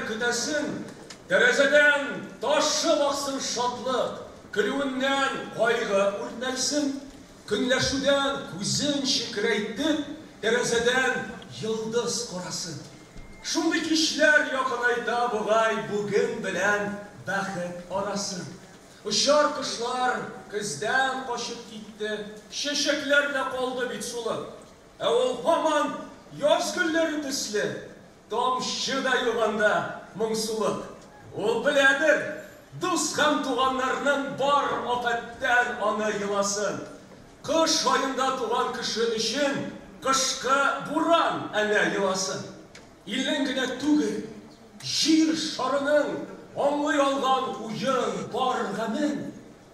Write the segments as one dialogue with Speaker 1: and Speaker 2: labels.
Speaker 1: ниләр көтәсен, тәрәзәдән ташып аксын шатлык, көлүеннән кайгы үртәлсен, көнләшүдән күзен чекрәйтеп, тәрәзәдән йолдыз карасын. Шундый кичләр якынайта бугай бүген белән бәхет арасын. Очар кошлар көздән качып китте, чәчәкләр дә калды бит сулып. Ә ул һаман яз гөлләре төсле, тамчы да юк анда моңсулык. Ул беләдер, дус һәм туганнарның бар афәттән аны еласын. Кыш аенда туган кеше өчен кышкы буран әнә еласын. Илнең генә түгел, Җир шарының аңлый алган уен, бар гамен.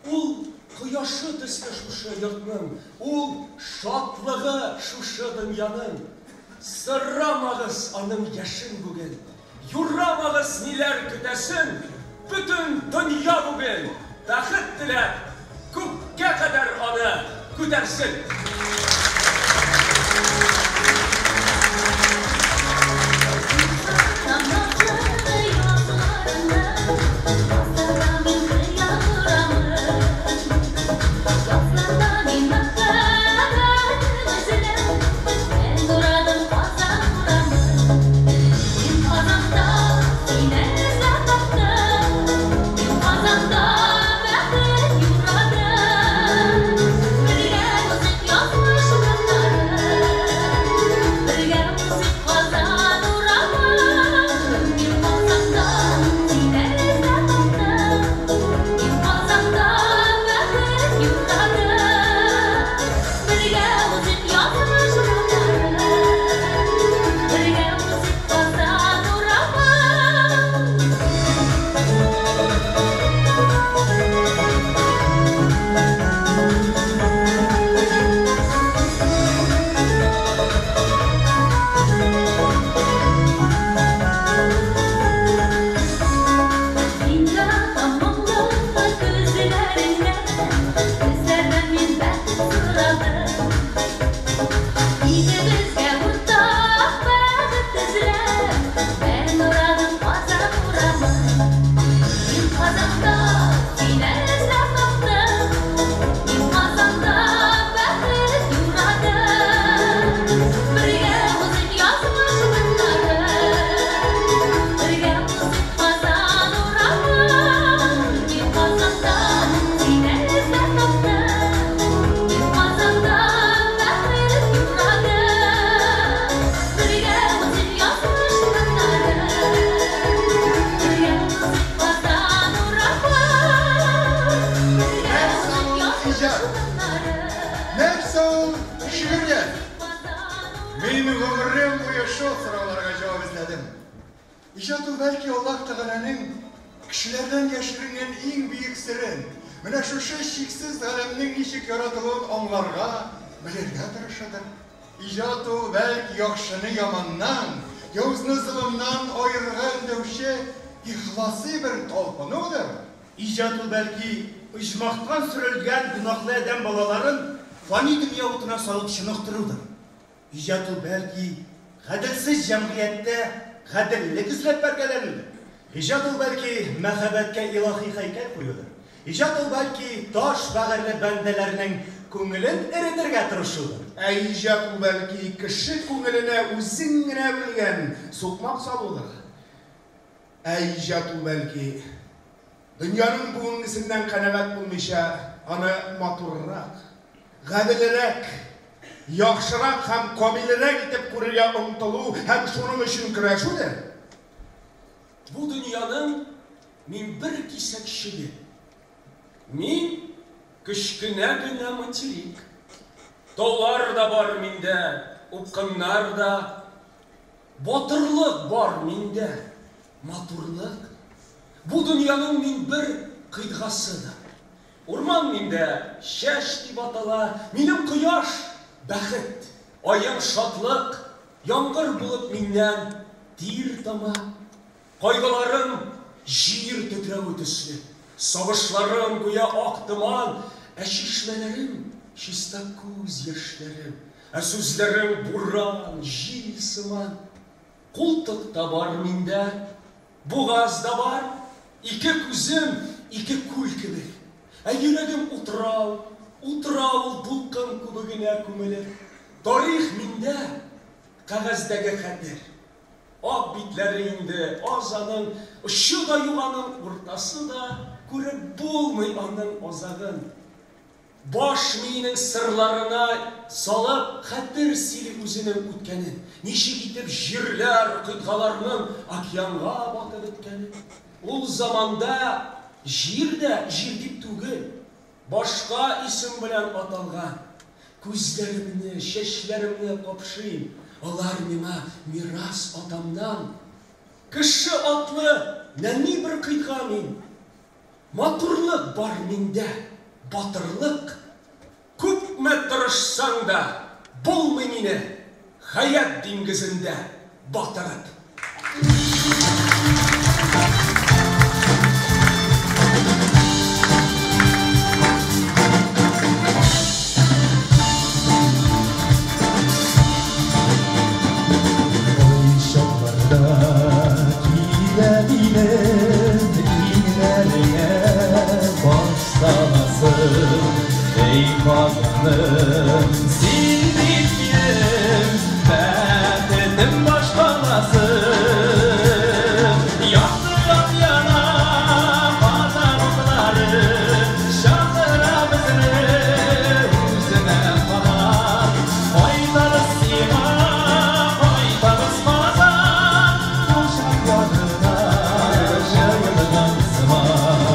Speaker 1: Ул кояшы төсле шушы йортның, ул шатлыгы шушы дөньяның. Сорамагыз аның яшен бүген, юрамагыз ниләр көтәсен, бөтен дөнья бүген бәхет теләп, күккә кадәр аны күтәрсен.
Speaker 2: Нәрсә ул шигърият? Мин гомерем буе шул сорауларга җавап эзләдем. Иҗат ул бәлки Аллаһ Тәгаләнең кешеләрдән яшеренгән иң бөек серен, менә шушы чиксез галәмнең ничек яратылуын аңларга, белергә тырышудыр. Иҗат ул бәлки яхшыны яманнан, явызны золымнан аерырга өндәүче ихласи бер талпынудыр.
Speaker 3: Иҗат ул бәлки оҗмахтан сөрелгән гөнаһлы адәм балаларын фани дөнья утына салып чыныктырудыр. Иҗат ул бәлки гаделсез җәмгыятьтә гаделлек эзләп бәргәләнүдер. Иҗат ул бәлки мәхәббәткә илаһи һәйкәл куюдыр. Иҗат ул бәлки таш бәгырьле бәндәләрнең күңелен эретергә тырышудыр.
Speaker 4: Ә иҗат ул бәлки кеше күңеленә үзең генә белгән сукмак салудыр. Ә иҗат ул бәлки дөньяның бүгенгесеннән канәгать булмыйча, аны матуррак, гаделрәк, яхшырак һәм камилрәк итеп күрергә омтылу һәм шуның өчен көрәшүдер.
Speaker 1: Бу дөньяның мин бер кисәкчеге. Мин кечкенә генә материк. Таулар да бар миндә, упкыннар да. Батырлык бар миндә, матурлык. Бу дөньяның мин бер кыйтгасы да. Урман миндә чәч дип атала, минем кояш, бәхет, аем шатлык, яңгыр булып миннән тир тама. Кайгыларым җир тетрәве төсле, сагышларым гүя ак томан, ә чишмәләрем чиста күз яшьләрем, ә сүзләрем буран, җил сыман. Култык та бар миндә, Бугаз да бар, ике күзем ике күл кебек. Ә йөрәгем утрау, утыра ул дулкын күбегенә күмелеп. Тарих миндә, кәгазьдәге хәтер. Ак битләре инде аз аның, очы да юк аның, уртасы да, күреп булмый аның азагын. Баш миенең сырларына салып, хәтер сөйли үзенең үткәнен, ничек итеп җирләр, кыйтгаларның океанга батып беткәнен. Ул заманда җир дә җир дип түгел, башка исем белән аталган. Күзләремне, чәчләремне капшыйм, алар миңа мирас атамнан. Кеше атлы нәни бер кыйтга мин. Матурлык бар миндә, батырлык. Күпме тырышсаң да, булмый мине хәят диңгезендә батырып.
Speaker 5: Чакларда килә минем иңнәреңә баш саласым. Эй, Казаным, син бит минем бәхетем башкаласы. Яктырак яна Казан утлары, чакыра безне үзенә кабат. Кайтабыз сиңа, кайтабыз, Казан, учак янына җыелган сыман.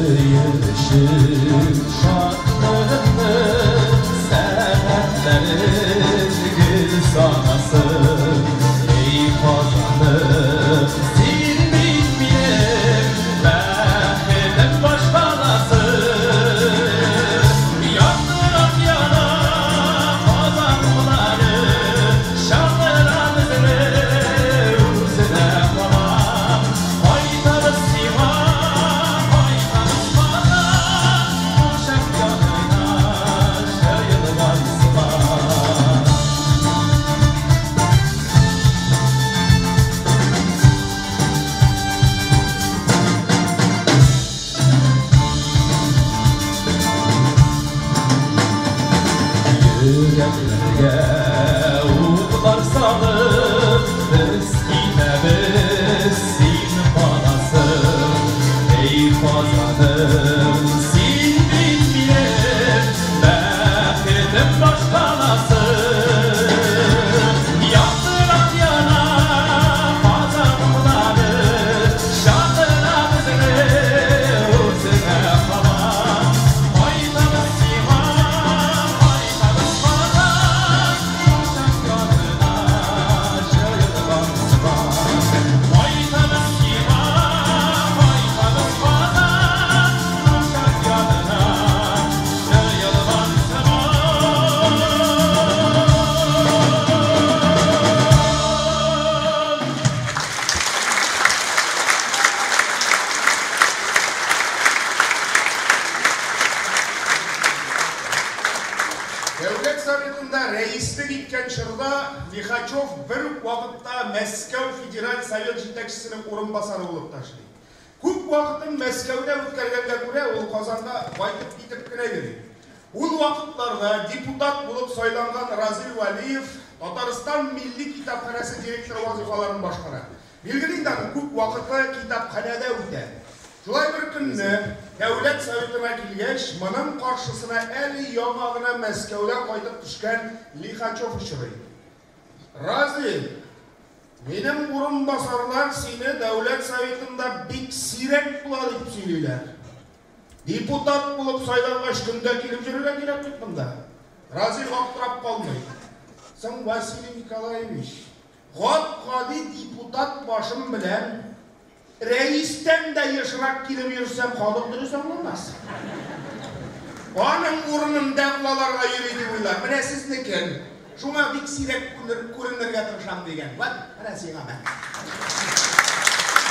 Speaker 5: Сөенечем, шатлыгымны сәгатьләре гел санасын. Эй, Казаным, син бит минем бәхетем башкаласы. Яктырак яна Казан утлары, чакыра безне үзенә кабат. Кайтабыз сиңа, кайтабыз, Казан, учак янына җыелган сыман. Йөрәкләргә утлар салып, без китәбез, син каласың. Эй, Казаным, син бит минем бәхетем башкаласы. Яктырак яна Казан утлары, чакыра безне үзенә кабат. Кайтабыз сиңа, кайтабыз, Казан, учак янына җыелган сыман. Кайтабыз сиңа, кайтабыз, Казан, учак янына җыелган сыман.
Speaker 4: Дәүләт Советында рәислек иткән чорда Лихачев бер үк вакытта Мәскәү Федераль Совет җитәкчесенең урынбасары булып та эшли. Күп вакытын Мәскәүдә үткәргәнгә күрә, ул Казанга кайтып китеп кенә йөри. Ул вакытларда депутат булып сайланган Разил Вәлиев Татарстан Милли китапханәсе директоры вазифаларын башкара. Билгеле инде, аның күп вакыты китапханәдә үтә. Шулай бер көнне Дәүләт Советына килгәч, моның каршысына әле яңа гына Мәскәүдән кайтып төшкән Лихачев очрый. "Разил, минем урынбасарлар сине Дәүләт Советында бик сирәк була дип сөйлиләр. Депутат булып сайлангач, көндә килеп йөрергә кирәк бит монда." Разил аптырап калмый. "Соң, Василий Николаевич, гап-гади депутат башым белән рәистән дә ешрак килеп йөрсәм, халык дөрес аңламас. Аның урынын дәгъваларга йөри дип уйлар. Менә сезнекен. Шуңа бик сирәк күренергә тырышам", дигән. Вәт, менә сиңа мә.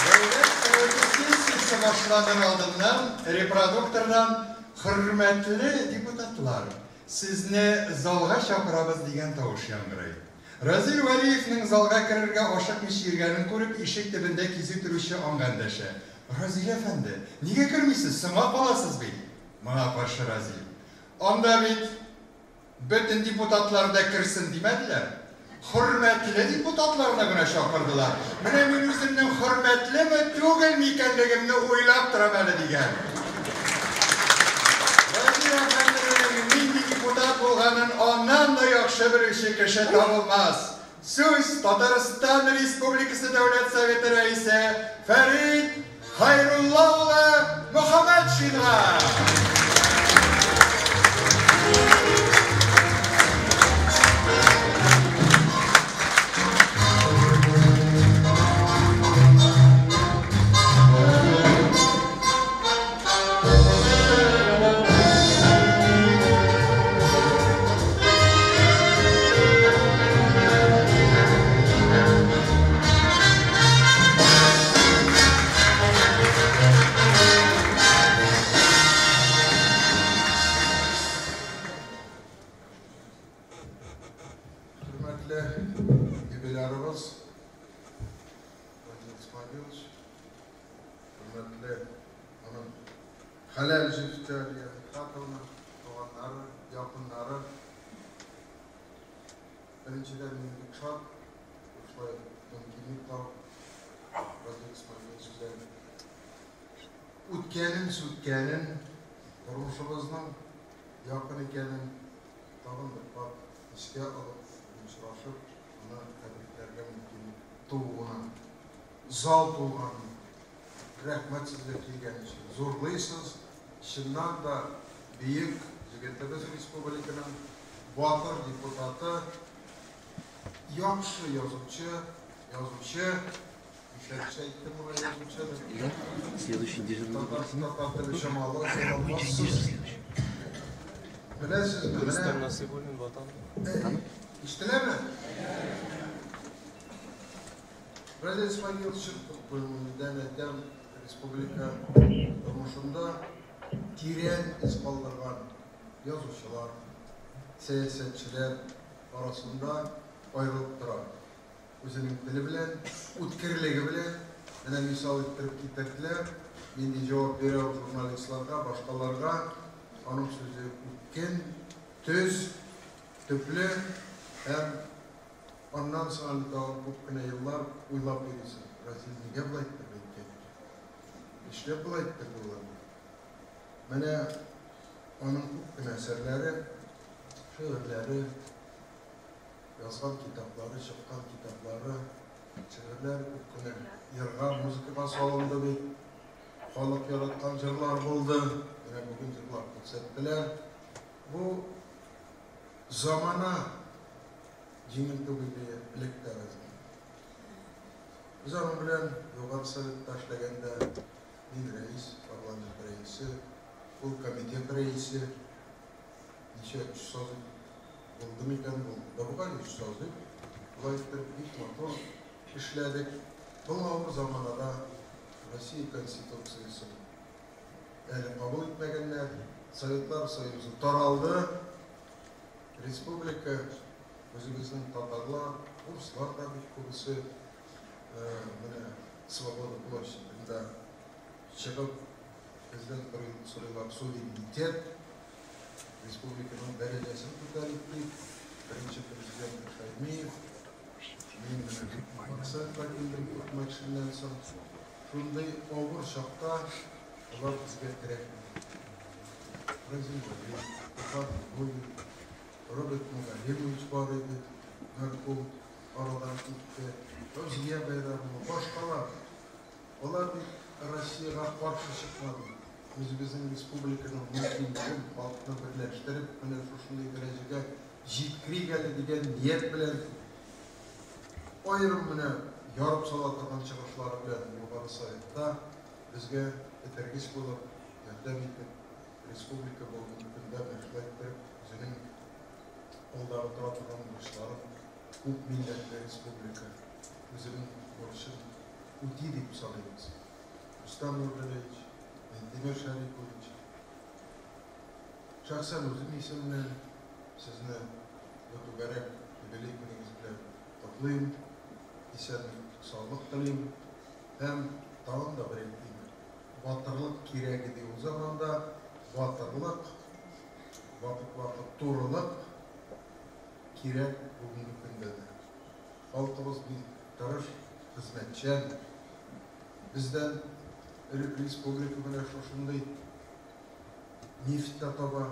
Speaker 2: Дәүләт Советы сессиясе башланыр алдыннан репродуктордан Хөрмәтле депутатлар, сезне залга чакырабыз, дигән тавыш яңгырый. Разил Вәлиевнең залга керергә ашыкмыйча йөргәнен күреп, ишек төбендә кизү торучы аңа эндәшә. Разил әфәнде, нигә кермисез, соңга каласыз бит. Моңа каршы Разил. Анда бит бөтен депутатлар да керсен димәделәр. Хөрмәтле депутатларны гына чакырдылар. Менә мин үземнең хөрмәтлеме, түгелме икәнлегемне уйлап торам әле, дигән. Разил әфәнденең нинди депутат булганын аннан да яхшы белүче кеше табылмас. Сүз Татарстан Республикасы Дәүләт Советы Рәисе Фәрит Хәйрулла улы Мөхәммәтшинга.
Speaker 6: Хөрмәтле юбилярыбыз Владимир Исмагилович, хөрмәтле аның хәләл җефете Алия Мидхәтовна, туганнары, якыннары. Беренчедән, мин бик шат, шулай мөмкинлек табып, Владимир Исмагилович белән үткәнен, сүткәнен, тормышыбызның якын икәнен тагын бер кат искә алып, очрашып, аны тәбрикләргә мөмкинлек тууына, зал тулган. Рәхмәт сезгә килгән өчен. Зурлыйсыз, чыннан да бөек егетебез, республиканың батыр депутаты, яхшы язучы, язучы, ничәнче әйттем моны язучы дип.
Speaker 7: Следующий дежурный.
Speaker 6: Татар теле чамалы, саналмассыз. Беләсезме,
Speaker 1: Рөстәм
Speaker 6: менә
Speaker 1: Насыйбуллин, Ватан.
Speaker 6: Ишетеләме? Разил Исмагилович, күңелдән әйтәм, республика тормышында тирән эз калдырган язучылар, сәясәтчеләр арасында аерылып тора. Үзенең теле белән, үткерлеге белән, менә мисал иттереп китерделәр, нинди җавап бирә ул журналистларга, башкаларга, аның сүзе үткен, төз, төпле һәм аннан соң әле тагын күп кенә еллар уйлап йөрисең. Разил нигә болай иттерде икән? Нишләп болай иттерде ул аны? Менә аның күп кенә әсәрләре, шигырьләре, язган китаплары, чыккан китаплары, шигырьләр күп кенә йырга, музыкага салынды бит. Халык яраткан җырлар булды. Менә бүген җырлар күрсәттеләр. Бу замана җиңел түгел элек тә Разил. Без аның белән Югары Советта эшләгәндә мин рәис, парламент рәисе, ул комитет рәисе. Ничә өч созыв булды микән, булды бугай өч созыв. Болай иттереп бик матур эшләдек. Был авыр заманада Россия Конституциясен әле кабул итмәгәннәр, Советлар Союзы таралды. Республика үзебезнең татарлар, урыслар да бик күбесе менә Свобода площадында чыгып бездән сорыйлар суверенитет, республиканың дәрәҗәсен күтәрик дип. Беренче президент Шаймиев, мин менә Максатка килдем күпме кешедән соң. Шундый авыр чакта алар безгә терәк булды. Разил Вәлиев, Туфан Миңнуллин, Роберт Мөгаллимович бар иде, мәрхүм, арадан китте. Фәүзия Бәйрәмова, башкалар. Алар бит Россиягә каршы чыкмады. Үзебезнең республиканың мөмкинлеген халыкны берләштереп, менә шушындый дәрәҗәгә җиткерик әле дигән ният белән аерым менә ярып сала торган чыгышлары белән Югары Советта безгә этәргеч булып, ярдәм итеп, республика бүгенге көндә менә шулай иттереп үзенең алдагы тора торган бурычларын, күп милләтле республика үзенең бурычын үти дип саныйбыз. Рөстәм Нургалиевич, Минтимер Шәрипович, Шәхсән үзем исеменнән сезне бу түгәрәк юбилей көнегез белән котлыйм, исәнлек, саулык телим һәм тагын да бер әйтим, батырлык кирәк иде ул заманда, батырлык, вакыт-вакыт турылык кирәк бүгенге көндә дә. Халкыбыз бик тырыш, хезмәтчән. Бездән республика менә шушындый нефть тә таба,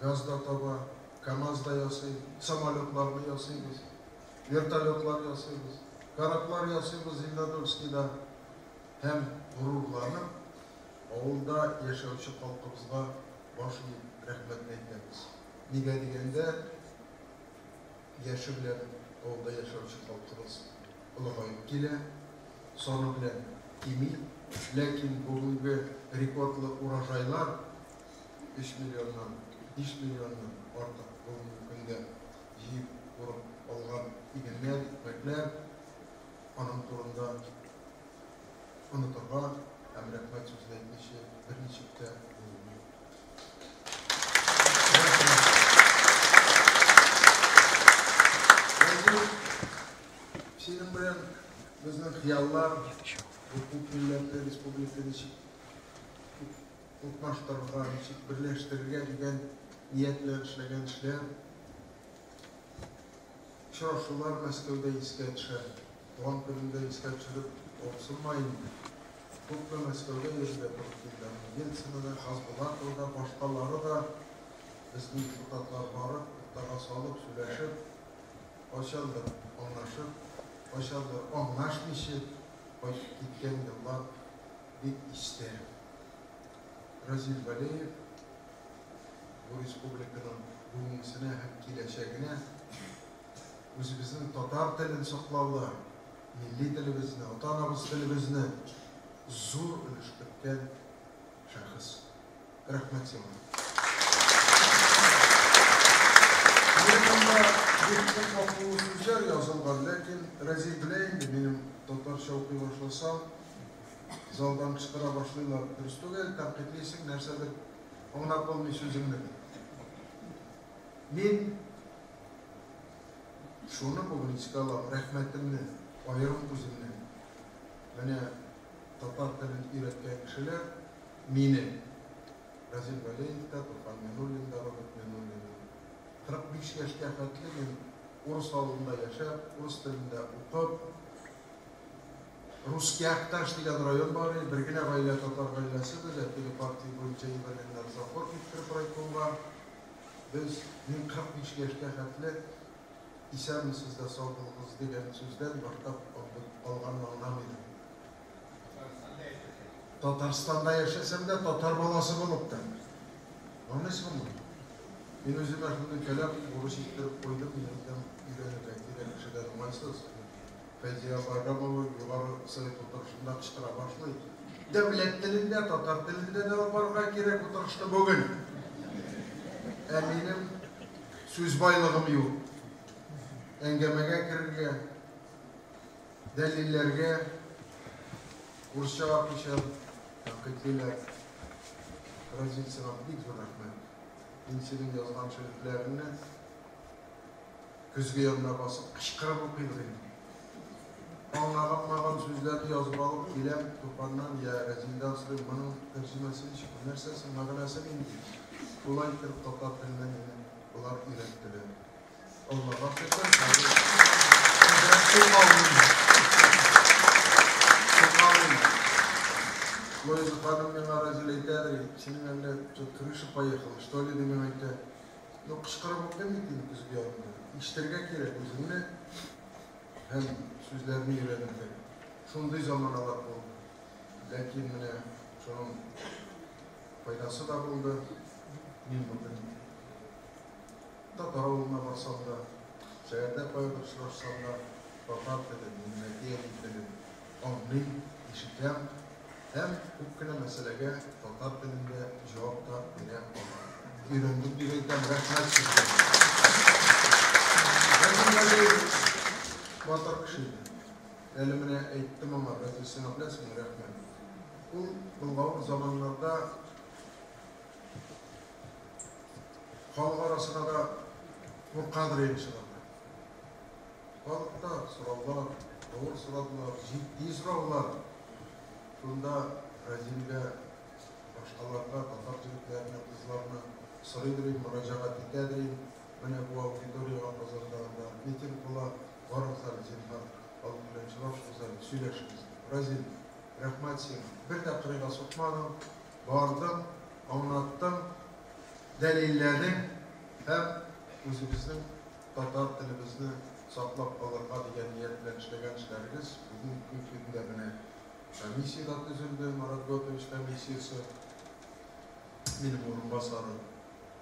Speaker 6: газ да таба, КАМАЗ да ясый, самолетларны ясыйбыз, вертолетлар ясыйбыз, кораблар ясыйбыз Зеленодольскийда һәм горурланып, авылда яшәүче халкыбызга баш иеп рәхмәтне әйтәбез. Нигә дигәндә, яше белән авылда яшәүче халкыбыз олыгаеп килә, саны белән кими, ләкин бүгенге рекордлы урожайлар 3 миллионнан, 5 миллионнан артык бүгенге көндә җыеп урып алган игеннәр, икмәкләр аның турында онытырга һәм рәхмәт сүзен әйтмичә берничек тә булмый. Рәхмәт. Синең белән безнең хыяллар, бу күп милләтле республика ничек укмаштырырга, ничек берләштерергә дигән ният белән эшләгән эшләр, очрашулар Мәскәүдә искә төшә. Туган көнеңдә искә төшереп авырсынма инде. Күпме Мәскәүгә йөрергә туры килде. Ельцина да, Хасбулатова да, башкалары да безнең депутатлар барып, уртага салып, сөйләшеп, кайчандыр аңлашып, кайчандыр аңлашмыйча кайтып киткән еллар бик истә. Разил Вәлиев бу республиканың бүгенгесенә һәм киләчәгенә үзебезнең татар телен саклауда, милли телебезне, ата-анабыз телебезне зур өлеш керткән шәхес. Рәхмәт сиңа. Минем монда бик күп акыллы сүзләр язылган, ләкин Разил белә инде, минем татарча укый башласам, залдан кычкыра башлыйлар. Дөрес түгел, тәнкыйтьлисең, нәрсәдер аңлап булмый сүзеңне. Мин шуны бүген искә алам, рәхмәтемне, аерым үземнең. Менә татар телен өйрәткән кешеләр мине, Разил Вәлиев та, Туфан Минуллин да, Роберт Минуллин да. 45 яшькә хәтле мин урыс авылында яшәп, урыс телендә укып, Русский Акташ дигән район бар иде, бер генә гаилә татар гаиләсе без, ә теге партия буенча җибәргәннәр запор киптереп райкомга. Без, мин 45 яшькә хәтле исәнмесез дә сау булыгыз дигән сүздән башка калганын аңламый идем. Татарстанда яшәсәм дә, татар баласы булып та. Аңлыйсыңмы? Мин үземә шундый таләп, бурыч иттереп куйдым, мин әйтәм, өйрәнергә кирәк, кешедән уңайсыз. Фәйзия Байрамова Югары Совет утырышында кычкыра башлый. Дәүләт телендә, татар телендә дә алып барырга кирәк утырышны бүген. Ә минем сүз байлыгым юк. Әңгәмәгә керергә, дәлилләргә урысчага күчәм, тәнкыйтьлиләр. Разил, сиңа бик зур рәхмәт. Мин синең язган шигырьләреңне көзге янына басып кычкырып укыйдыр идем. Аңлаганмаган сүзләрне язып алып киләм, Туфаннан я Разилдән сорыйм, моның тәрҗемәсе ничек, бу нәрсәсе, мәгънәсе нинди? Шулай иттереп татар теленә мине болар өйрәттеләр. Аллага шөкер, хәзер әзрәк тукалыйм. Тукалыйм. Луиза ханым миңа Разил әйтәдер, синең әллә крыша поехала, что ли, ди миңа әйтә. Ну, кычкырып укыйм бит инде көзге янында. Ишетергә кирәк үзеңне һәм сүзләрне өйрәнергә. Шундый заманалар булды. Ләкин менә шуның файдасы да булды. Мин бүген татар авылына барсам да, шәһәрдә каядыр очрашсам да, татар телен, минем әти-әни телен аңлыйм, ишетәм һәм күп кенә мәсьәләгә татар телендә җавап та бирә алам. Өйрәндем дип әйтәм, рәхмәт сезгә. Разил Вәлиев батыр кеше иде. Әле менә әйттем аңа, Разил, сиңа беләсеңме, рәхмәт. Ул болгавыр заманнарда Халык арасына да куркадыр инде чыгарга. Халыкта сораулар, авыр сорадылар, җитди сораулар. Шунда Разилгә, башкаларга, татар егетләренә, кызларына сорыйдыр идем, мөрәҗәгать итәдер идем. Менә бу аудиториягә Казанда анда митинг була, барыгыз әле, зинһар, халык белән очрашыгыз әле, сөйләшегез. Разил, рәхмәт сиңа. Бер дә кырыйга сукмадың, бардың, аңлаттың, дәлилләдең һәм үзебезнең татар телебезне саклап калырга дигән ният белән эшләгән эшләрегез бүгенге көндә менә комиссия дә төзелде, Марат Готович комиссиясе, минем урынбасарым,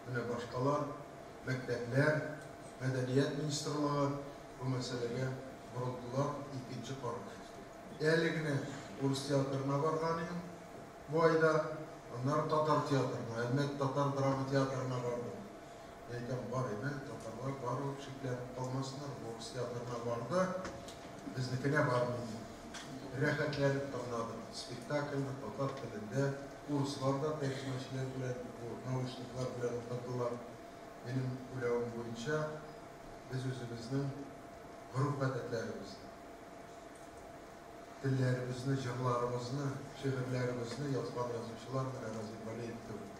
Speaker 6: менә башкалар, мәктәпләр, мәдәният министрлыгы бу мәсьәләгә борылдылар, икенче караш. Әле генә урыс театрына барган идем бу айда, аннары татар театрына, Әлмәт татар драма театрына бардым. Әйтәм, бар име, татарлар барыбер шикләнеп калмасыннар, урыс театрына барды, безнекенә бармый дип. Рәхәтләнеп тыңладым спектакльне татар телендә, урыслар да тәрҗемәчеләр белән, бу наушниклар белән утырдылар. Минем уйлавым буенча, без үзебезнең гореф-гадәтләребезне, телләребезне, җырларыбызны, шигырьләребезне язган язучылар менә Разил Вәлиев кебек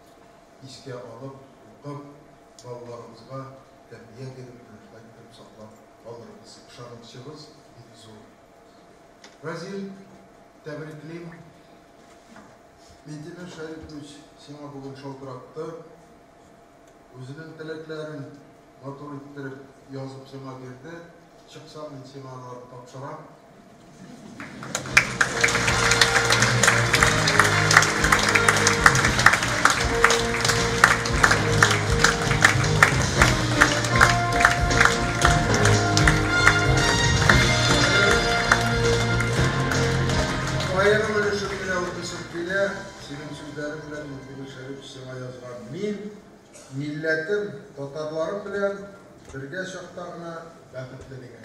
Speaker 6: искә алып, укып, балаларыбызга тәрбия биреп, менә шулай итеп саклап калырбыз. Ышанычыбыз бик зур. Разил, тәбриклим. Минтимер Шәрипович сиңа бүген шалтыратты. Үзенең теләкләрен матур иттереп язып сиңа бирде. Чыксам, мин сиңа аларны тапшырам. Аерым өлешен генә укыйсым килә. Синең сүзләрең белән Минтимер Шәрипович сиңа язган. Мин милләтем, татарларым белән бергә чакта гына бәхетле дигән.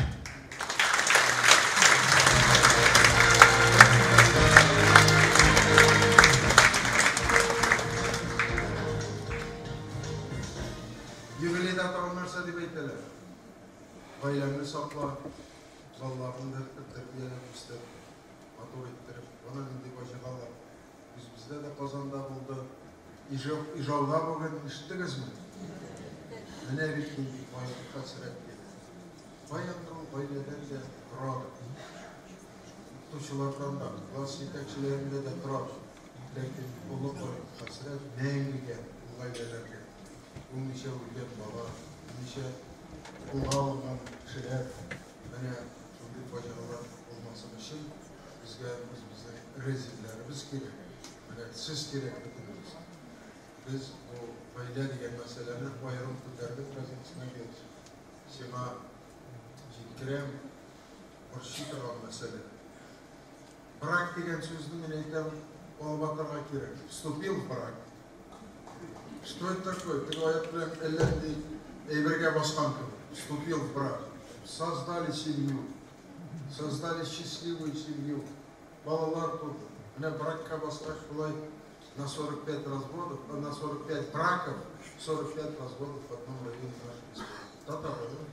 Speaker 6: Юбилейда тагын нәрсә дип әйтәләр? Гаиләңне сакла, балаларыңны тәрбияләп үстер, матур иттереп. Ана нинди фаҗигалар үзебездә дә Казанда булды. Ижауда бүген ишеттегезме? Менә бит нинди кайгы-хәсрәт килде. Каяндыр ул гаиләдән дә торадыр. Укытучылардан да, класс җитәкчеләрендә дә торадыр. Ләкин олы кайгы-хәсрәт мәңгегә ул гаиләләргә. Ул ничә үлгән бала, ничә кулга алынган кешеләр, менә шундый фаҗигалар булмасын өчен безгә үзебезнең резервләребез кирәк. Менә сез кирәк бөтенебез. Без бу гаилә дигән мәсьәләне аерым күтәрдек, Разил Исмәгыйлович. Сиңа җиткерәм, борчый торган мәсьәлә. Брак дигән сүзне мин әйтәм, алып атарга кирәк. Вступил в брак. Что это такое? Теге аяк белән әллә нинди әйбергә баскан кебек. Вступил в брак. Создали семью. Создали счастливую семью. Балалар туды. Менә бракка баскач шулай на 45 разводов, на 45 браков, 45 разводов в одном районе нашей республики. Татар районы.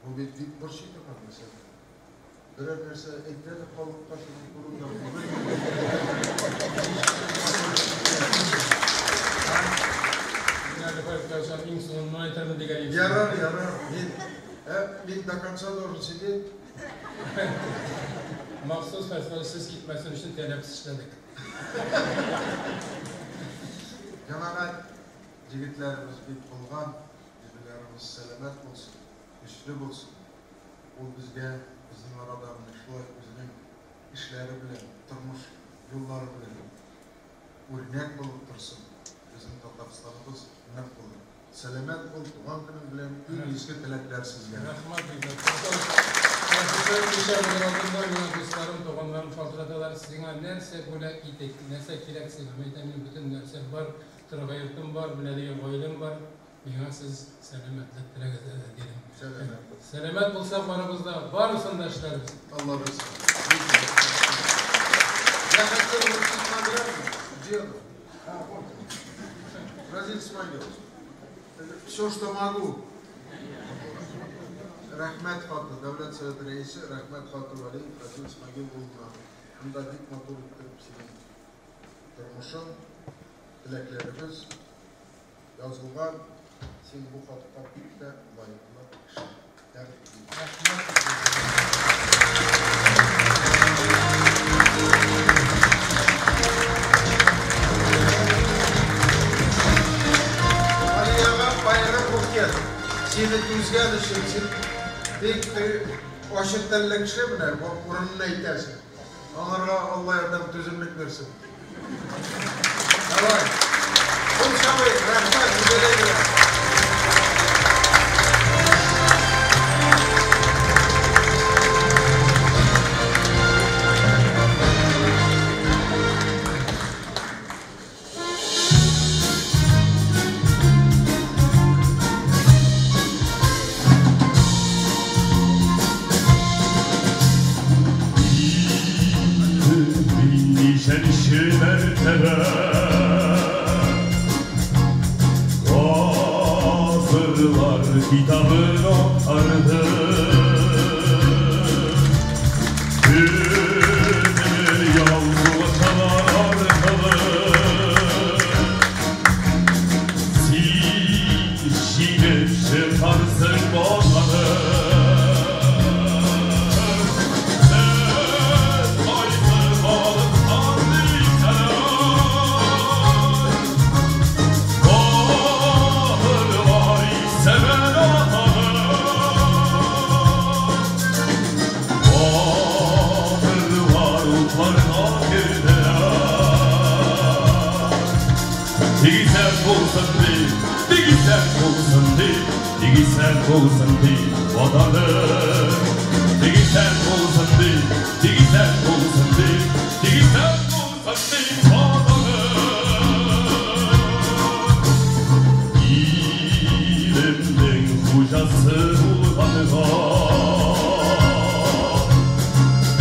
Speaker 6: Бу бит бик борчый торган мәсьәлә. Берәр нәрсә әйтә дә халыкка шуның турында бүген.
Speaker 7: Мин әле Фәрит иң соңыннан әйтәмен дигән идем.
Speaker 6: Ярар, ярар. Мин до конца должен сидеть.
Speaker 7: Махсус Фәрит сез китмәсен өчен тәнәфес эшләдек.
Speaker 6: Җәмәгать, егетләребез бик булган, юбилярыбыз сәламәт булсын, көчле булсын. Ул безгә, безнең арада менә шулай үзенең эшләре белән, тормыш юллары белән үрнәк булып торсын. Безнең Татарстаныбыз нык булыр. Сәламәт бул, туган көнең белән иң изге теләкләр сезгә.
Speaker 7: Рәхмәт, Профессор, кичә булыр алдында миңа дусларым, туганнарым шалтыраталар, сиңа нәрсә бүләк итик, нәрсә кирәк сиңа? Мин әйтәм, минем бөтен нәрсәм бар, торырга йортым бар, менә дигән гаиләм бар. Миңа сез сәламәтлек теләгез, дидем.
Speaker 6: Сәламәт.
Speaker 7: Сәламәт булсак барыбыз да, барысын да эшләрбез.
Speaker 6: Алла бирсен. Я хотел вручить награду деду. А, вот. Разиль Исмагилович. Все, что могу. Рәхмәт хаты, Дәүләт Советы рәисе Рәхмәт хаты Вәлиев Разил Исмагил улына. Монда бик матур иттереп синең тормышың, теләкләребез язылган. Син бу хатка бик тә лаеклы кеше. Тәбриклим. Алиягә аерым букет. Сине түзгән өчен, син бик ачы телле кеше менә, урынын әйтәсең. Аңарга Алла ярдәм, түземлек бирсен. Давай. Кул чабыйк, рәхмәт, юбилей белән.
Speaker 5: Ничәнче мәртәбә Гасырлар китабын актарды. Төннәр ялгызлар аркылы Син җиңеп чыгарсың Ватаны. Сез кайсы халыктан дисәләр, Батырлар исемен атады. Батырлар утларга керделәр. Тик исән булсын дип, тик исән булсын дип, тик исән булсын дип, Ватаным. Тик исән булсын дип, тик исән булсын дип, тик исән булсын дип, Ватаным. Илемнең хуҗасы булганга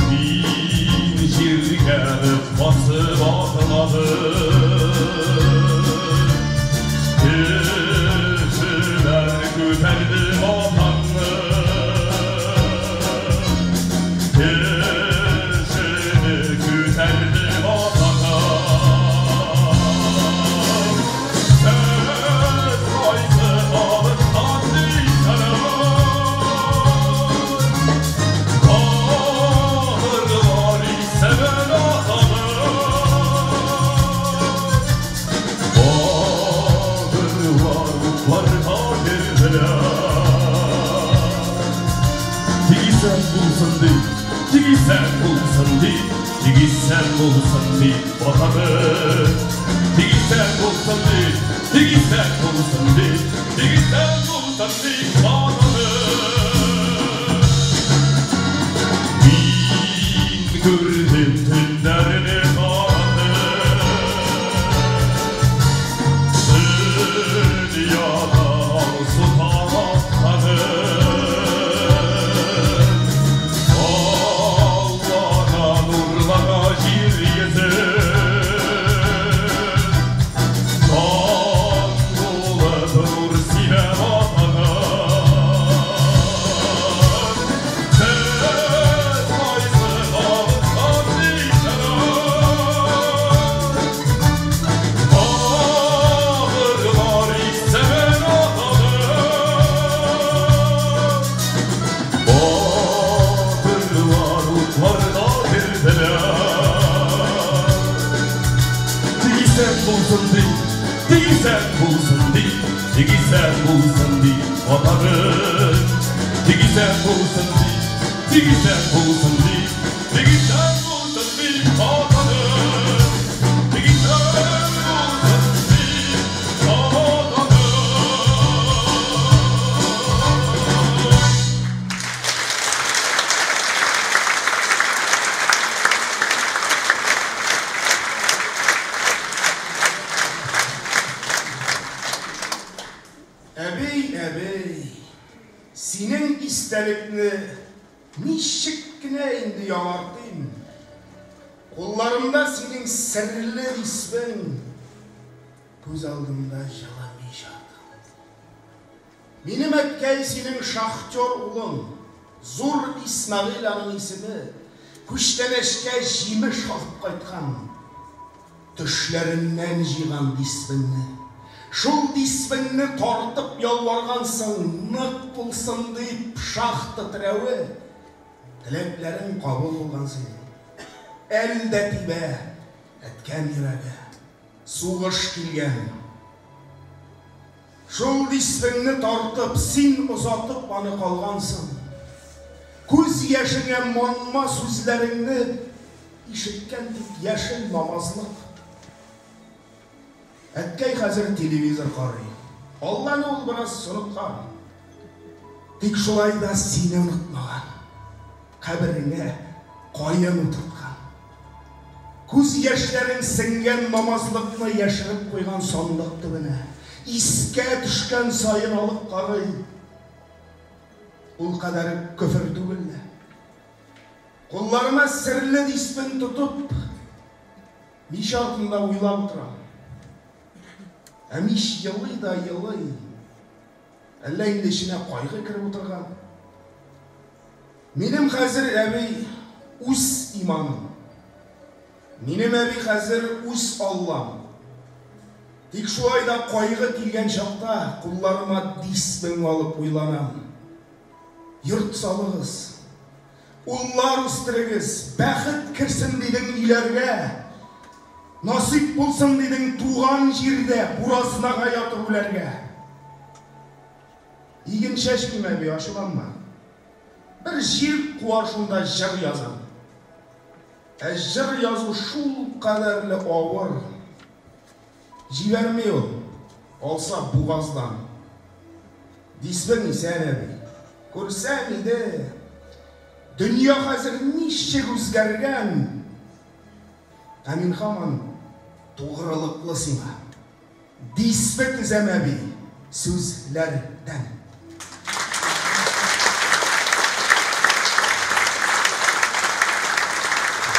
Speaker 5: мин җиргә басып атладым. Кешеләр күтәрде Ватанны. Кешене күтәрде Ватаным. Сез кайсы халыктан дисәләр, Батырлар исемен атады. Батырлар утларга керделәр. Тик исән булсын дип, тик исән булсын дип, тик исән булсын дип, Ватаным. Тик исән булсын дип, тик исән булсын дип, тик исән булсын дип, Ватаным. Мин күрдем төннәрне караңгы. Дөньяда алсу таң атканын. Аллага нурлана җир йөзе. Таң булып нур сибә Ватаным. Сез кайсы халыктан дисәләр, Батырлар исемен атады. Батырлар утларга керделәр. Тик исән булсын дип, тик исән булсын дип, тик исән булсын дип, Ватаным. Тик исән булсын дип, тик исән булсын дип, тик исән булсын дип, Ватаным. Тик исән булсын дип, Ватаным.
Speaker 4: Әбей, әбей, синең истәлекне ничек кенә инде яңартыйм? Кулларымда синең серле исемең, күз алдымда җылы мич артың. Минем әткәй синең шахтер улың, Зур Исмәгыйль аның исеме, Күчтәнәчкә җимеш алып кайткан. Төшләреннән җыйган дисбеңне. Шул дисбеңне тартып ялваргансың, нык булсын дип, шахта терәве. Теләкләрең кабул булган синең. Әл дә тибә, әткәм йөрәге. Сугыш килгән. Шул дисбеңне тартып, син озатып аны калгансың. Күз яшеңә манма сүзләреңне ишеткән тик яшел намазлык. Әткәй хәзер телевизор карый. Алланы ул бераз оныткан. Тик шулай да сине онытмаган. Кабереңә каен утырткан. Күз яшьләрең сеңгән намазлыкны яшереп куйган сандык төбенә. Искә төшкән саен алып карый. Ул кадәр үк көфер түгел лә. Кулларыма серле дисбен тотып, мич артында уйлап утырам. Ә мич елый да елый. Әллә инде эченә кайгы кереп утырган. Минем хәзер, әби, үз иманым. Минем, әби, хәзер үз Аллам. Тик шулай да кайгы килгән чакта кулларыма дисбең алып уйланам. Йорт салыгыз, уллар үстерегез, бәхет керсен дидең өйләргә. Насыйп булсын дидең туган җирдә буразнага ятып үләргә. Иген чәчмим, әби, ачуланма. Бер җил куар шунда җыр язам. Ә җыр язу шулкадәрле авыр. Җибәрми ул, алса бугаздан. Дисбең исән, әби. Күрсәң иде, дөнья хәзер ничек үзгәргән. Ә мин һаман тугрылыклы сиңа. Дисбе тезәм, әби, сүзләрдән.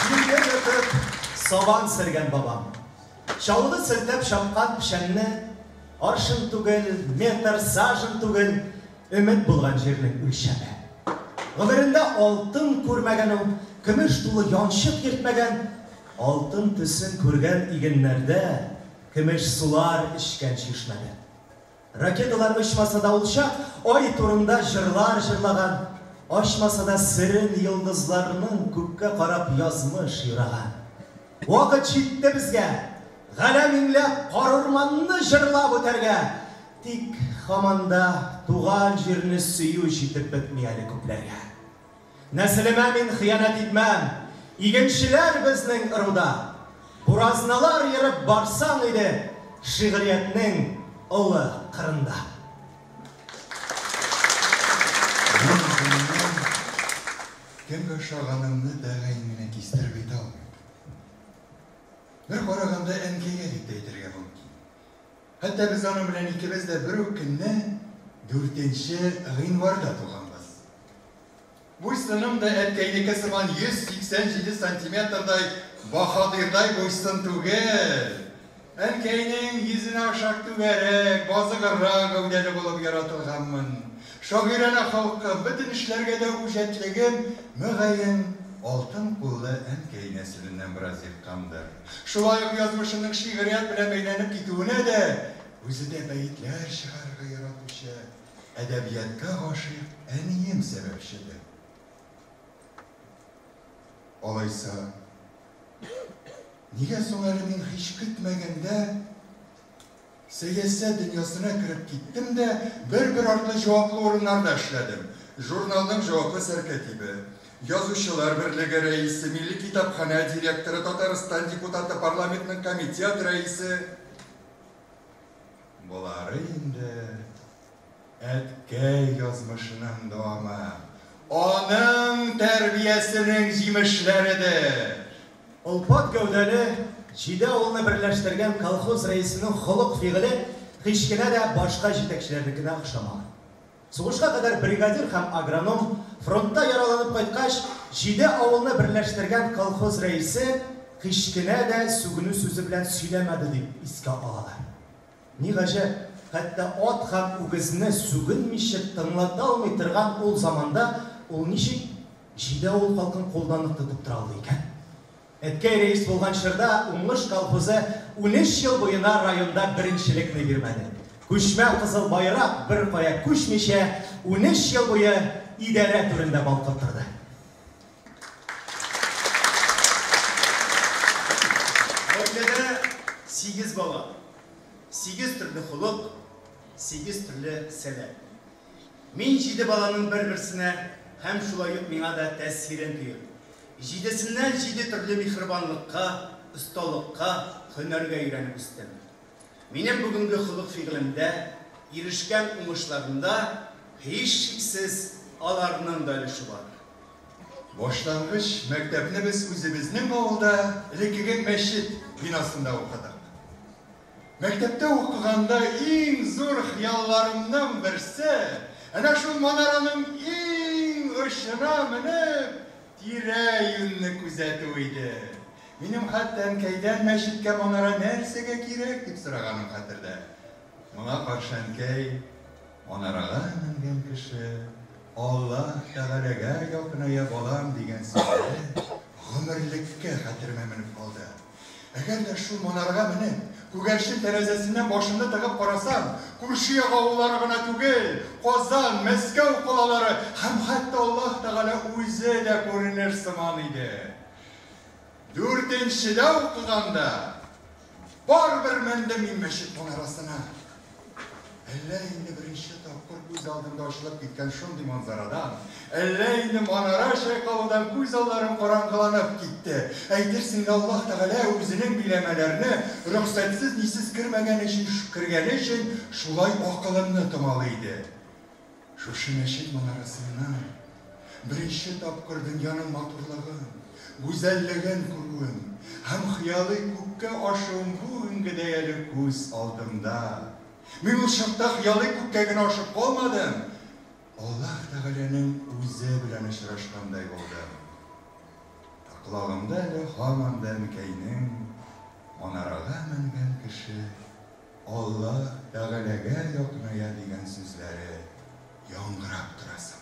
Speaker 8: Җиргә ятып, сабан сөргән бабам. Чалгы селтәп чапкан печәнне аршын түгел, метр, сажен түгел, өмет булган җирнең үлчәме. Гомерендә алтын күрмәгән ул, көмеш тулы янчык йөртмәгән, алтын төсен күргән игеннәрдә, көмеш сулар эчкән чишмәдә. Ракеталар очмаса да ул чак Ай турында җырлар җырлаган, ачмаса да серен йолдызларның күккә карап язмыш юраган. Вакыт җитте безгә, галәм иңләп карурманны җырлап үтәргә! Тик һаман да туган җирне сөю җитеп бетми әле күпләргә. Нәселемә мин хыянәт итмәм, Игенчеләр безнең ыруда. Буразналар ерып барсаң иде Шигъриятнең олы кырында.
Speaker 2: Мин үземнең кемгә ошаганымны тәгаен генә кистереп әйтә алмыйм. Бер караганда, әнкәйгә дип тә әйтергә мөмкин. Хәтта без аның белән икебез дә бер үк көнне, дүртенче гыйнварда туганбыз. Буй-сыным да әткәйнеке сыман 187 сантиметрдай баһадирдай буй-сын түгел. Әнкәйнең йөзенә ошак түгәрәк, базыграк гәүдәле булып яратылганмын. Шагыйранә холкым, бөтен эшләргә дә үҗәтлегем, мөгаен, алтын куллы әнкәй нәселеннән бераз еккандыр. Шулай ук язмышымның шигърият белән бәйләнеп китүенә дә үзе дә бәетләр чыгарырга яратучы, әдәбиятка гашыйк әнием сәбәпчедер. Алайса, нигә соң әле мин һич көтмәгәндә Сәясәт дөньясына кереп киттем дә, бер-бер артлы җаваплы урыннарда эшләдем. Журналның җаваплы сәркәтибе, Язучылар берлеге рәисе, Милли китапханә директоры, Татарстан депутаты, парламентның комитет рәисе. Болары инде әткәй язмышының дәвамы, аның тәрбиясенең җимешләредер.
Speaker 8: Олпат гәүдәле, җиде авылны берләштергән колхоз рәисенең холык-фигыле һич кенә дә башка җитәкчеләрнекенә охшамаган. Сугышка кадәр бригадир һәм агроном, фронтта яраланып кайткач, җиде авылны берләштергән колхоз рәисе һич кенә дә сүгенү сүзе белән сөйләмәде дип искә алалар. Ни гаҗәп! хәтта ат һәм үгезне сүгенмичә тыңлата алмый торган ул заманда ул ничек җиде авыл халкын кулдан ук тотып тора алды икән? Әткәй рәис булган чорда Уңыш колхозы 13 ел буена районда беренчелекне бирмәде. Күчмә Кызыл Байрак беркая күчмичә 13 ел буе идарә түрендә балкып торды.
Speaker 3: Гаиләдә сигез бала, сигез төрле холык, сигез төрле сәләт. Мин җиде баланың бер-берсенә һәм шулай ук миңа да тәэсирен тоеп, җидесеннән җиде төрле миһербанлыкка, осталыкка, һөнәргә өйрәнеп үстем. Минем бүгенге холык-фигылемдә, ирешкән уңышларымда, һичшиксез, аларның да өлеше бар.
Speaker 2: Башлангыч мәктәпне без үзебезнең авылда, элеккеге мәчет бинасында укыдык. Мәктәптә укыганда иң зур хыялларымның берсе, әнә шул манараның иң очына менеп, тирә-юньне күзәтү иде. Минем хәтта әнкәйдән мәчеткә манара нәрсәгә кирәк дип сораганым хәтердә. Моңа каршы әнкәй, Манарага менгән кеше Аллаһ Тәгаләгә якыная, балам, дигән сүзләре гомерлеккә хәтеремә менеп калды. Әгәр дә шул манарага менеп, күгәрчен тәрәзәсеннән башымны тыгып карасам, күрше як авыллары гына түгел, Казан, Мәскәү калалары һәм хәтта Аллаһ Тәгалә үзе дә күренер сыман иде. Дүртенчедә укыганда барыбер мендем мин мәчет манарасына. Әллә инде беренче тапкыр күз алдымда ачылып киткән шундый манзарадан, әллә инде манара чайкалудан күз алларым караңгыланып китте. Әйтерсең лә Аллаһ Тәгалә үзенең биләмәләренә рөхсәтсез-нисез кермәгән өчен кергәне өчен шулай акылымны томалый иде. Шушы мәчет манарасыннан беренче тапкыр дөньяның матурлыгын, гүзәллеген күрүем һәм хыялый күккә ашуым бүгенгедәй әле күз алдымда. Мин ул чакта хыялый күккә генә ашып калмадым, Аллаһ Тәгаләнең үзе белән очрашкандай булдым. Ә колагымда әле һаман да әнкәйнең, Манарага менгән кеше Аллаһ Тәгаләгә якыная дигән сүзләре яңгырап тора сыман.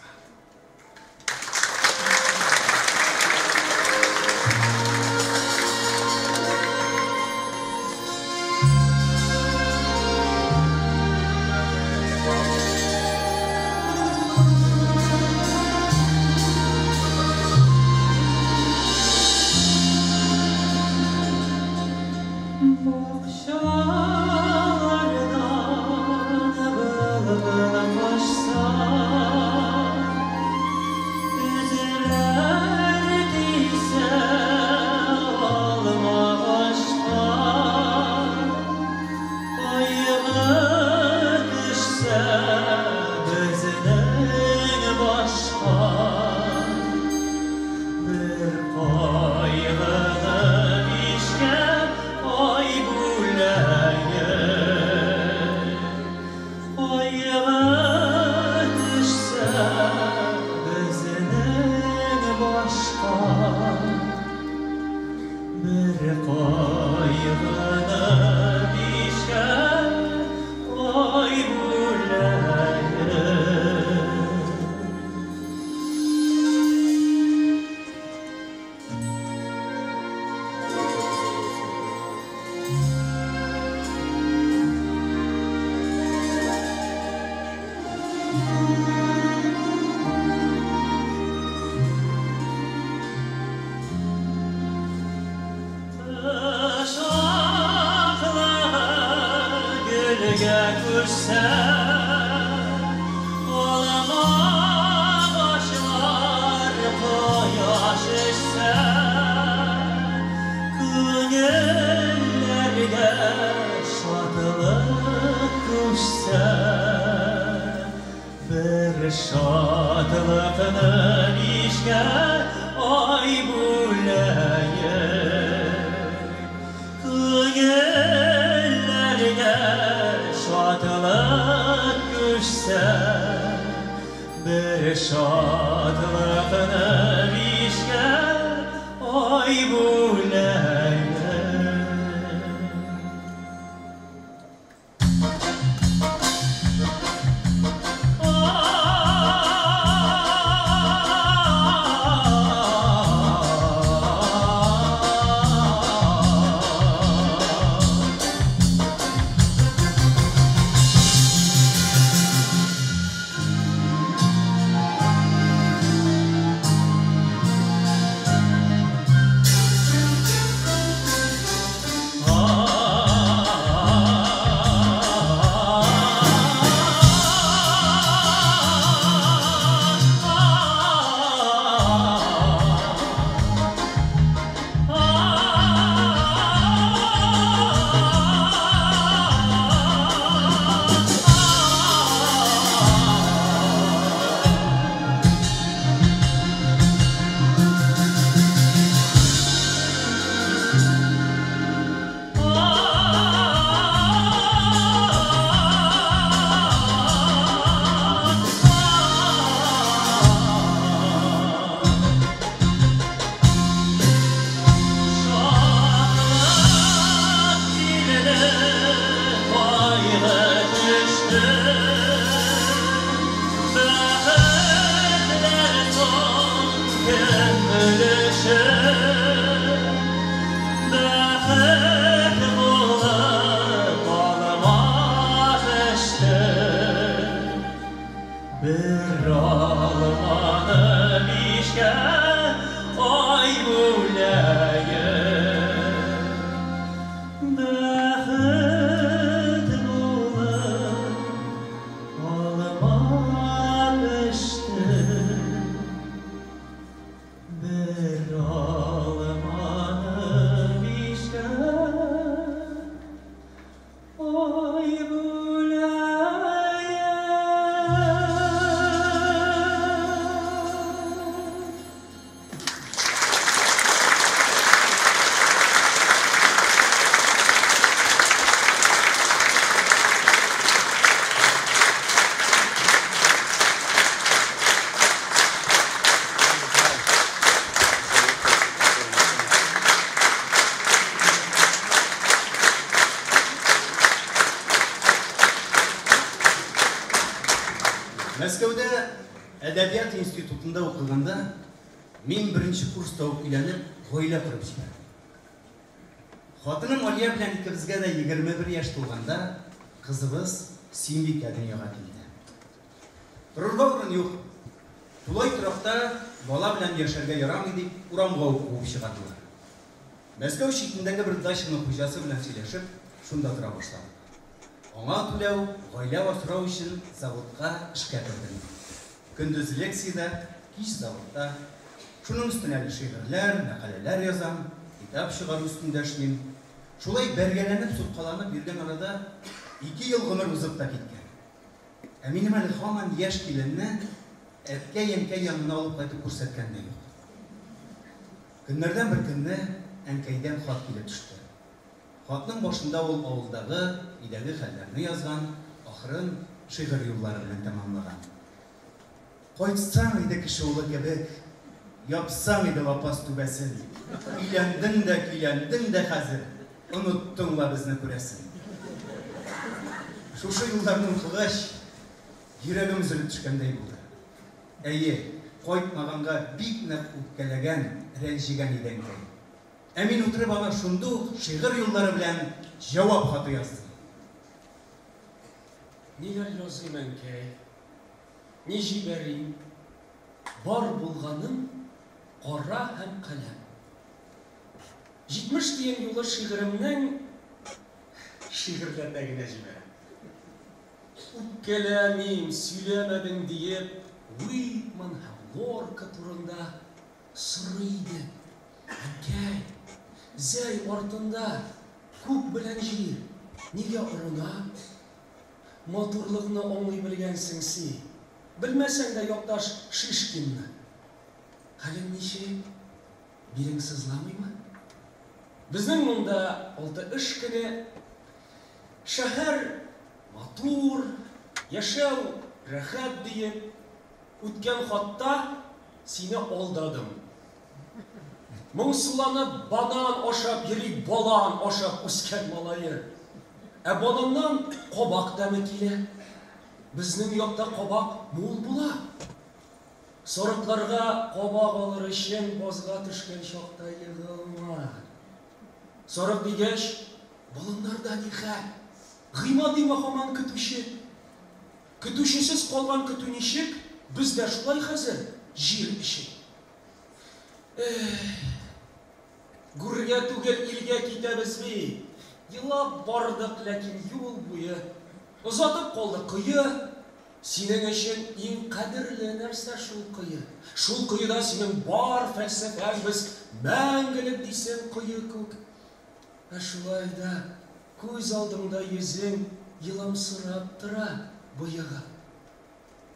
Speaker 9: Өлешем. Бәхет булып алма пеште. Бер алманы бишкә ай бүләем. Бәхет булып алма пеште. Бер алманы бишкә ай бүләем.
Speaker 3: Мәскәүдә Әдәбият институтында укыганда, мин беренче курста ук өйләнеп, гаилә корып җибәрдем. Хатыным Алия белән икебезгә дә 21 яшь тулганда, кызыбыз Сөембикә дөньяга килде. Торырга урын юк. Тулай торакта бала белән яшәргә ярамый дип, урамга ук куып чыгардылар. Мәскәү читендәге бер дачаның хуҗасы белән сөйләшеп, шунда тора башладык. Аңа түләү, гаилә асрау өчен заводка эшкә кердем. Көндез лекциядә, кич заводта. Шуның өстенә әле шигырьләр, мәкаләләр язам, китап чыгару өстендә эшлим. Шулай бәргәләнеп, суткаланып йөргән арада 2 ел гомер узып та киткән. Ә минем әле һаман яшь киленне әткәй-әнкәй янына алып кайтып күрсәткән дә юк. Көннәрдән бер көнне әнкәйдән хат килеп төште. Хатның башында ул авылдагы, өйдәге хәлләрне язган, ахырын шигырь юллары белән тәмамлаган. Кайтсаң иде кеше улы кебек, япсаң иде лапас түбәсен. Өйләндең дә, көйләндең дә хәзер, оныттың ла безне күрәсең. Шушы юлларны укыгач, йөрәгем өзелеп төшкәндәй булды. Әйе, кайтмаганга бик нык үпкәләгән, рәнҗегән иде әнкәй. Ә мин утырып аңа шундук ук шигырь юллары белән җавап хаты яздым.
Speaker 1: Ниләр языйм, әнкәй, ни җибәрим? Бар булганым, кара һәм каләм. 70 тиен юлы шигыремнең шигырьләрдә генә җибәрәм. Үпкәләмим, сөйләмәдең диеп, Уитман һәм Лорка турында сорый идем. Әнкәй, Зәй артында күк белән җир нигә орына? Матурлыкны аңлый белгәнсең син. Белмәсәң дә якташ Шишкинны. Хәлең ничек? Билең сызламыймы? Безнең монда алты эш көне. Шәһәр матур, яшәү рәхәт диеп, үткән хатта сине алдадым. Моңсуланып банан ашап йөри балан ашап үскән малае. Ә бананнан кабак тәме килә. Безнең якта кабак мул була. Сарыкларга кабак алыр өчен базга төшкән чакта егылма. Сарык дигәч, болыннарда ни хәл? Гыймадимы һаман көтүче? Көтүчесез калган көтү ничек? Без дә шулай хәзер, җир өчен. Эх, гүргә түгел, илгә китәбез бит. Елап бардык, ләкин юл буе озатып калды кое. Синең өчен иң кадерле нәрсә шул кое. Шул коеда синең бар фәлсәфәң, без мәңгелек дисең кое күк. Ә шулай да күз алдымда йөзең еламсырап тора боегып.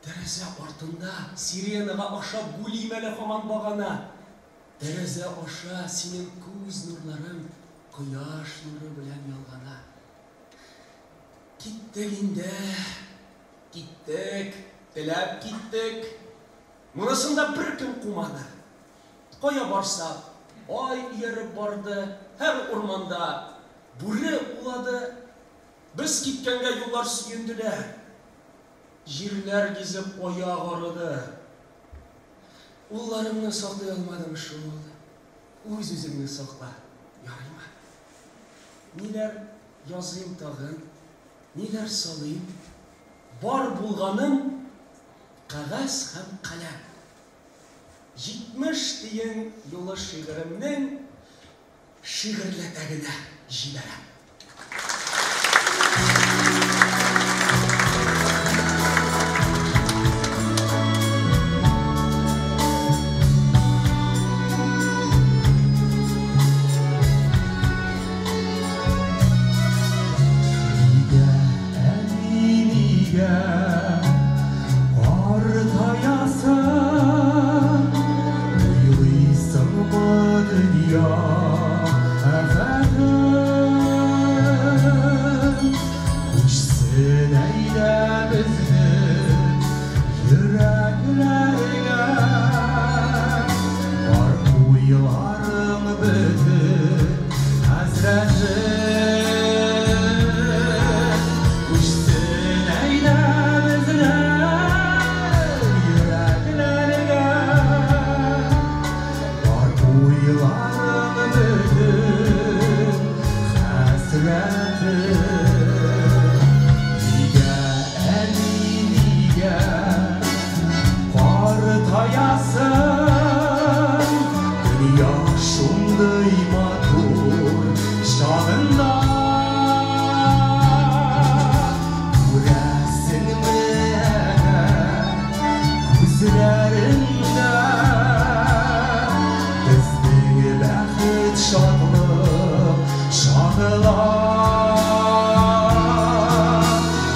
Speaker 1: Тәрәзә артында сиренага охшап гүлим әле һаман багана. Тәрәзә аша синең күз нурларың кояш нуры белән ялгана. Киттек инде, киттек, теләп киттек. Монысын да беркем кумады. Кая барсак, ай ияреп барды, һәр урманда бүре улады. Без киткәнгә юллар сөенделәр. Җирләр гизеп аяк арыды. Улларымны саклый алмадым шул. Үз-үзеңне сакла, ярыймы? Ниләр языйм тагын, ниләр салыйм? Бар булганым кәгазь һәм каләм. 70 тиен юлы шигыремнең шигырьләтә генә җибәрәм.
Speaker 9: Нигә, әни, нигә картаясың? Уйлыйсыңмы дөнья афәтен? Күчсен әйдә безнең йөрәкләргә, бар уйларың бөтен хәсрәтең. Күчсен әйдә безнең йөрәкләргә, бар уйларың бөтен хәсрәтең. Нигә, әни, нигә картаясың? Дөнья шундый матур чагында. Күрәсеңме әнә күзләреңдә безнең бәхет, шатлык чагыла.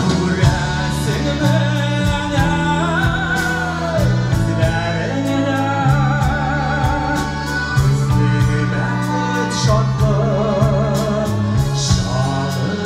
Speaker 9: Күрәсеңме әнә күзләреңдә безнең бәхет, шатлык чагыла.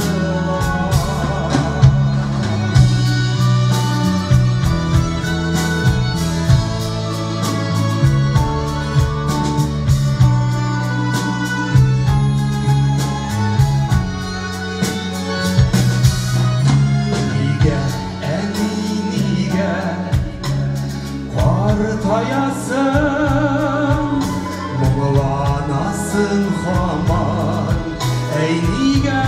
Speaker 9: Нигә, әни, нигә картаясың? Моңланасың һаман, әй нигә?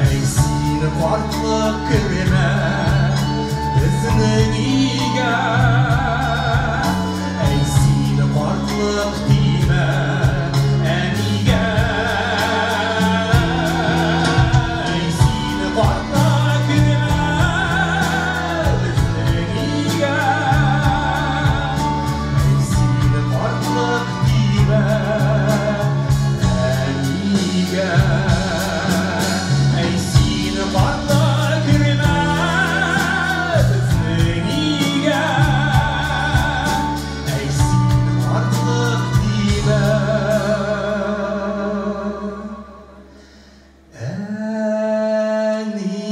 Speaker 9: Әй син картлык кермә безнең өйгә, әй син картлык тимә әнигә. Әй син картлык кермә безнең өйгә, әй син картлык тимә әнигә. Әй син картлык кермә безнең өйгә, әй син картлык тимә әнигә.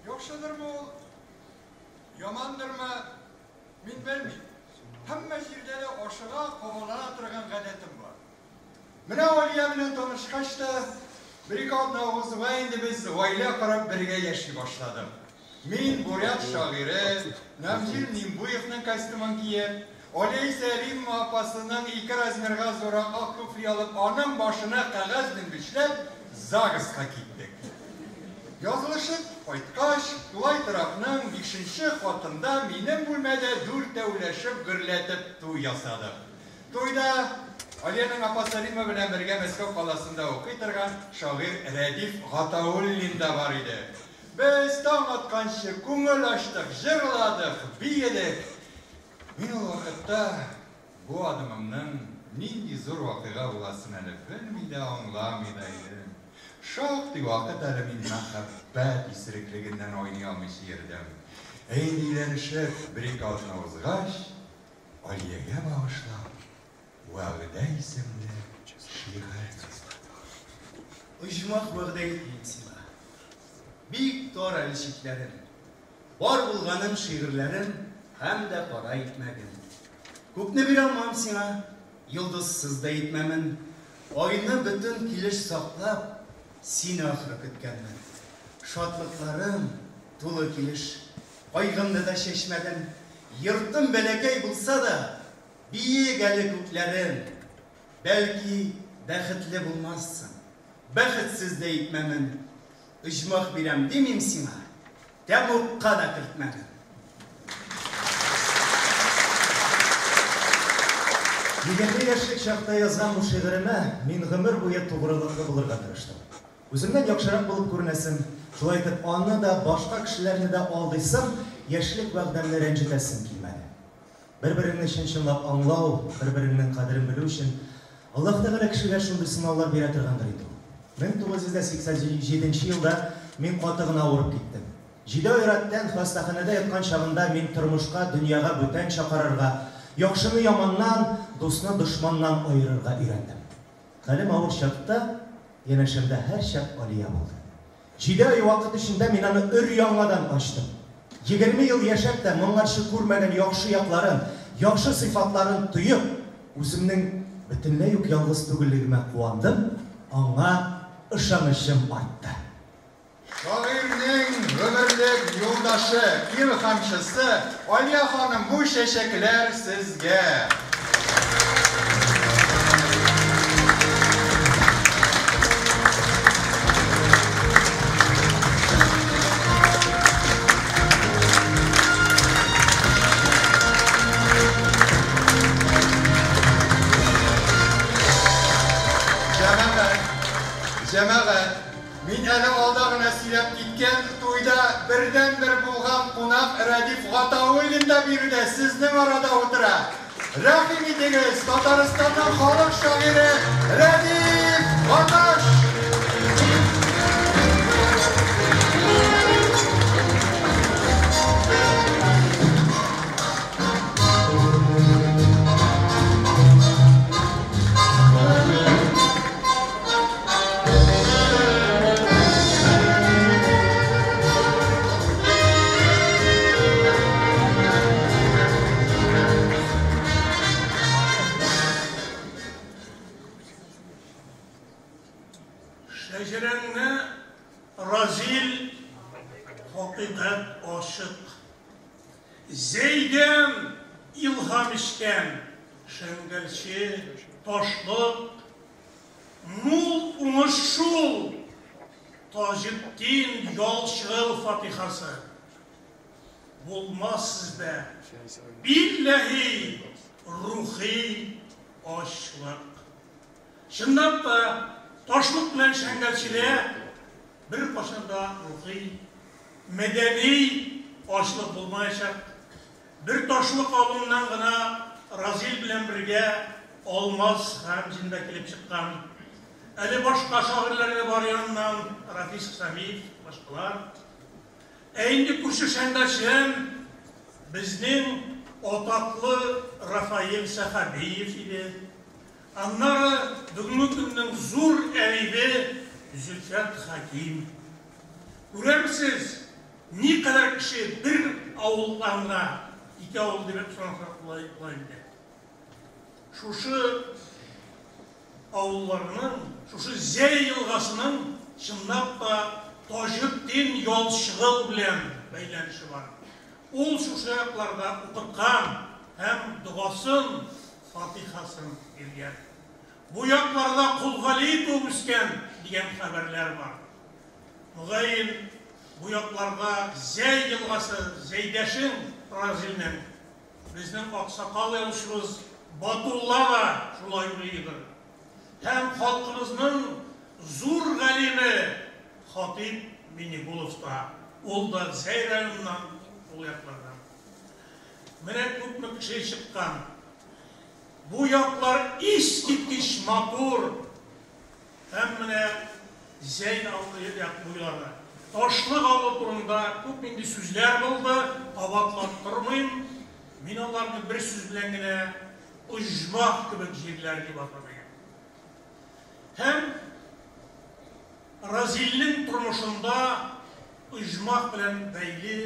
Speaker 2: Яхшыдырмы ул, ямандырмы, мин белмим. Һәммә җирдә дә ашыга, кабалана торган гадәтем бар. Менә Алия белән танышкач та, бер-ике атна узуга инде без гаилә корып бергә яши башладык. Мин бурят шагыйре Намзил Нимбуевның костюмын киеп, Алия исә Римма апасының ике размерга зуррак ак туфли алып, аның башына кәгазь дөмбечләп, ЗАГСка киттек. Язылышып кайткач, тулай торакның бишенче катында минем бүлмәдә дүртәүләшеп гөрләтеп туй ясадык. Туйда Алиянең апасы Римма белән бергә Мәскәү каласында укый торган шагыйрь Рәдиф Гатауллин да бар иде. Без таң атканчы күңел ачтык, җырладык, биедек. Мин ул вакытта бу адымымның нинди зур вакыйга буласын әле белми дә, аңламый да идем. Шактый вакыт әле мин мәхәббәт исереклегеннән айный алмыйча йөрдем. Ә инде өйләнешеп, бер-ике атна узгач, Алиягә багышлап, Вәгъдә исемле шигырь яздым.
Speaker 3: Оҗмах вәгъдә итмим сиңа. Бик тар әле чикләрем. Бар булганым шигырьләрем һәм дә кара икмәгем. Күпне бирә алмам сиңа, йолдызсыз да итмәмен. Айны бөтен килеш саклап, сине ахры көткәнмен. Шатлыкларым тулы килеш, кайгымны да чәчмәдем. Йортым бәләкәй булса да, биек әле күкләрем. Бәлки, бәхетле булмассың, бәхетсез дә итмәмен. Оҗмах бирәм димим сиңа, тәмугка да кертмәмен.
Speaker 8: 20 яшьлек чакта язган бу шигыремә мин гомер буе тугрылыклы булырга тырыштым. Үземнән яхшырак булып күренәсем, шулай итеп аны да, башка кешеләрне дә алдыйсым, яшьлек вәгъдәмне рәнҗетәсем килмәде. Бер-береңне чын-чынлап аңлау, бер-береңнең кадерен белү өчен Аллаһ Тәгалә кешегә шундый сынаулар бирә торгандыр инде ул. 1987 нче елда мин каты гына авырып киттем. Җиде ай рәттән хастаханәдә яткан чагында мин тормышка, дөньяга бүтәнчә карарга, яхшыны яманнан, дусны дошманнан аерырга өйрәндем. Хәлем авыр чакта янәшәмдә һәрчак Алия булды. Җиде ай вакыт эчендә мин аны өр-яңадан ачтым. 20 ел яшәп тә моңарчы күрмәгән яхшы якларын, яхшы сыйфатларын тоеп, үземнең бөтенләй үк ялгыз түгеллегемә куандым, аңа ышанычым артты.
Speaker 2: Шагыйрьнең гомерлек юлдашы, илһамчысы Алия ханым, бу чәчәкләр сезгә! Җәмәгать, җәмәгать, мин әле алда гына сөйләп киткән туйда бердәнбер булган кунак Рәдиф Гатауллин да биредә сезнең арада утыра. Рәхим итегез, Татарстанның халык шагыйре Рәдиф Гаташ!
Speaker 10: Шәҗәрәңне, Разил, хакыйкать ачык. Зәйдән илһам эчкән Шәңгәлче, Ташлык, Мул уңыш шул, Таҗетдин ялчыгыл фатихасы. Булмас сездә, билләһи, рухи ачлык. Чынлап та, Ташлык белән Шәңгәлчедә беркайчан да рухи, мәдәни ачлык булмаячак. Бер Ташлык авылыннан гына Разил белән бергә Алмаз Хәмзин дә килеп чыккан. Әле башка шагыйрьләр дә бар яныннан, Рафис Хисамиев, башкалар. Ә инде күрше Шәңгәлчедән безнең атаклы Рафаэль Сәхәбиев иде. Аннары бүгенге көннең зур әдибе Зөлфәт Хәким. Күрәмсез, никадәр кеше бер авылдан гына, ике авыл дип санасак була инде. Шушы авылларның, шушы Зәй елгасының чынлап та Таҗетдин Ялчыгыл белән бәйләнеше бар. Ул шушы якларда укыткан һәм догасын, фатихасын биргән. Бу якларда Кол Гали туып үскән дигән хәбәрләр бар. Мөгаен, бу якларда Зәй елгасы Зәйдәшең Разилнең, безнең аксакал язучыбыз Батулла да шулай уйлыйдыр. Һәм халкыбызның зур галиме Хатыйп Миннегулов та, ул да Зәй районыннан, ул яклардан. Менә күпме кеше чыккан. Бу яклар искиткеч матур. Һәм менә Зәй авылы як буйлары. Ташлык авылы турында күп инде сүзләр булды, кабатлап тормыйм. Мин аларны бер сүз белән генә оҗмах кебек җирләр дип атадым. Һәм Разилнең тормышында оҗмах белән бәйле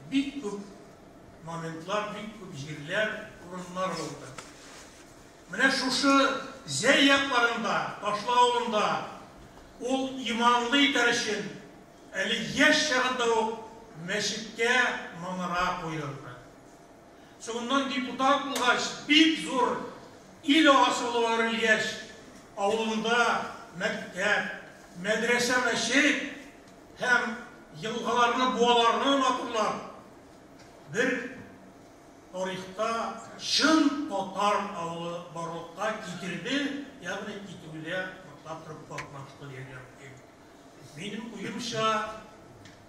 Speaker 10: бик күп моментлар, бик күп җирләр, урыннар булды. Менә шушы Зәй якларында, Ташлы авылында ул иманлы итәр өчен әле яшь чагында ук мәчеткә манара куйдырды. Соңыннан депутат булгач, бик зур ил агасы булып әверелгәч, авылында мәктәп, мәдрәсә, мәчет һәм елгаларны, буаларны матурлап, бер тарихта чын татар авылы барлыкка китерде, ягъни китерүдә ныклап торып катнашты дияргә мөмкин. Минем уемча,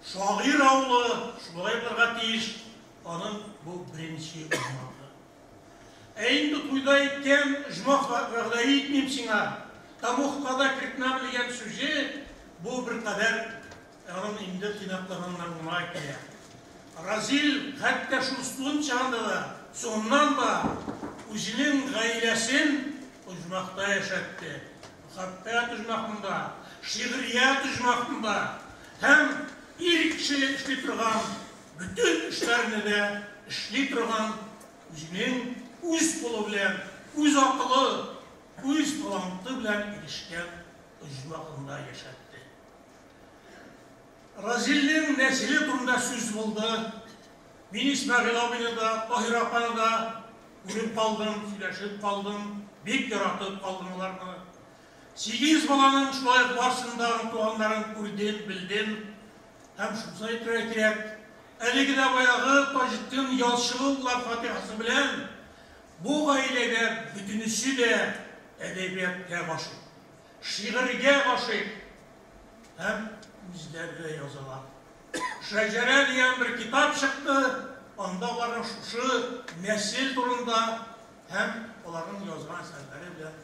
Speaker 10: шагыйрь авылы шулай булырга тиеш, аның бу беренче оҗмахы. Ә инде туйда әйткән оҗмах вәгъдә итмим сиңа, тәмугка да кертмәм дигән сүзе бу беркадәр аның инде тыйнаклыгыннан гына килә. Разил хәтта шул студент чагында да, соңыннан да үзенең гаиләсен оҗмахта яшәтте. Мәхәббәт оҗмахында, шигърият оҗмахында һәм ир кеше эшли торган бөтен эшләрне дә эшли торган үзенең үз кулы белән, үз акылы, үз таланты белән ирешкән оҗмахында яшәтте. Разилнең нәселе турында сүз булды. Мин Исмәгыйль абыйны да, Таһир апаны да күреп калдым, сөйләшеп калдым, бик яратып калдым аларны. 8 баланың шулай ук барысын да туганнарын күрдем, белдем. Һәм шунысын әйтергә кирәк, әлеге дә баягы Таҗетдин Ялчыгуллар фатихасы белән бу гаиләдә бөтенесе дә әдәбиятка гашыйк, шигырьгә гашыйк һәм үзләре дә язалар. Шәҗәрә дигән бер китап чыкты, анда аларның шушы нәсел турында һәм аларның язган әсәрләре белән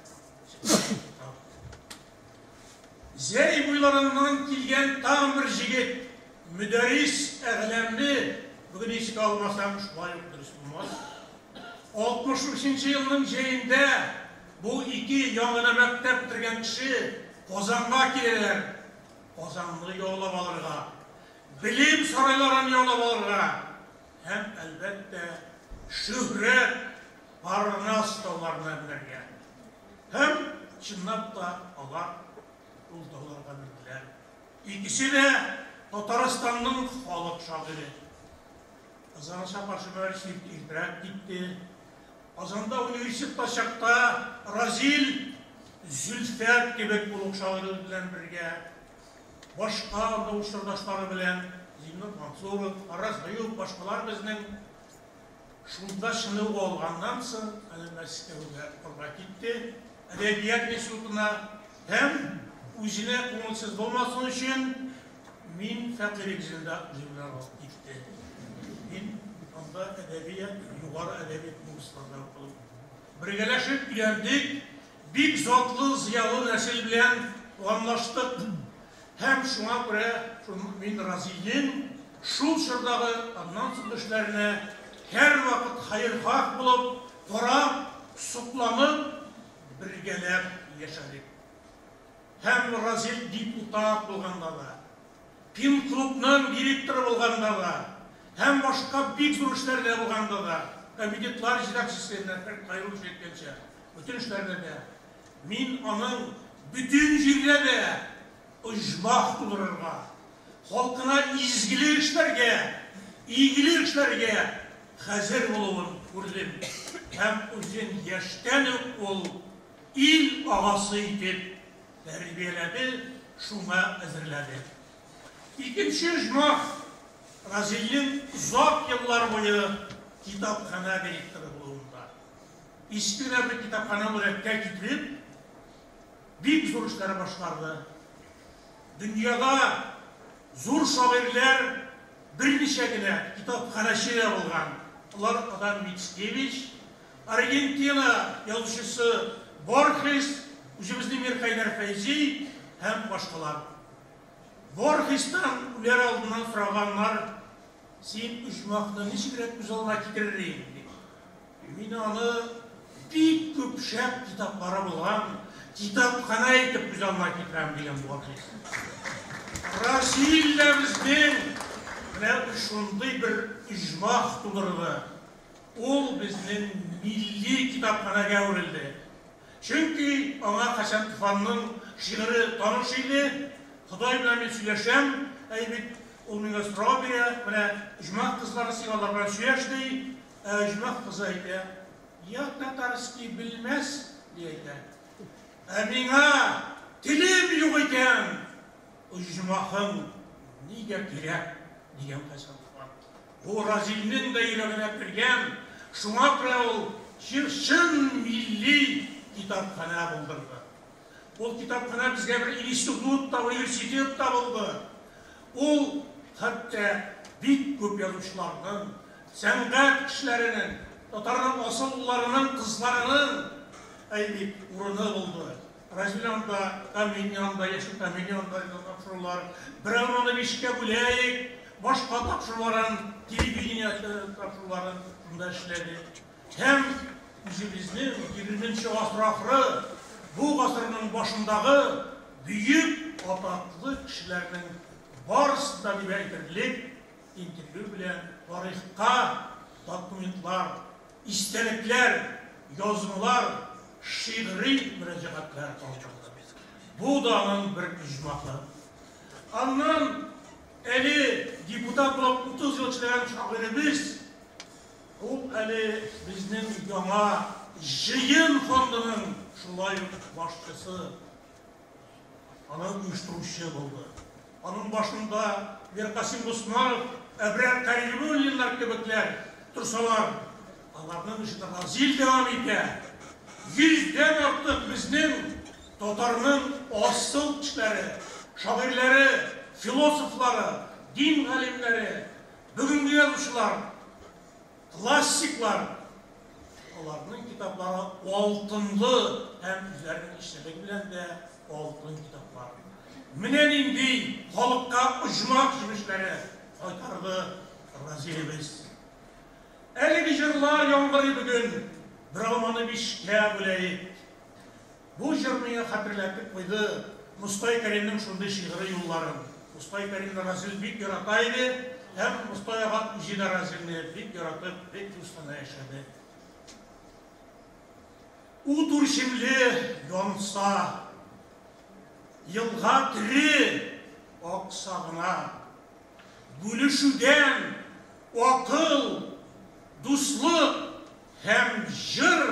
Speaker 10: чыккан китап. Зәй буйларыннан килгән тагын бер җегет, Мөдәррис Әгъләмне бүген искә алмасам, шулай ук дөрес булмас. 65 елның җәендә бу ике яңа мәктәп бетергән кеше Казанга киләләр. Казанны яулап алырга, белем сарайларын яулап алырга һәм, әлбәттә, шөһрәт Парнас тауларына менәргә. Һәм, чынлап та, алар ул тауларга менделәр. Икесе дә Татарстанның халык шагыйре. Кызганычка каршы, Мөдәррис иртәрәк китте. Казанда университетта чакта Разил Зөлфәт кебек олуг шагыйрь белән бергә, башка анда чордашлары белән Зиннур Мансуров, Харрас Аюп, башкалар безнең шунда чыныгу алганнан соң, әле Мәскәүгә укырга китте, әдәбият институтына һәм үзенә күңелсез булмасын өчен мин фәкыйрегезне дә үзе белән алып китте. Мин анда әдәбият, югары әдәби курсларда укыдым. Бергәләшеп өйләндек, бик затлы, зыялы нәсел белән туганлаштык. Һәм шуңа күрә мин Разилнең шул чордагы аннан соңгы эшләренә һәрвакыт хәерхаһ булып, карап, сокланып, бергәләп яшәдек. Һәм Разил депутат булганда да, Пин-клубның директоры булганда да, һәм башка бик зур эшләрдә булганда да, комитетлар җитәкчесе Нәфәк Хәйруллович әйткәнчә, бөтен эшләрдә дә мин аның бөтен җирдә дә оҗмах тудырырга, халкына изгелек эшләргә, игелек эшләргә хәзер булуын күрдем һәм үзен яшьтән үк ул ил агасы итеп тәрбияләде, шуңа әзерләде. Икенче оҗмах Разилнең озак еллар буе китапханә директоры булуында. Иске генә бер китапханә рәткә китереп, бик зур эшләр башкарды. Дөньяда зур шагыйрьләр берничә генә китапханәче дә булган. Алар Адам Мицкевич, Аргентина язучысы Борхес, үзебезнең Мирхәйдәр Фәйзи һәм башкалар. Борхестан үләр алдыннан сораганнар, син оҗмахны ничегрәк күз алдына китерер идең, дип. Мин аны бик күп шәп китаплары булган китапханә итеп күз алдына китерәм, дигән Борхес. Разил дә безнең Менә шундый бер оҗмах тудырды. Ул безнең милли китапханәгә әверелде. Чөнки аңа Хәсән Туфанның шигыре таныш иде. Ходай белән мин сөйләшәм, әй бит, ул миңа сорау бирә, менә оҗмах кызлары син алар белән сөйләш ди. Ә оҗмах кызы әйтә, я татарский белмәс, ди әйтә. Ә миңа телем юк икән, оҗмахың нигә кирәк, дигән Хәсән Туфан. Бу Разилнең дә йөрәгенә кергән, шуңа күрә ул чын милли китапханә булдырды. Ул китапханә безгә бер институт та, университет та булды. Ул хәтта бик күп язучыларның, сәнгать кешеләренең, татарның асылларының, кызларының әй бит урыны булды. Разил анда, Камил янында, Яшел Камил янында тапшырулар, бер алманы бишкә бүләйек, башка тапшыруларын, телевидение тапшыруларын шунда эшләде. Һәм үзебезнең 20 гасыр ахыры, бу гасырның башындагы бөек атаклы кешеләрнең барысын да дип әйтерлек интервью белән тарихка документлар, истәлекләр, язмалар, шигъри мөрәҗәгатьләр калдырды. Бу да аның бер оҗмахы. Аннан әле депутат булып 30 ел эшләгән шагыйребез, ул әле безнең яңа җыен фондының шулай ук башчысы, аны оештыручы булды. Аның башында Миркасим Госманов, Әбрар Каримуллиннар кебекләр торсалар, аларның эшен Разил дәвам итә. 100дән артык безнең татарның асыл кешеләре, шагыйрьләре, философлары, дин галимнәре, бүгенге язучылар, классиклар, аларның китаплары алтынлы һәм үзләренең эчтәлеге белән дә алтын китаплар. Менә нинди халыкка оҗмах җимешләре кайтарды Разилебез. Әлеге җырлар яңгырый бүген, бер алманы бишкә бүләйек. Бу җыр миңа хәтерләтеп куйды Мостай Кәримнең шундый шигъри юлларын. Мостай Кәримне Разил бик ярата иде, һәм Мостай ага үзе дә Разилне бик яратып, бик дустанә яшәде. Ут үрчемле янса, елга тере акса гына, бүлешүдән акыл, дуслык һәм җыр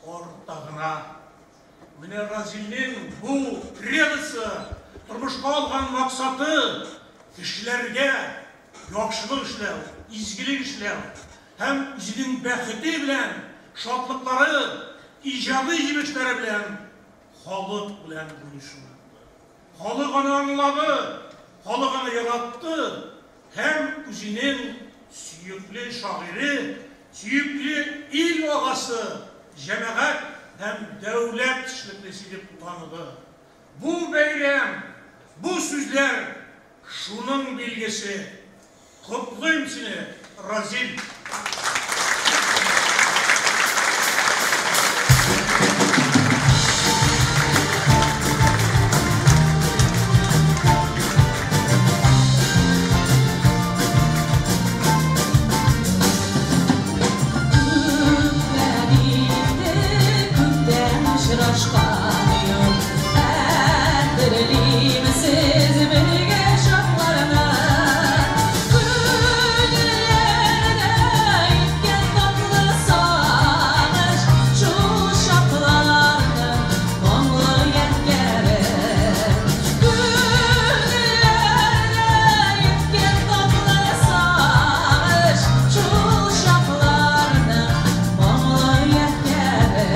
Speaker 10: арта гына. Менә Разилнең бу кредосы, тормышка алган максаты кешеләргә яхшылык эшләү, изгелек эшләү һәм үзенең бәхете белән, шатлыклары, иҗади җимешләре белән халык белән бүлешү. Халык аны аңлады, халык аны яратты һәм үзенең сөекле шагыйре, сөекле ил агасы, җәмәгать һәм дәүләт эшлеклесе дип таныды. Бу бәйрәм, бу сүзләр шуның билгесе. Котлыйм сине, Разил!
Speaker 11: Күптән инде, күптән очрашкан юк. Хәтерлимсез бергә чакларны. Күңелләрдә иткән татлы сагыш, шул чакларның моңлы ядкәре. Күңелләрдә иткән татлы сагыш, шул чакларның моңлы ядкәре.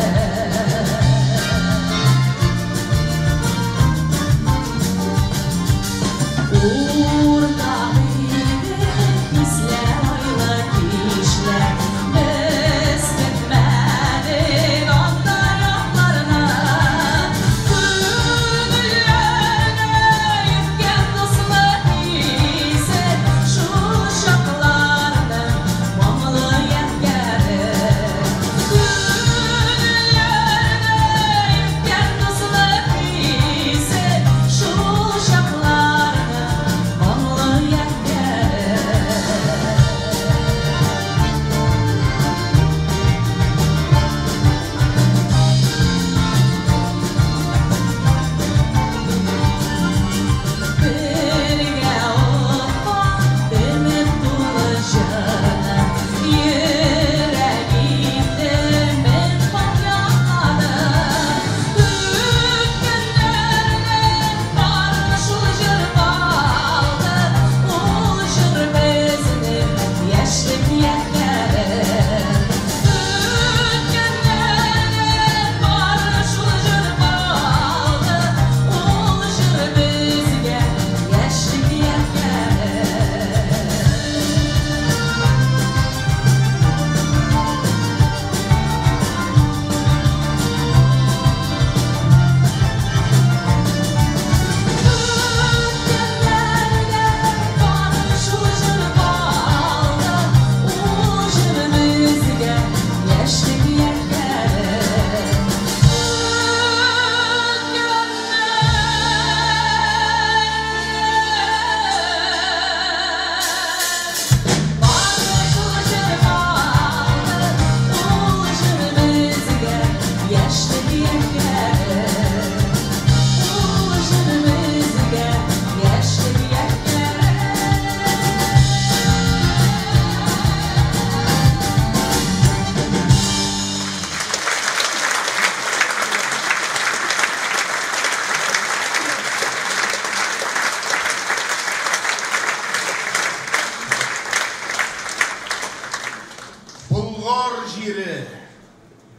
Speaker 4: җире,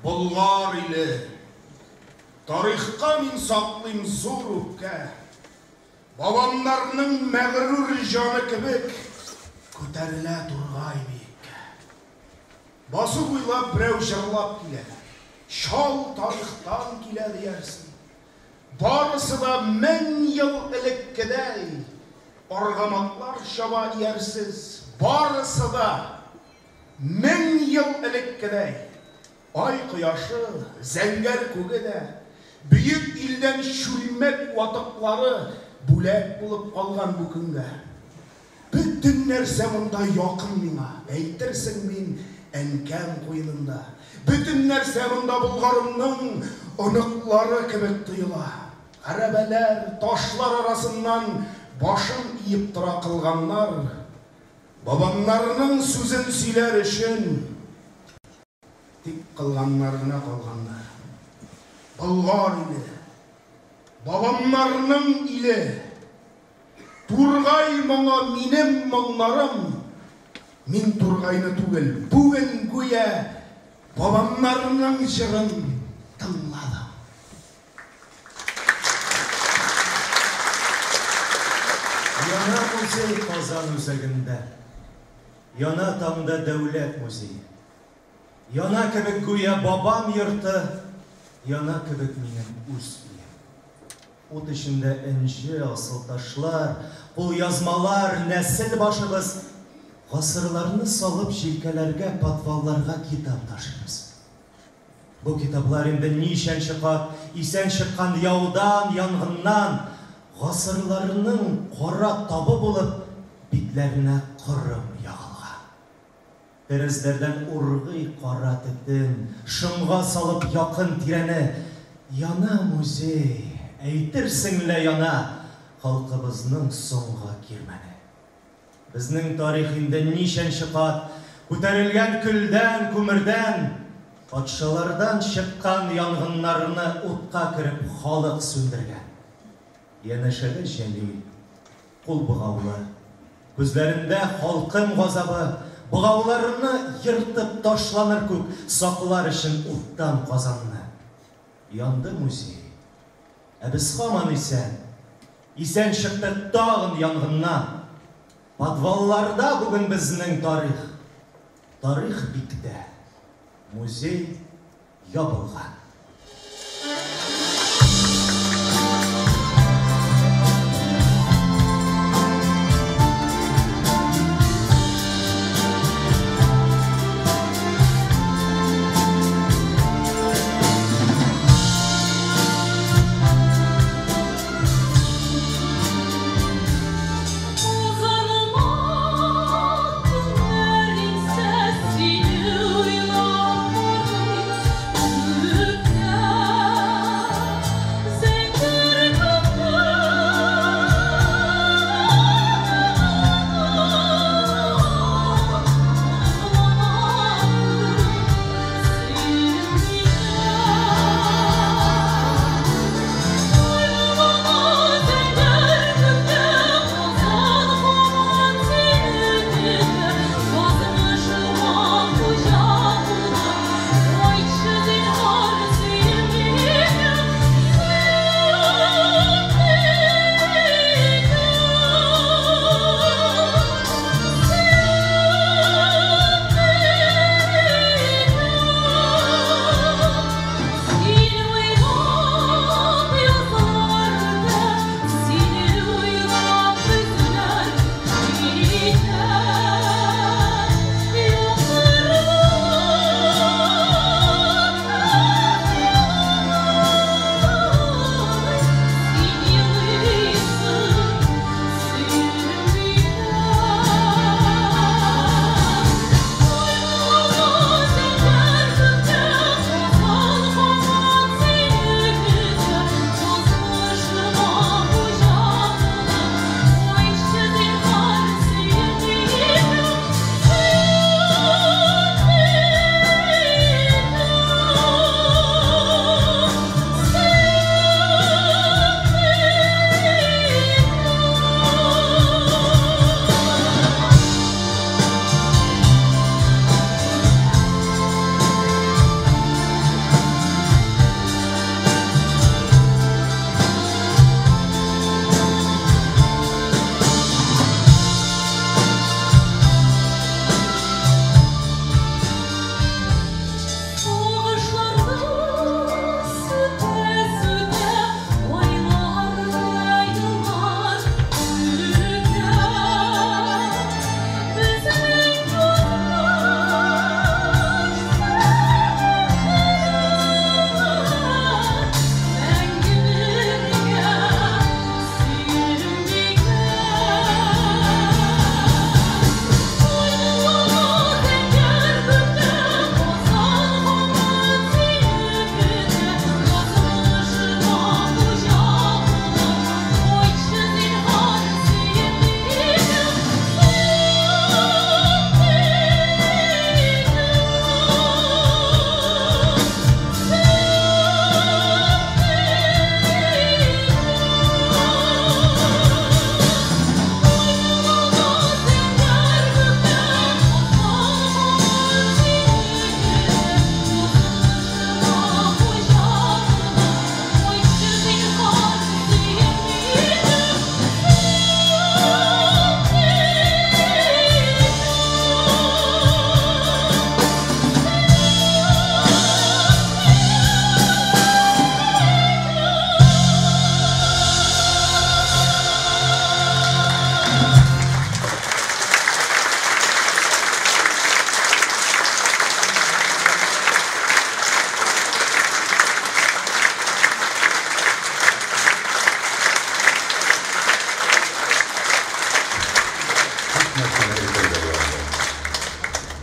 Speaker 4: Болгар иле. Тарихка мин саклыйм зур үпкә. Бабамнарның мәгърур җаны кебек күтәрелә тургай биеккә. Басу буйлап берәү җырлап килә. Чал тарихтан килә диярсең. Барысы да 1000 ел элеккедәй. Аргамаклар чаба иярсез. Барысы да 1000 ел элеккедәй. Ай кояшы, зәңгәр күге дә, бөек илдән чүлмәк ватыклары бүләк булып калган бу көнгә. Бөтен нәрсә монда якын миңа, әйтерсең мин әнкәм куенында. Бөтен нәрсә монда Болгарымның оныклары кебек тоела. Хәрабәләр, ташлар арасыннан башын иеп тора кылганнар. Бабамнарның сүзен сөйләр өчен тик кылганнар гына калганнар. Болгар иле, бабамнарның иле. Тургай моңы минем моңнарым. Мин тургайны түгел, бүген гүя бабамнарның җырын тыңладым.
Speaker 8: Яна музей Казан үзәгендә. Яна таңда дәүләт музее. Яна кебек гүя бабам йорты, яна кебек минем үз өем. Ут эчендә энҗе, асылташлар, кулъязмалар, нәсел башыбыз. Гасырларны салып җилкәләргә, подвалларга китап ташыйбыз. Бу китаплар инде ничәнче кат исән чыккан яудан, янгыннан, гасырларның кара табы булып, битләренә корым ягылган. Тәрәзләрдән ургый кара төтен, шомга салып якын тирәне. Яна музей, әйтерсең лә яна халкыбызның соңгы кирмәне. Безнең тарих инде ничәнче кат күтәрелгән көлдән, күмердән, патшалардан чыккан янгыннарны утка кереп халык сүндергән. Янәшәдә Җәлил, кул богаулы, күзләрендә халкым газабы, богауларны ертып ташланыр күк, саклар өчен уттан Казанны. Янды музей. Ә без һаман исән. Исән чыктык тагын янгыннан. Подвалларда бүген безнең тарих. Тарих биктә. Музей ябылган.
Speaker 11: Узанма көннәр иңсә, сине уйлап барыйм.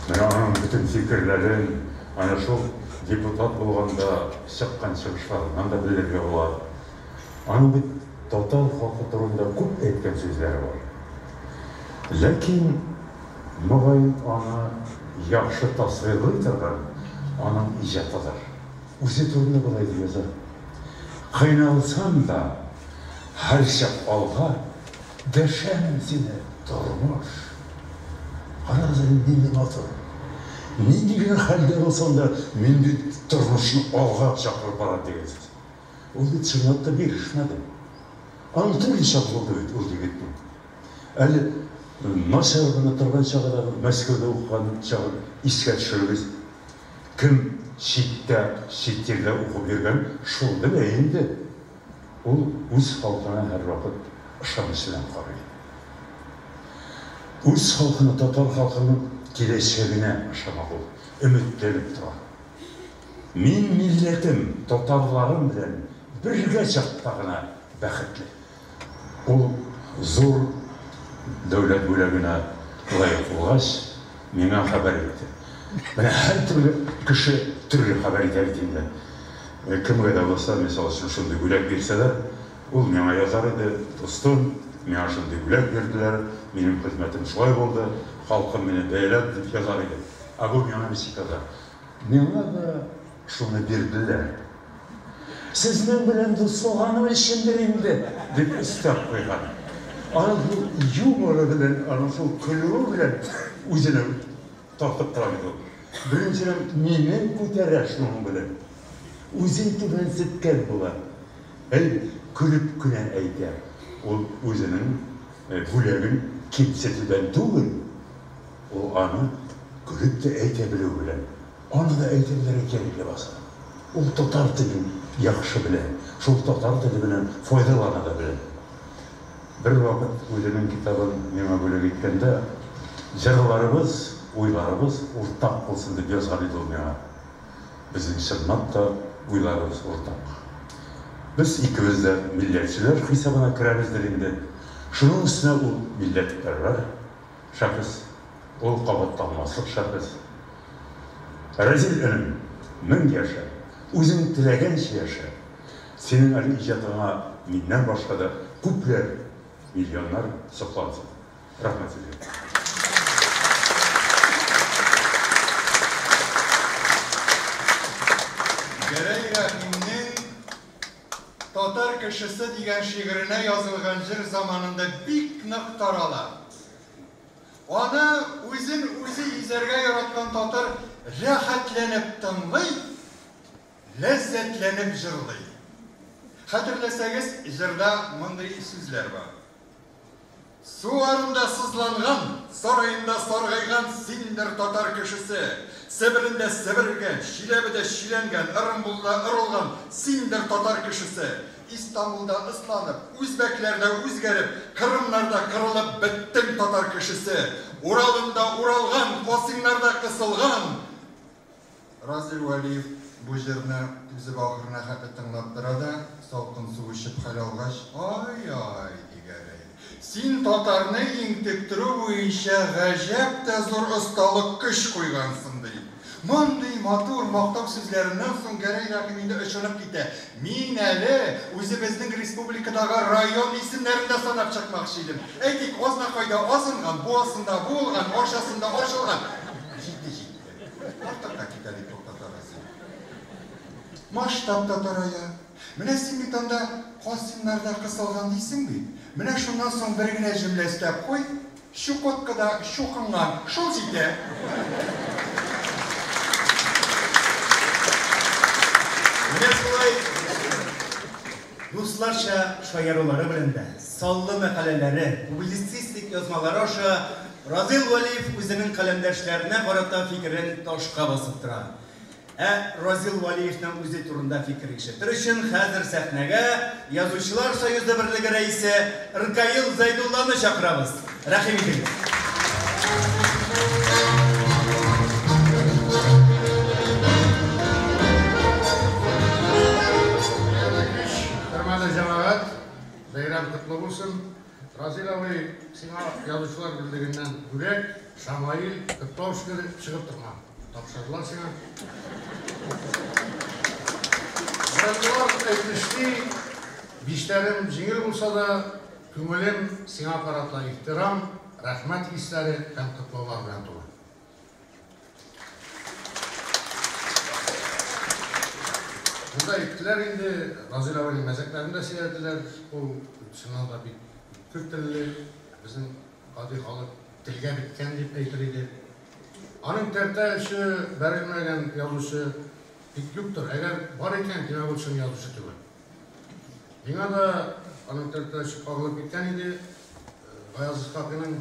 Speaker 12: Менә аның бөтен фикерләрен әнә шул депутат булганда чыккан чыгышларыннан да белергә була. Аның бит татар халкы турында күп әйткән сүзләре бар. Ләкин, мөгаен, аны яхшы тасвирлый торган аның иҗатыдыр. Үзе турында болай дип яза, Кыйналсам да, һәрчак алга дәшәмен сине, тормыш! Карагыз әле, нинди матур! Нинди генә хәлдә булсам да, мин бит тормышны алга чакырып барам дигән сүз. Ул бит чынлап та бирешмәде. Аның төрле чагы булды бит ул егетнең. Әле начар гына торган чагы да, Мәскәүдә укыган чагын искә төшерегез. Кем читтә, чит җирдә укып йөргән, шул белә инде. Ул үз халкына һәрвакыт ышаныч белән карый. Үз халкына, татар халкының киләчәгенә ышана ул, өметләнеп тора. Мин милләтем, татарларым белән бергә чакта гына бәхетле. Ул зур дәүләт бүләгенә лаек булгач, миңа хәбәр итте. Менә һәртөрле кеше төрле хәбәр итә бит инде. Кемгә дә булса, мисал өчен, шундый бүләк бирсәләр, ул миңа язар иде, дустым, миңа шундый бүләк бирделәр, минем хезмәтем шулай булды, халкым мине бәяләде дип язар иде. Ә бу миңа ничек яза? Миңа да шуны бирделәр. Сезнең белән дус булганым өчендер инде, дип өстәп куйган. Аның шул юморы белән, аның шул көлүе белән үзенә тартып тора бит ул. Беренчедән, мине күтәрә шуның белән. Үзен түбәнсеткән була. Әй, көлеп кенә әйтә. Ул үзенең бүләген кимсетүдән түгел, Ул аны көлеп тә әйтә белү белән, аны да әйтә белергә кирәк ләбаса. Ул татар телен яхшы белә, шул татар теле белән файдалана да белә. Бервакыт үзенең китабын миңа бүләк иткәндә, Җырларыбыз, уйларыбыз уртак булсын, дип язган иде ул миңа. Безнең чынлап та уйларыбыз уртак. Без икебез дә милләтчеләр хисабына керәбездер инде. Шуның өстенә ул милләтпәрвәр. Шәхес. Ул кабатланмаслык шәхес. Рәзил энем, мең яшә! Үзең теләгәнчә яшә! Синең әле иҗатыңа миннән башка да күпләр, миллионнар соклансын. Рәхмәт сезгә.
Speaker 2: Гәрәй Рәхимнең Татар кешесе дигән шигыренә язылган җыр заманында бик нык тарала. Аны үзен үзе изәргә яраткан татар рәхәтләнеп тыңлый, ләззәтләнеп җырлый. Хәтерләсәгез, җырда мондый сүзләр бар. Су арында сызланган, сараенда саргайган синдер татар кешесе. Себерендә себерелгән, Чиләбедә чиләнгән, Ырымбулда ырылган синдер татар кешесе. Истанбулда ысланып, үзбәкләрдә үзгәреп, Кырымнарда кырылып беттең татар кешесе. Уралында уралган, Касыймнарда кысылган. Разил Вәлиев бу җырны түзеп ахырына хәтле тыңлап тора да, салкын су эчеп хәл алгач, Ай-ай, ди Гәрәй, син татарны интектерү буенча гаҗәп тә зур осталык көч куйгансың, ди. Мондый матур мактау сүзләреннән соң Гәрәй Рәхим инде очынып китә. Мин әле үзебезнең республикадагы район исемнәрен дә санап чыкмакчы идем. Әйтик, Азнакайда азынган, Буасында буылган, Арчасында арчылган. Җитте, җитте. Артык та китә, дип туктата Разил. Масштаб та тарая. Менә син бит анда Касыймнарда кысылган дисең бит. Менә шуннан соң бер генә җөмлә өстәп куй, Чукоткада чукынган, шул җитә.
Speaker 3: Менә шулай дусларча шаярулары белән дә, саллы мәкаләләре, публицистик язмалары аша Разил Вәлиев үзенең каләмдәшләренә карата фикерен ташка басып тора. Ә Разил Вәлиевнең үзе турында фикер ишетер өчен хәзер сәхнәгә Язучылар союзы берлеге рәисе Ркаил Зәйдулланы чакырабыз. Рәхим итегез.
Speaker 6: Хәерле кич, хөрмәтле җәмәгать! Бәйрәм котлы булсын! Разил абый, сиңа Язучылар берлегеннән бүләк. Шамаил, котлау шигыре чыгып торма. Тапшырдылар сиңа. Борынгылар әйтмешли, биштәрем җиңел булса да, күңелем сиңа карата ихтирам, рәхмәт хисләре һәм котлаулар белән тулы. Монда әйттеләр инде, Разил абыйның мәзәкләрен дә сөйләделәр. Ул чыннан да бик үткер телле, безнең гади халык телгә беткән дип әйтер иде. Аның тәртә очы бәрелмәгән язучы бик юктыр. Әгәр бар икән, димәк ул чын язучы түгел. Миңа да аның тәртә очы кагылып киткән иде. Гаяз Исхакыйның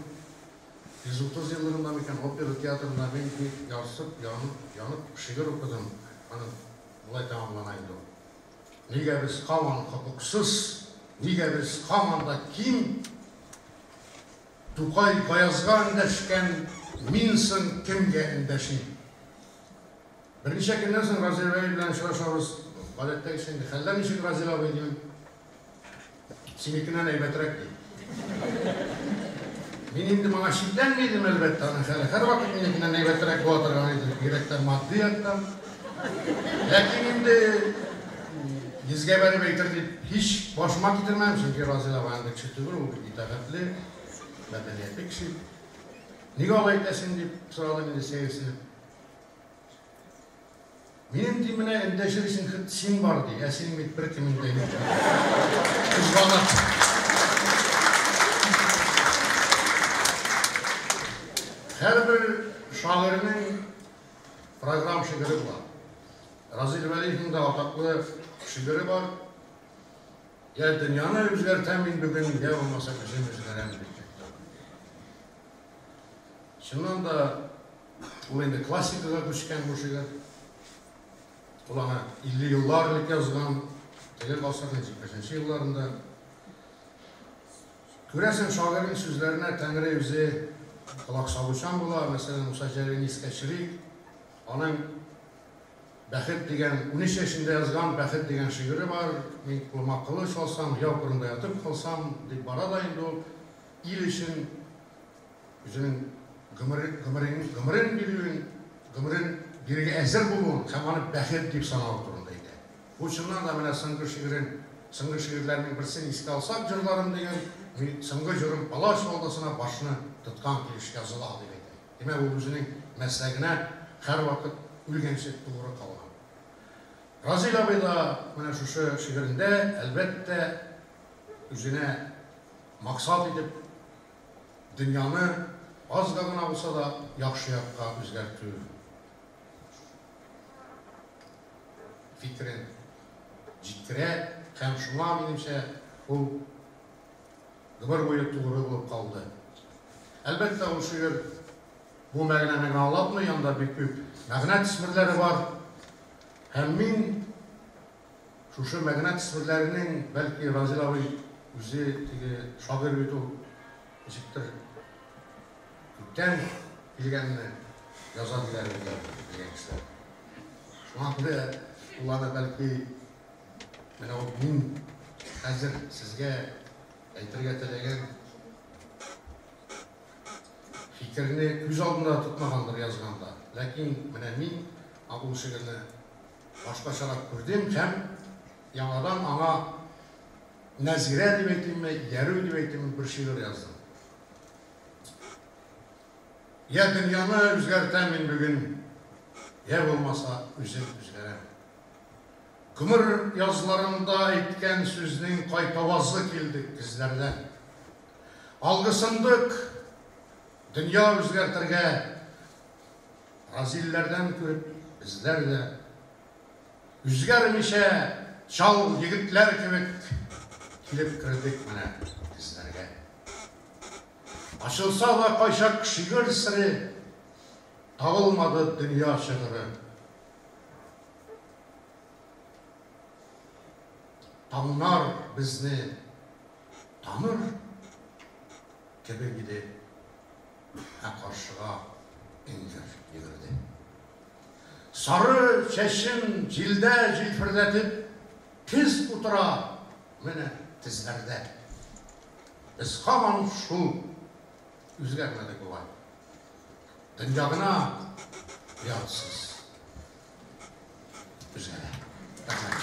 Speaker 6: 130 еллыгында микән, опера театрында мин бик ярсып, янып, янып шигырь укыдым. Аның болай тәмамлана инде ул. Нигә без һаман хокуксыз, нигә без һаман да ким? Тукай Гаязга эндәшкән, мин соң кемгә эндәшим? Берничә көннән соң Разил абый белән очрашабыз. Гадәттәгечә инде, хәлләр ничек, Разил абый, дим. Синекеннән әйбәтрәк, ди. Мин инде моңа шикләнми идем, әлбәттә, аның хәле һәрвакыт минекеннән әйбәтрәк була торган иде, бигрәк тә матди яктан. Ләкин инде йөзгә бәреп әйтер дип һич башыма китермәдем, чөнки Разил абый андый кеше түгел, ул бик итагатьле, мәдәниятле кеше. Нигә алай әйтәсең, дип сорадым инде сәерсенеп. Минем, ди, менә эндәшер өчен хет син бар, ди, ә синең бит беркемең дә юк. Кызганып. Һәрбер шагыйрьнең программ шигыре була. Разил Вәлиевнең дә атаклы шигыре бар. Я дөньяны үзгәртәм мин бүген, я булмаса үзем үзгәрәм, дип. Чыннан да, ул инде классикага күчкән бу шигырь. Ул аны 50 еллар элек язган, теге гасырның 70 нче елларында. Күрәсең, шагыйрьнең сүзләренә Тәңре үзе колак салучан була. Мәсәлән, Муса Җәлилне искә төшерик. Аның Бәхет дигән, 13 яшендә язган Бәхет дигән шигыре бар. Мин кулыма кылыч алсам, яу кырында ятып калсам, дип бара да инде ул. Ил өчен үзенең гомере, гомерен, гомерен бирүен, гомерен бирергә әзер булуын һәм аны бәхет дип санавы турында әйтә. Бу чыннан да менә соңгы шигырен, соңгы шигырьләренең берсен искә алсак, Җырларым дигән, мин соңгы җырым палач алдасына башны тоткан килеш языла, дип әйтә. Димәк, ул үзенең мәсләгенә һәрвакыт үлгәнче тугры калган. Разил абый да менә шушы шигырендә, әлбәттә, үзенә максат итеп дөньяны азга гына булса да яхшы якка үзгәртү фикерен җиткерә һәм шуңа, минемчә, ул гомер буе тугры булып калды. Әлбәттә, ул шигырь бу мәгънәне генә аңлатмый, анда бик күп мәгънә төсмерләре бар. Һәм мин Шушы мәгънә төсмерләренең, бәлки, Разил абый үзе теге шагыйрь бит ул, ничектер күктән килгәнне яза диләр бит инде белгән кешеләр. Шуңа күрә ул аны бәлки менә ул мин хәзер сезгә әйтергә теләгән фикерне күз алдында тотмагандыр язганда. Ләкин менә мин ул шигырьне башкачарак күрдем һәм яңадан аңа нәзирә дип әйтимме, иярү дип әйтимме, бер шигырь яздым. Я дөньяны үзгәртәм мин бүген, я булмаса үзем үзгәрәм. Гомер язларында әйткән сүзнең кайтавазы килде тезләрдән. Алгысындык дөнья үзгәртергә Разилләрдән күреп безләр дә Үзгәрмичә чал егетләр кебек Килеп кердек менә тезләргә. Ачылса да кайчак шигырь сере, Табылмады дөнья чыгыры. Таңнар безне таныр кебек иде. Ә каршыга эңгер йөгерде. Сары чәчен җилдә җилфердәтеп, Тез утыра менә тезләрдә. Без һаман шул, үзгәрмәдек болай.
Speaker 4: Дөнья гына оятсыз өзгәлә. Рәхмәт.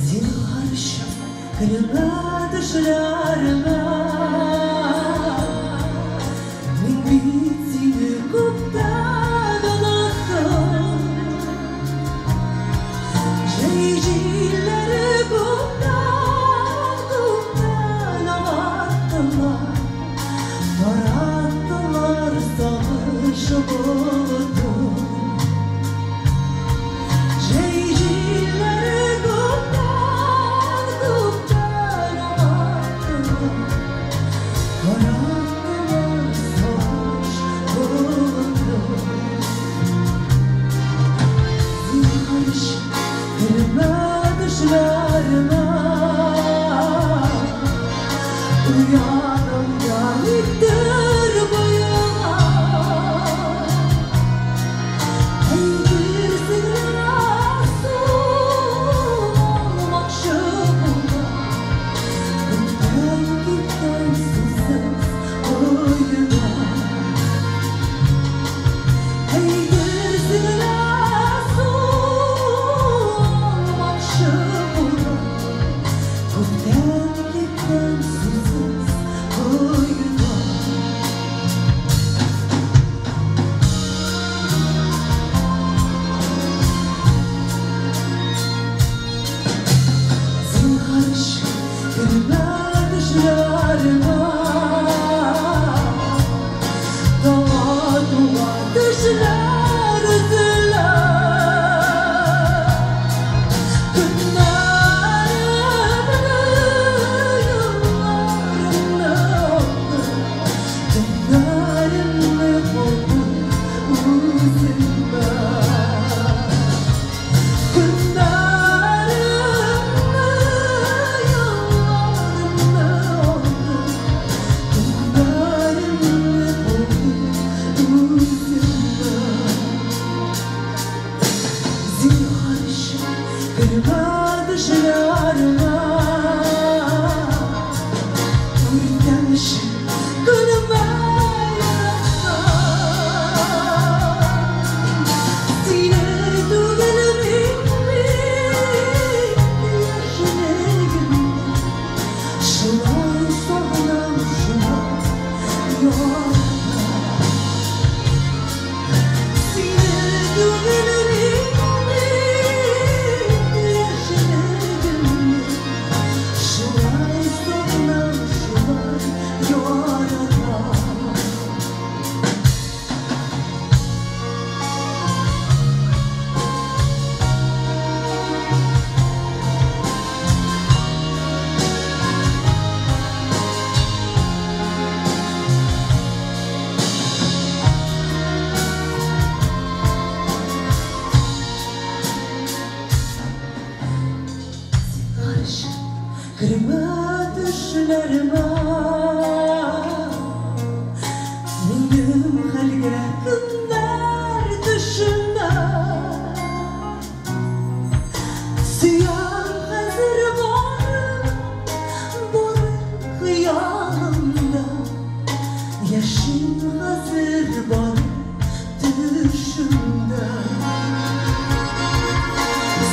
Speaker 11: Зинһар өчен кермә төшләремә. Мин бит сине күптән оныттым. Җәй җилләре күптән, күптән агаттылар. Тараттылар сагыш болытын. Җәй җилләре күптән, күптән агаттылар. Тараттылар сагыш болытын. Зинһар өчен кермә төшләремә. Уянымда никтер бояла. Әйтерсең лә су алмакчы була. Күптән киткән сусыз коега. Әйтерсең лә су алмакчы була. Күптән киткән сусыз коега. Зинһар өчен кермә төшләремә. Тала туа төшләр өзелә. Көннәремне, елларымны алды. Төннәремне калды үземә. Көннәремне, елларымны алды. Төннәремне калды үземә. Зинһар өчен кермә төшләремә. Үртәмешен көнемә яраткан. Сине түгел мин бит яшьлегемдә. Шулай сагынам, шулай яратам. Сине түгел мин бит яшьлегемдә. Шулай сагынам, шулай яратам. Зинһар өчен кермә төшләремә. Минем хәлгә кемнәр төшенә. Сөям хәзер бары, бары хыялымда. Яшим хәзер бары төшемдә.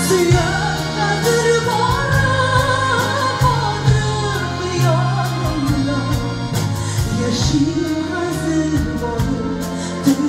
Speaker 11: Сөям хәзер бары, бары хыялымда. Яшим хәзер бары төшемдә.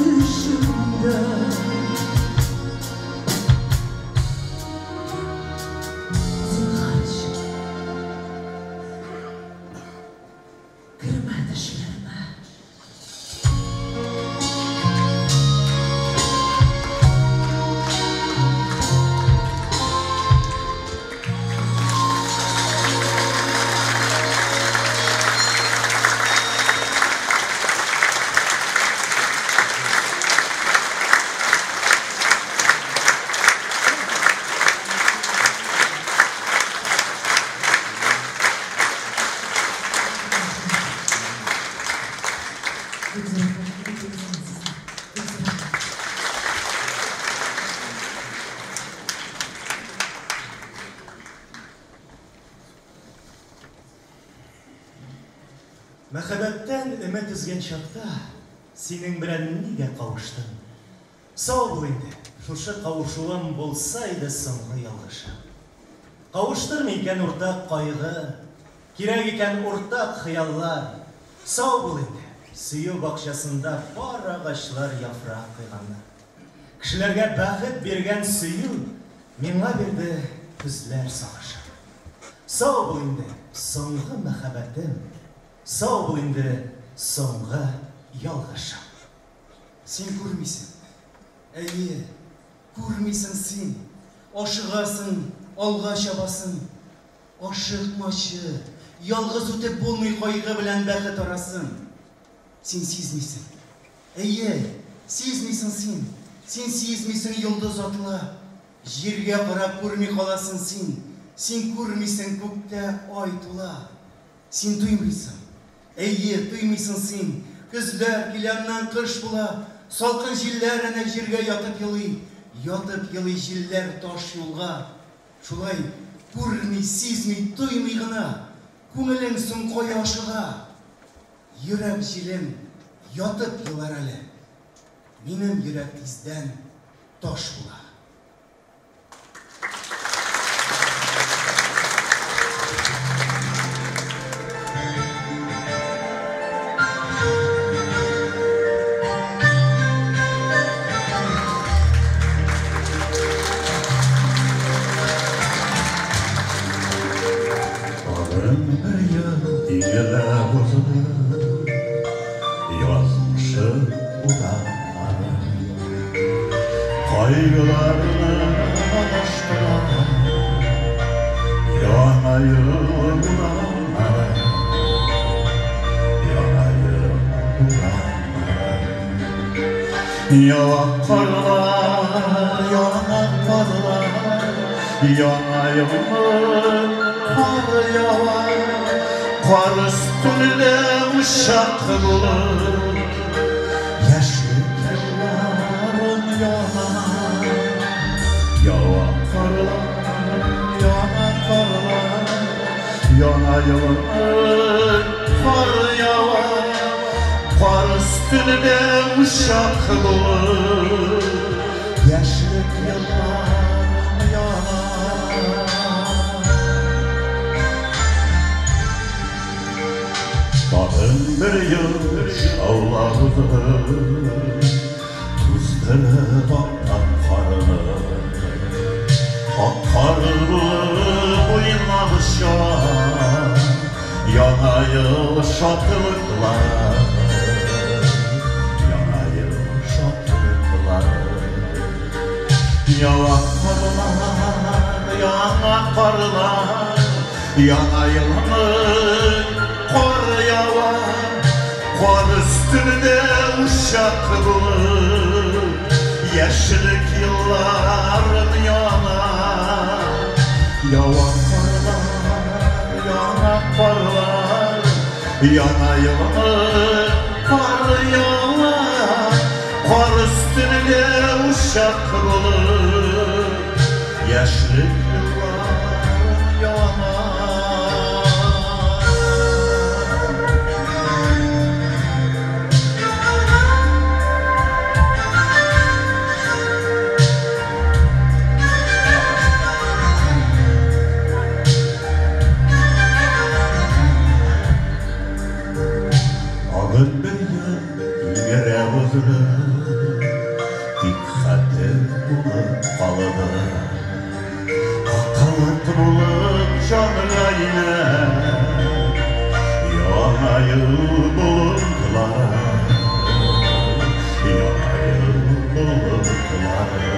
Speaker 8: Мәхәббәттән өмет өзгән чакта синең белән нигә кавыштым? Сау бул инде, шушы кавышуым булса иде соңгы ялгышым. Кавыштырмый икән уртак кайгы, кирәк икән уртак хыяллар. Сау бул инде, сөю бакчасында бар агачлар яфрак койганнар. Кешеләргә бәхет биргән сөю миңа бирде күзләр сагышын. Сау бул инде, соңгы мәхәббәтем, сау бул инде, соңгы ялгышым.
Speaker 3: Син күрмисең. Әйе, күрмисең син. Ашыгасың, алга чабасың. Ашыкмачы, ялгыз үтеп булмый кайгы белән бәхет арасын. Син сизмисең. Әйе, сизмисең син. Син сизмисең, йолдыз атыла. Җиргә карап күрми каласың син. Син күрмисең, күктә ай тула. Син туймыйсың. Әйе, туймыйсың син. Көзләр килә, аннан кыш була. Салкын җилләр әнә җиргә ятып елый. Ятып елый җилләр таш юлга. Шулай күрми, сизми, тоймый гына. Күңелең соң кая ашыга? Йөрәк җилем ятып елар әле. Минем йөрәк тиздән таш була.
Speaker 5: Тагын бер ел иңеләп узды, язмышы урамнары. Кайгыларны адаштыра, Яңа ел урамнары, Яңа ел урамнары. Яңа карлар, яңа карлар, яңа елның кар ява, кар өстендә учак булып, яшьлек елларым яна. Яңа карлар, яңа карлар, яңа елның кар ява, кар өстендә учак булып, яшьлек елларым яна. Тагын бер ел шаулап узды, туздырып аккан карны. Ак кар булып уйнагыча, Яңа ел шатлыклары, Яңа ел шатлыклары. Яңа карлар, яңа карлар, яңа елның кар ява, кар өстендә учак булып, яшьлек елларым яна. Яңа карлар, яңа карлар, яңа елның кар ява, кар өстендә учак булып, яшьлек елларым яна. Тагын бер ел иңгерә узды, тик хәтер булып калды. Акылык булып җанга инә, Яңа ел болытлары, Яңа ел болытлары.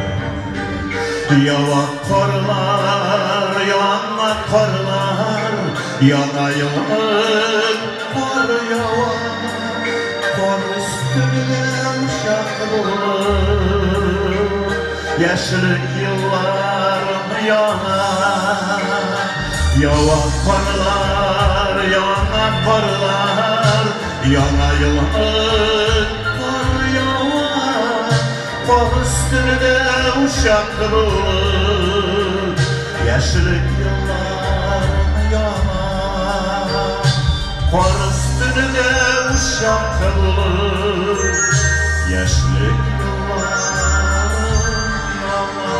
Speaker 5: Яңа карлар, яңа карлар, яңа елның кар ява, кар өстендә учак булып, яшьлек елларым яна. Яңа карлар, яңа карлар, яңа елның кар ява, кар өстендә учак булып, яшьлек елларым яна. Кар өстендә Яшьлек юлларын ямап.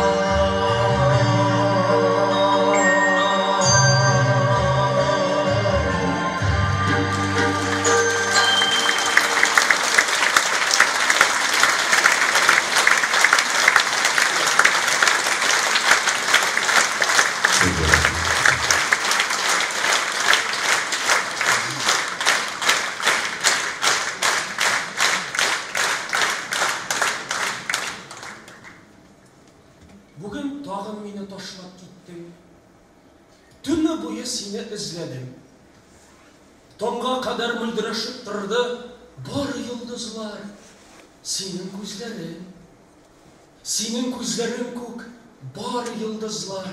Speaker 1: Бүген тагын мине ташлап киттең. Төне буе сине эзләдем. Таңга кадәр мөлдерәшеп торды бары йолдызлар. Синең күзләрең. Синең күзләрең күк бар йолдызлар.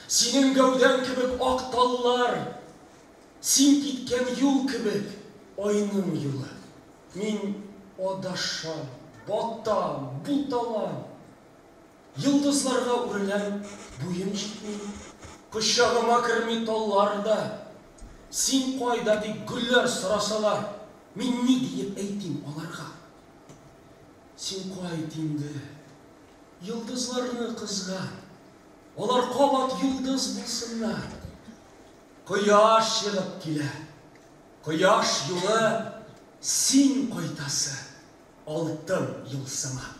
Speaker 1: Синең гәүдәң кебек ак таллар. Син киткән юл кебек айның юлы. Мин адашам, батам, буталам. Йолдызларга үреләм, буем җитми. Кочагыма керми таллар да. Син кайда дип гөлләр сорасалар, мин ни диеп әйтим аларга? Син кайт инде, йолдызларны кызган. Алар кабат йолдыз булсыннар. Кояш чыгып килә. Кояш юлы син кайтасы алтын юл сыман.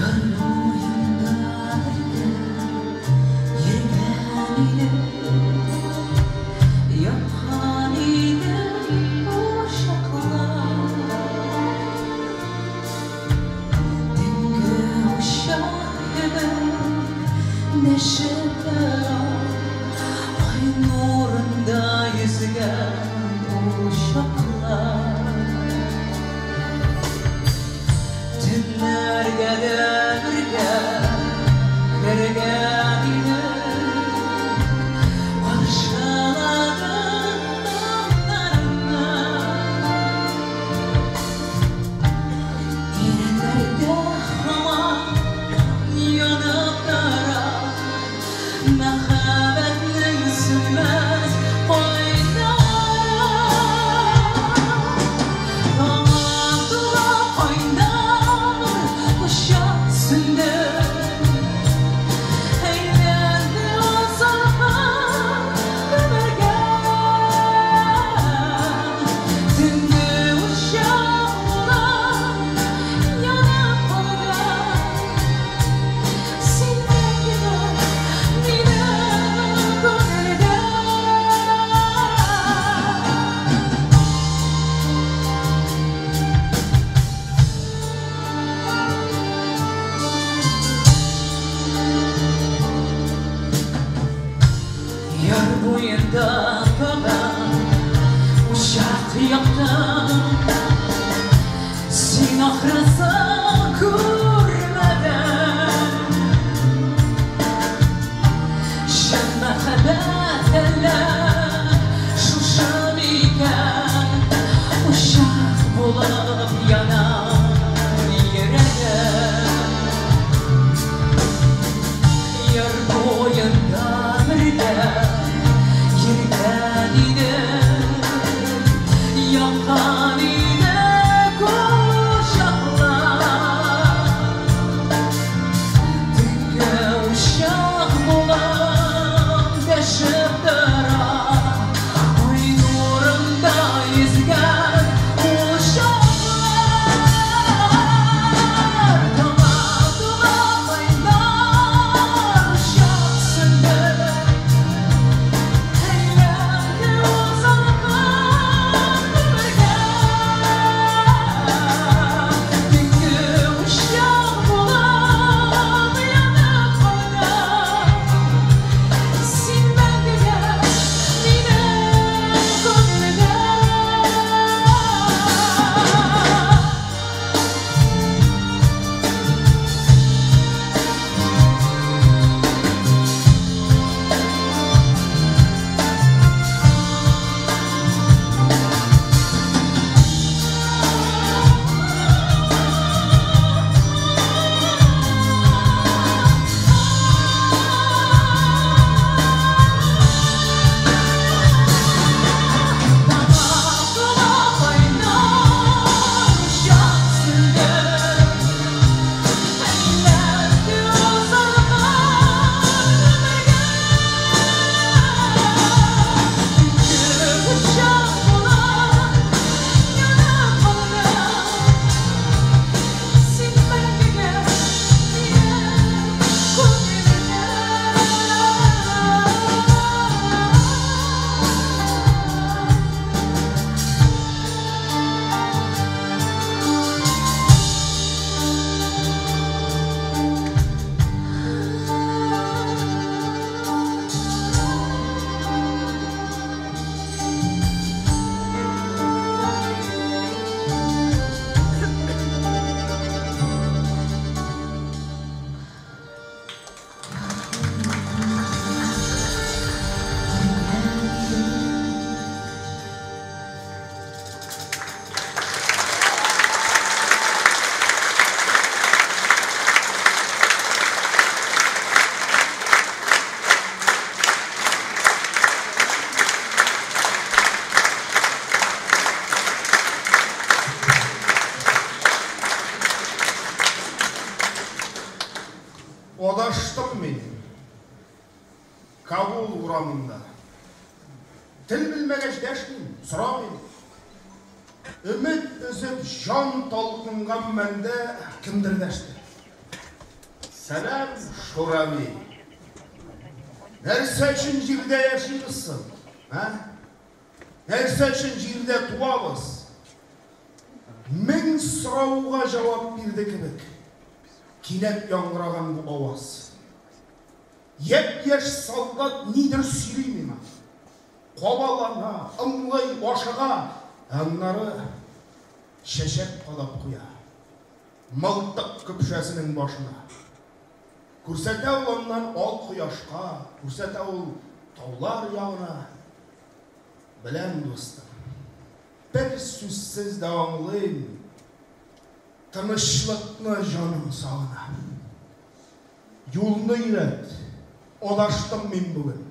Speaker 11: Яр буенда бергә йөргән идек, Япкан идек учаклар. Төнге учак кебек дәшеп тора, Ай нурында йөзгән учаклар. Төннәргә дә бергә кергән идек, Каршыладык таңнарны. Иреннәрдә һаман янып тора Мәхәббәтнең сүнмәс кайнары. Таңга тула кайнар учак сүнде, Әйләнде ул салкын күмергә. Төнге учак булып янып калды, Синдә генә минем күңелдә. Яр буенда тагын учак яктың, Син ахрысы күрмәдең. Чын мәхәббәт әллә шушы микән? Учак булып яна йөрәгем. Яр буенда бергә йөргән идек, Янган
Speaker 4: Тел белмәгәч дәшмим, сорамыйм. Өмет өзеп җан талкынган мәлдә кемдер дәште. Сәлам, Шурави. Нәрсә өчен җирдә яшибез соң? Ә? Нәрсә өчен җирдә туабыз? Мең сорауга җавап бирде кебек. Кинәт яңгыраган бу аваз. Япь-яшь солдат нидер сөйли миңа. Кабалана, ымлый, ашыга, ә аннары чәчәк кадап куя. Мылтык көпшәсенең башына. Күрсәтә ул аннан ал кояшка, күрсәтә ул таулар ягына. Беләм, дустым, бер сүзсез дә аңлыйм, тынычлыкны җаным сагына. Юлны өйрәт, адаштым мин бүген.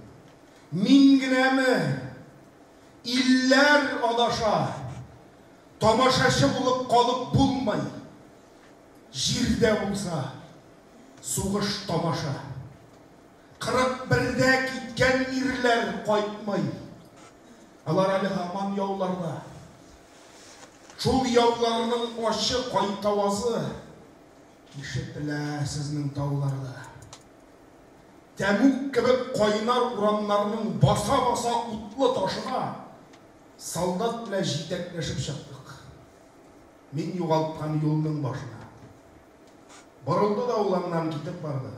Speaker 4: Мин генәме? Илләр адаша. Тамашачы булып калып булмый. Җирдә булса, сугыш тамаша. 41дә киткән ирләр кайтмый. Алар әле һаман яуларда. Шул яуларның ачы кайтавазы ишетелә сезнең тауларда. Тәмуг кебек кайнар урамнарның баса-баса утлы ташына солдат белән җитәкләшеп чыктык. Мин югалткан юлның башына. Борылды да ул аннан китеп барды.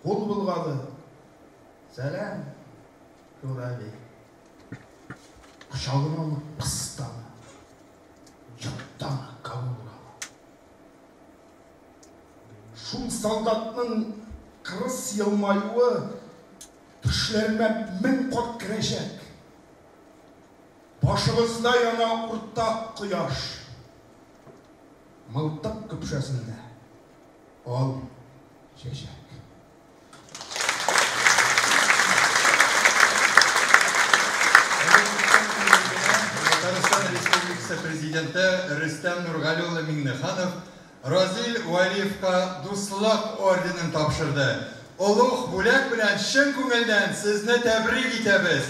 Speaker 4: Кул болгады. Сәлам, Шурави. Кочагына алып кысты аны. Йотты аны Кабул урамы. Шул солдатның кырыс елмаюы төшләремә мең кат керәчәк. Башыбызда яна уртак кояш. Мылтык көпшәсендә ал чәчәк.
Speaker 2: Татарстан Республикасы Президенты Рөстәм Нургали улы Миңнеханов Разил Вәлиевка Дуслык орденын тапшырды. Олуг бүләк белән чын күңелдән сезне тәбрик итәбез!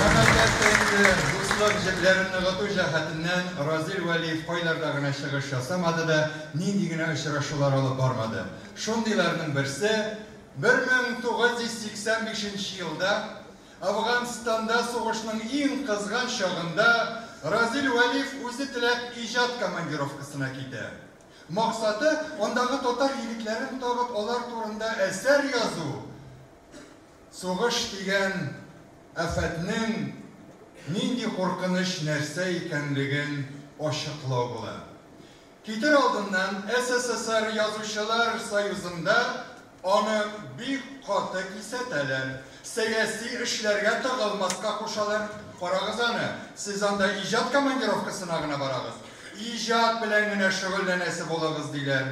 Speaker 2: Һәм, әлбәттә инде, дуслык җепләрен ныгыту җәһәтеннән Разил Вәлиев кайларда гына чыгыш ясамады да, нинди генә очрашулар алып бармады. Шундыйларның берсе, 1985 нче елда Әфганстанда сугышның иң кызган чагында Разил Вәлиев үзе теләп иҗат командировкасына китә. Максаты, андагы татар егетләрен табып, алар турында әсәр язу, сугыш дигән афәтнең нинди куркыныч нәрсә икәнлеген ачыклау була. Китер алдыннан СССР Язучылар союзында аны бик каты кисәтәләр, сәяси эшләргә тыгылмаска кушалар. Карагыз аны, сез анда иҗат командировкасына гына барагыз, иҗат белән генә шөгыльләнәсе булыгыз, диләр.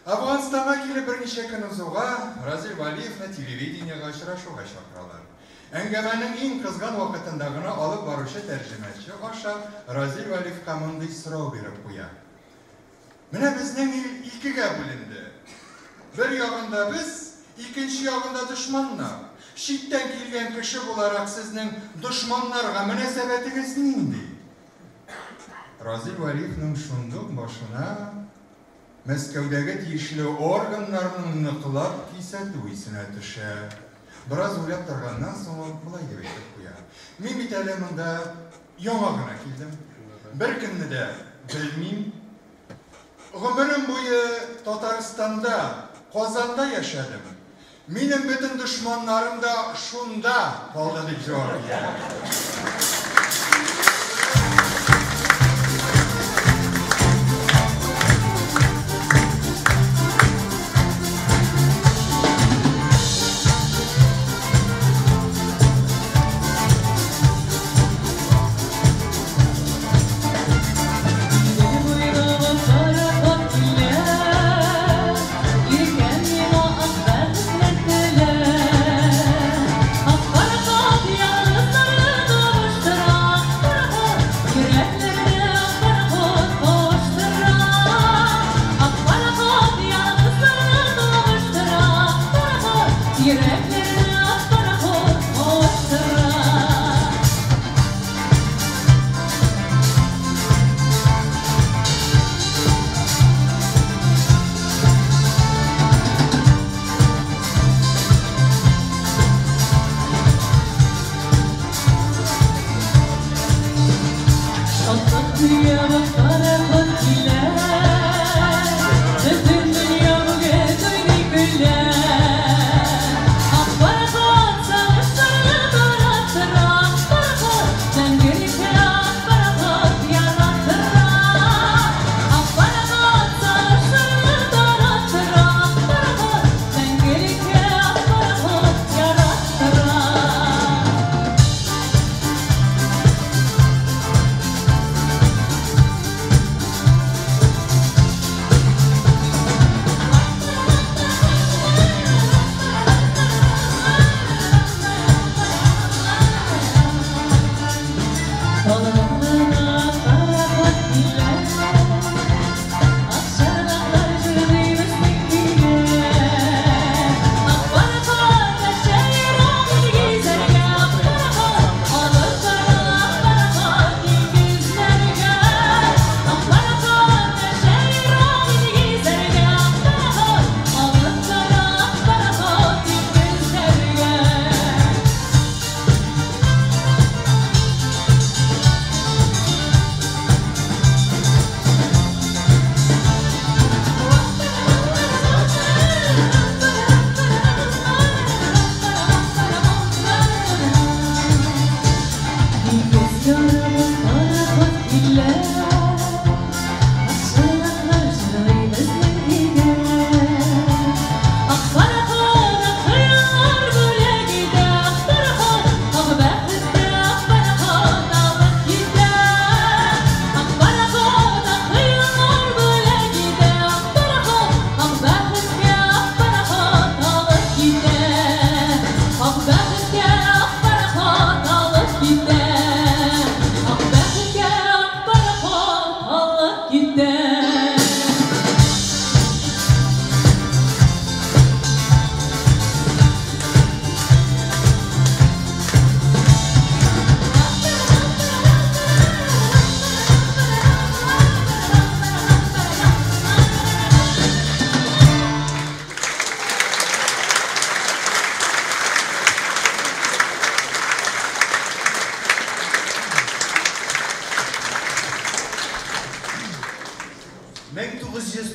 Speaker 2: Әфганстанга килеп берничә көн узуга, Разил Вәлиевны телевидениегә очрашуга чакыралар. Әңгәмәнең иң кызган вакытында гына алып баручы тәрҗемәче аша Разил Вәлиевка мондый сорау биреп куя. Менә безнең ил икегә бүленде. Бер ягында без, икенче ягында дошманнар. Читтән килгән кеше буларак сезнең дошманнарга мөнәсәбәтегез нинди? Разил Вәлиевның шундук башына Мәскәүдәге тиешле органнарның ныклап кисәтү исенә төшә. Бераз уйлап торганнан соң ул болай дип әйтеп куя, Мин бит әле монда яңа гына килдем. Беркемне дә белмим. Гомерем буе Татарстанда, Казанда яшәдем. Минем бөтен дошманнарым да шунда калды, дип җавап бирә.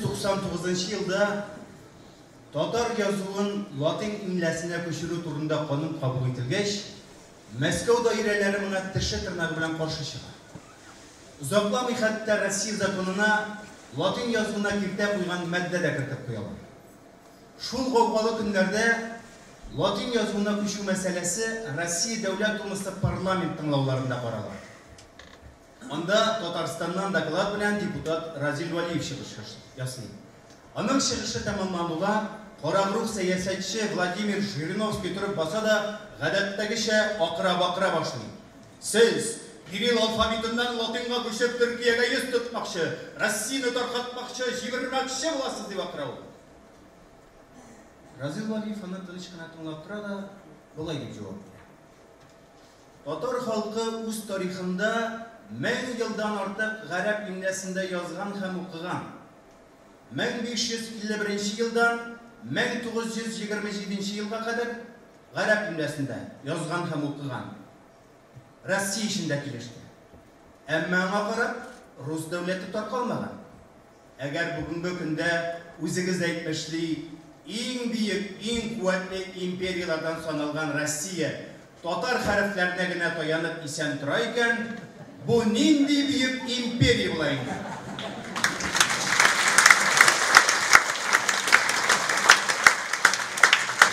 Speaker 3: 1999 елда татар язуын латин имлясына күчерү турында канун кабул ителгәч, Мәскәү даирәләре моңа теше-тырнагы белән каршы чыга. Озакламый хәтта Россия законына латин язуына киртә куйган маддә дә кертеп куялар. Шул гаугалы көннәрдә латин язуына күчү мәсьәләсе Россия Дәүләт Думасы парламент тыңлауларында карала. Анда Татарстаннан доклад белән депутат Разил Вәлиев чыгыш ясый. Аның чыгышы тәмамлануга, карагруһ сәясәтче Владимир Жириновский торып баса да, гадәттәгечә акыра-бакыра башлый. Сез, кирилл алфавитыннан латинга күчеп, Төркиягә йөз тотмакчы, Россияне таркатмакчы, җимермәкче буласыз, дип акыра ул. Разил Вәлиев аны тыныч кына тыңлап тора да, болай дип җавап бирә. Татар халкы үз тарихында 1000 елдан артык гарәп имлясында язган һәм укыган. 1551 елдан 1927 елга кадәр гарәп имлясында язган һәм укыган. Россия эчендә килеште. Әмма аңа карап рус дәүләте таркалмаган. Әгәр бүгенге көндә, үзегез әйтмешли, иң бөек, иң куәтле империяләрдән саналган Россия татар хәрефләренә генә таянып исән тора икән, бу нинди бөек империя була инде?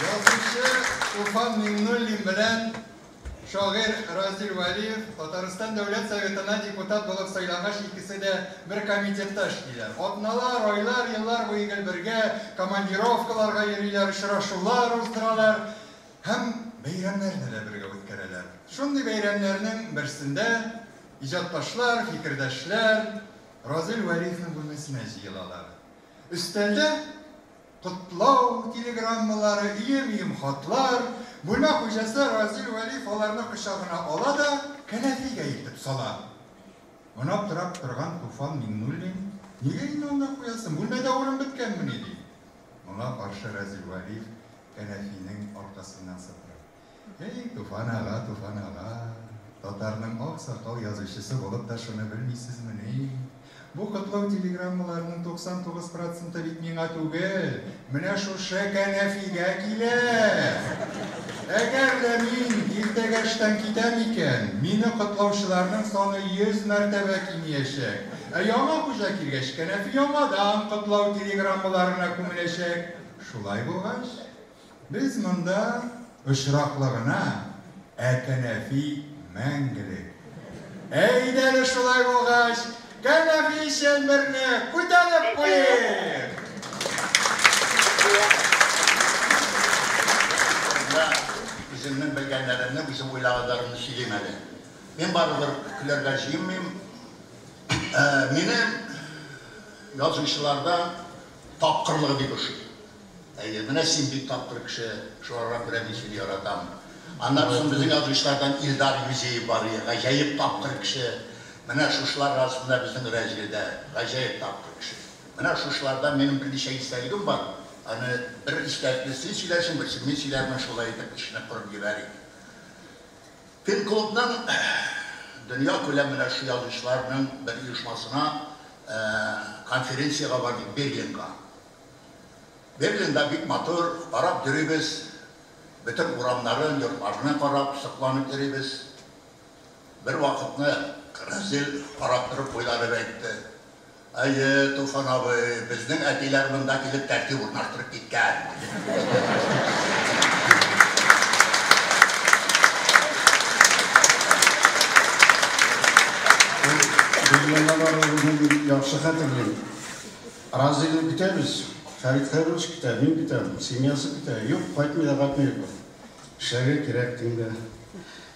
Speaker 2: Язучы Туфан Миңнуллин белән Шагыйрь Разил Вәлиев Татарстан Дәүләт Советына депутат булып сайлангач икесе дә бер комитетта эшлиләр. Атналар, айлар, еллар буе гел бергә командировкаларга йөриләр, очрашулар уздыралар һәм бәйрәмнәрне дә бергә үткәрәләр. Шундый бәйрәмнәрнең берсендә иҗатташлар, фикердәшләр Разил Вәлиевнең бүлмәсенә җыелалар. Өстәлдә Котлау телеграммалары, өем-өем хатлар. Бүлмә хуҗасы Разил Вәлиев аларны кочагына ала да кәнәфигә илтеп сала. Моны аптырап торган Туфан Миңнуллин, Нигә инде анда куясың, бүлмәдә урын беткәнмени? ди. Моңа каршы Разил Вәлиев кәнәфинең аркасыннан сыпырып. Әй, Туфан ага, Туфан ага, татарның аксакал язучысы булып та шуны белмисезмени? Бу котлау телеграммаларының 99 проценты бит миңа түгел, менә шушы кәнәфигә килә! Әгәр дә мин иртәгә эштән китәм икән, мине котлаучыларның саны 100 мәртәбә кимиячәк. Ә яңа хуҗа килгәч, кәнәфи яңадан котлау телеграммаларына күмеләчәк. Шулай булгач, Без монда очраклы гына, ә кәнәфи мәңгелек. Әйдә әле шулай булгач, кәнәфи өчен берне күтәреп куйыйк!
Speaker 13: Менә үземнең белгәннәремне, үзем уйлаганнарымны сөйлим әле. Мин барыбер көләргә җыенмыйм. Мине язучыларда тапкырлыгы бик ошый. Әйе, менә син бик тапкыр кеше, шуларга күрә мин сине яратам. Аннары соң безнең язучылардан Илдар Юзеев бар, гаҗәеп тапкыр кеше. Менә шушылар арасында безнең Рәзил дә гаҗәеп тапкыр кеше. Менә шушылардан минем берничә истәлегем бар. Аны бер истәлекне син сөйләрсең, берсен мин сөйләрмен, шулай итеп эшне корып җибәрик. Пен-клубның дөнья күләм менә шул язучыларның бер оешмасына конференциягә бардык Берлинга. Берлинда бик матур, карап йөрибез, бөтен урамнарын, йортларны карап, сокланып йөрибез. Бер вакытны Разил карап торып уйланып әйтте, Әйе, Туфан абый, безнең әтиләр монда килеп тәртип урнаштырып киткән.
Speaker 14: Берлинга баруыбызны мин яхшы хәтерлим. Разыйны көтәбез. Фәрит Хәйруллович көтә, мин көтәм, семьясы көтә. Юк, кайтмый да кайтмый бу. Эшләргә кирәк дим дә.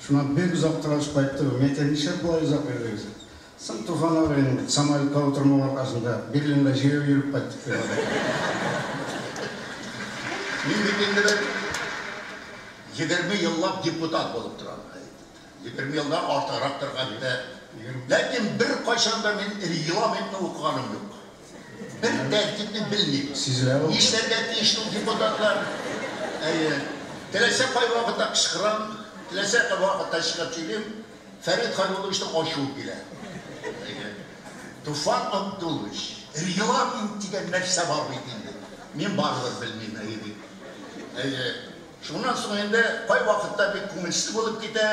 Speaker 14: Шуннан бик озак торгач кайтты бу. Мин әйтәм, нишләп болай озак йөрдегез? Соң, Туфан абыйның бит самолетка утырмау аркасында Берлинда җәяү йөреп кайттык, дип.
Speaker 13: Мин бит инде бер 20 еллап депутат булып торам. 20 елдан артыграктыр хәтта. Ләкин беркайчан да мин регламентны укыганым юк. Бер тәртипне белмим.
Speaker 14: Сизелә ул.
Speaker 13: Нишләргә тиеш ул депутатлар? Әйе. Теләсә кай вакытта кычкырам, теләсә кай вакытта чыгып сөйлим. Фәрит Хәйрулловичның ачуы килә. Әйе. Туфан Абдуллович, Регламент дигән нәрсә бар бит инде. Мин барыбер белмим, әйе бит. Әйе. Шуннан соң инде кайвакытта бик күңелсез булып китә,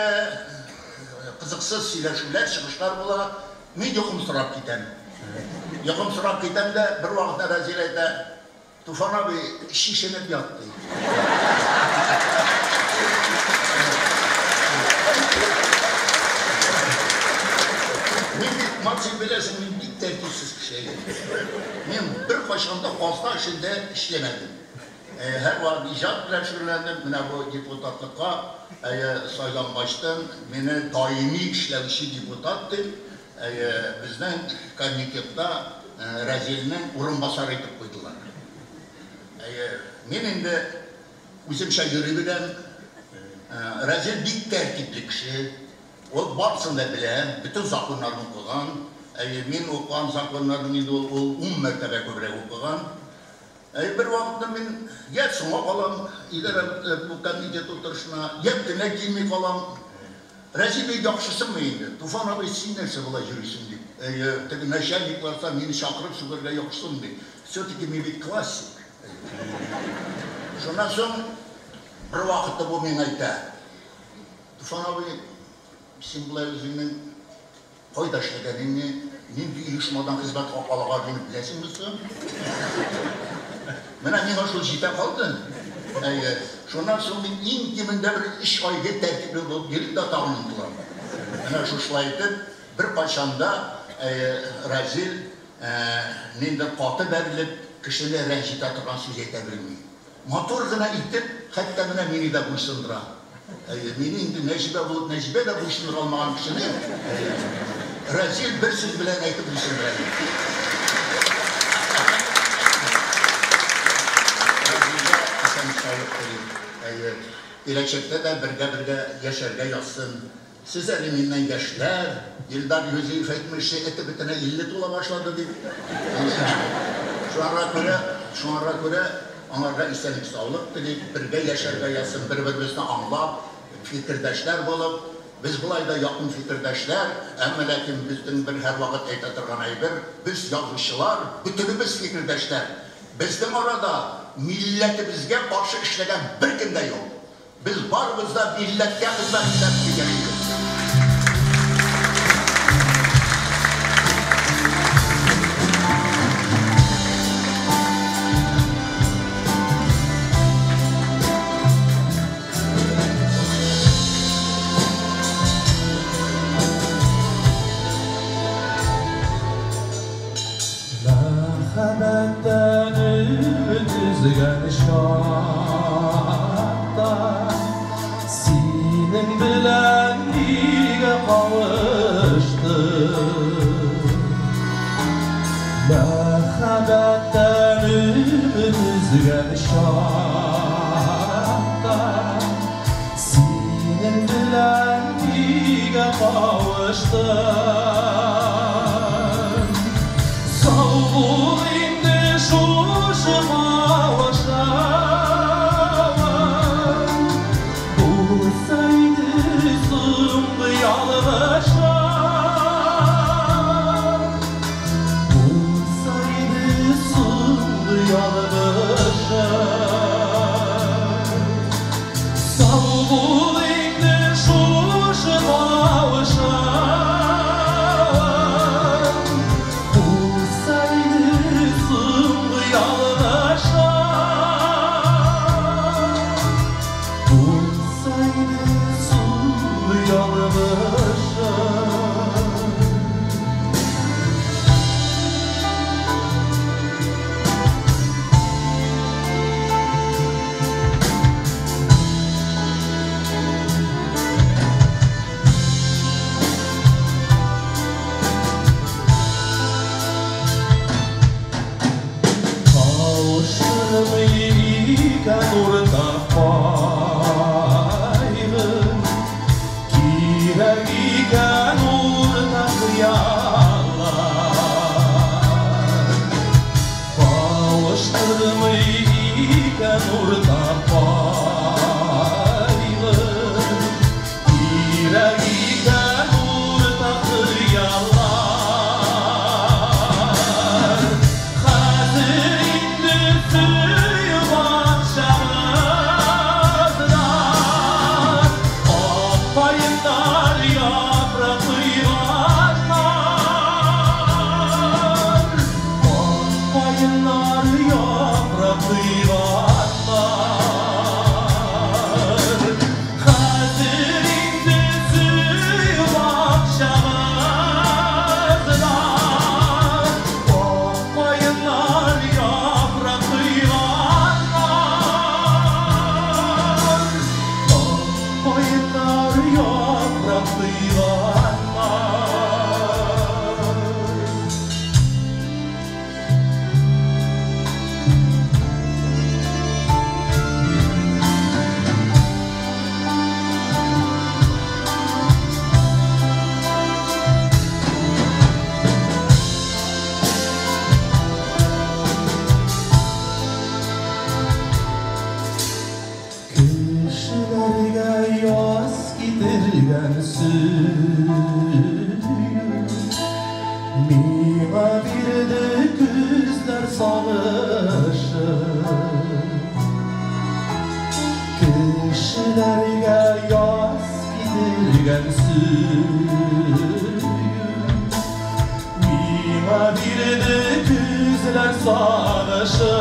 Speaker 13: кызыксыз сөйләшүләр, чыгышлар була. Мин йокымсырап китәм. Йокымсырап китәм дә, бервакытта Разил әйтә, Туфан абый, чишенеп ят, ди. Мин бит, Максим, беләсең, мин бик тәртипсез кеше идем. Мин беркайчан да казна эшендә эшләмәдем. Һәрвакыт иҗат белән шөгыльләндем. Менә бу депутатлыкка сайлангачтын, мине даими эшләүче депутат дип, безнең комитетта Разилнең урынбасары итеп куйдылар. Мин инде үземчә йөри беләм. Разил бик тәртипле кеше. Ул барысын да белә, бөтен законнарны укыган. Мин укыган законнарны инде ул 10 мәртәбә күбрәк укыган. Бер вакытта мин я соңга калам, идарә бу комитет утырышына, я төнлә килми калам. Разил бик яхшысыңмы инде? Туфан абый, син нәрсә болай йөрисең дип. Теге начальниклар мине чакырып сүгәргә яхшысың ди. Все-таки мин бит классик. Шуннан соң бер вакытта бу миңа әйтә. Туфан абый, син болай үзеңнең кайда эшләгәнеңне, нинди оешмадан хезмәт хакы алганыңны беләсеңме соң? Менә миңа шул җитә калды. Әйе. Шуннан соң мин иң кимендә бер 3 айга тәртипле булып йөрим дә тагын онытылам. Менә шушылай итеп, бер кайчанда Разил ниндидер каты бәрелеп, кешене рәнҗетә торган сүз әйтә белми. Матур гына итеп, хәтта менә мине дә буйсындыра. Мине инде Нәҗибә булып, Нәҗибә дә буйсындыра алмаган кешене Разил бер сүз белән әйтеп буйсындыра. Разилгә исәнлек-саулык телим. Әйе, киләчәктә дә бергә-бергә яшәргә язсын. Сез әле миннән яшьләр, Илдар Юзиев әйтмешли, эте бетенә 50 тула башлады дип. Шуңарга күрә, шуңарга күрә аңарга исәнлек-саулык телик, бергә яшәргә язсын, бер-беребезне аңлап, фикердәшләр булып, без болай да якын фикердәшләр, әмма ләкин безнең бер һәрвакыт әйтә торган әйбер, без язучылар, бөтенебез фикердәшләр. Безнең арада милләтебезгә каршы эшләгән беркем дә юк. Без барыбыз да милләткә хезмәт итәбез дип яшибез.
Speaker 5: Мәхәббәттән өмет өзгән чакта синең белән нигә кавыштым? Мәхәббәттән өмет өзгән чакта синең белән нигә кавыштым? Сау бул инде шушы кавышам, булса иде соңгы ялгышым, булса иде соңгы ялгышым. Сау бул инде шушы кавышам, булса иде соңгы ялгышым, булса иде соңгы ялгышым. Кавыштырмый икән уртак кайгы, кирәк икән уртак хыяллар. Кавыштырмый икән уртак кайгы, кирәк икән уртак хыяллар. уйланма. Кешеләргә яз китергән сөю миңа бирде көзләр сагышы. Кешеләргә яз китергән сөю миңа бирде көзләр сагышы.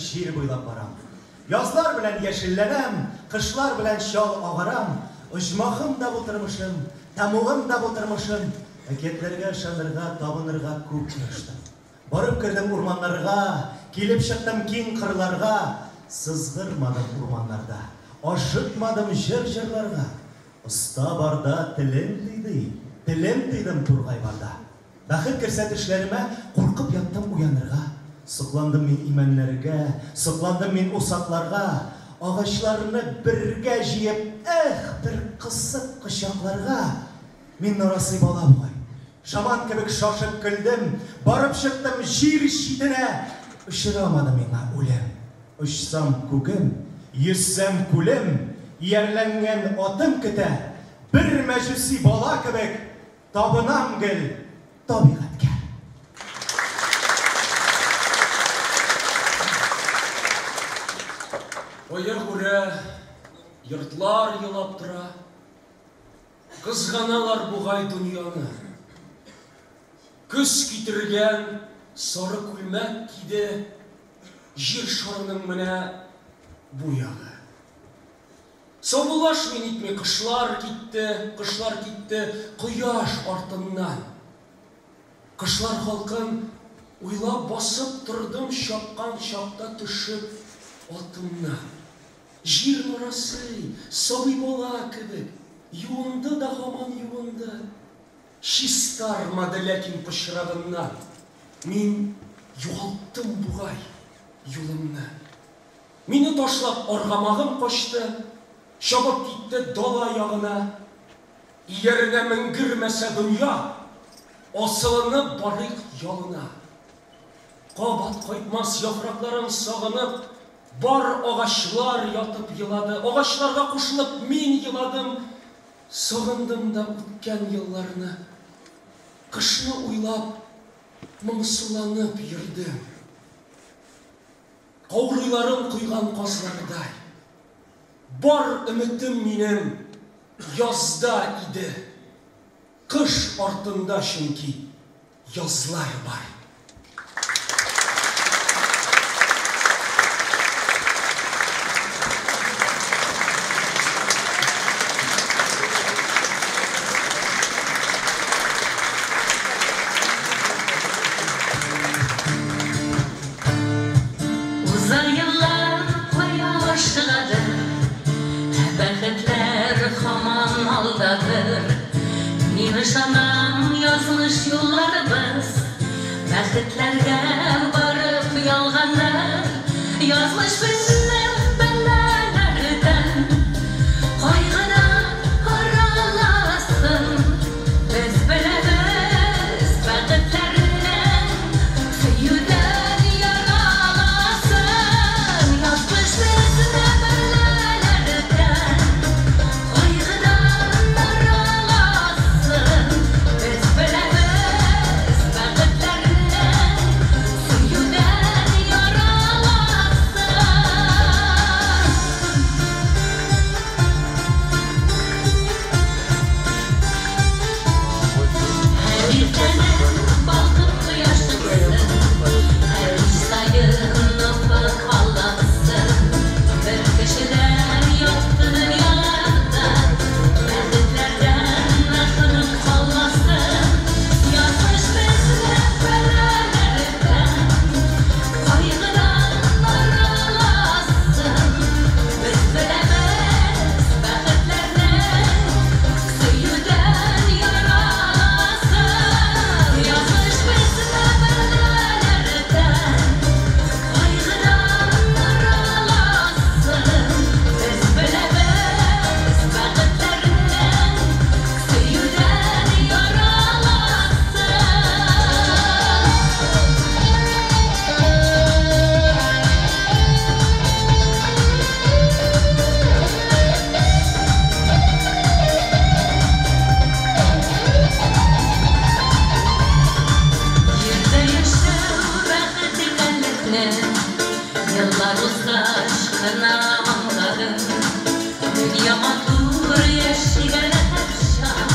Speaker 8: Җир буйлап барам. Язлар белән яшелләнәм, кышлар белән чал агарам. Оҗмахым да бултырмышым, тәмугым да бултырмышым. Әкиятләргә ышанырга, табынырга күп тырыштым. Барып кердем урманнарга, килеп чыктым киң кырларга. Сызгырмадым урманнарда, ашыкмадым җыр җырларга. Оста барда телем тыйды, телем тыйдым тургай барда. Бәхет керсә төшләремә, куркып яттым уянырга. Сокландым мин имәннәргә, сокландым мин усакларга, агачларны бергә җыеп, эх, бер кысып кочакларга. Мин нарасый бала бугай. Шаман кебек шашып көлдем, барып чыктым җир читенә. Очрамады миңа үлем. Очсам күгем, йөзсәм күлем, иярләнгән атым көтә. Бер мәҗүси бала кебек табынам гел табигатькә.
Speaker 1: Аягүрә йортлар елап тора, кызганалар бугай дөньяны. Көз китергән сары күлмәк киде җир шарының менә бу ягы. Саубуллашмый нитми кышлар китте, кышлар китте кояш артыннан. Кышлар халкын уйлап басып тордым чапкан чакта төшеп атымнан. Җир нарасый, сабый бала кебек, юынды да һаман юынды. Чистармады ләкин пычрагыннан. Мин югалттым бугай юлымны. Мине ташлап аргамагым качты, чабып китте дала ягына. Ияренә менгермәсә дөнья, асылынып барыйк ялына. Кабат кайтмас яфракларын сагынып, бар агачлар ятып елады. Агачларга кушылып мин еладым. Сагындым да үткән елларны. Кышны уйлап, моңсуланып йөрдем. Каурыйларын куйган казлардай. Бар өметем минем язда иде. Кыш артында чөнки язлар бар.
Speaker 11: Язмыш юлларыбыз бәхетләргә барып ялганыр. Язмыш безне бәлаләрдән, кайгыдан араласын. Без беләбез бәхетләрнең сөюдән яраласын. Язмыш безне бәлаләрдән, кайгыдан араласын. Без беләбез бәхетләрнең сөюдән яраласын. Һәр иртәне балкып кояш чыксын, һәр кич саен офык аллансын. Бер кешедән якты дөньяларда бәхетләрдән мәхрүм калмасын. Язмыш безне бәлаләрдән, кайгыдан араласын. Без беләбез бәхетләрнең сөюдән яраласын. Язмыш безне бәлаләрдән, кайгыдан араласын. Без беләбез бәхетләрнең сөюдән яраласын. Җирдә яшәү бәхет икәнлекне еллар узгач кына аңладым. Дөнья матур яшик әле һәрчак,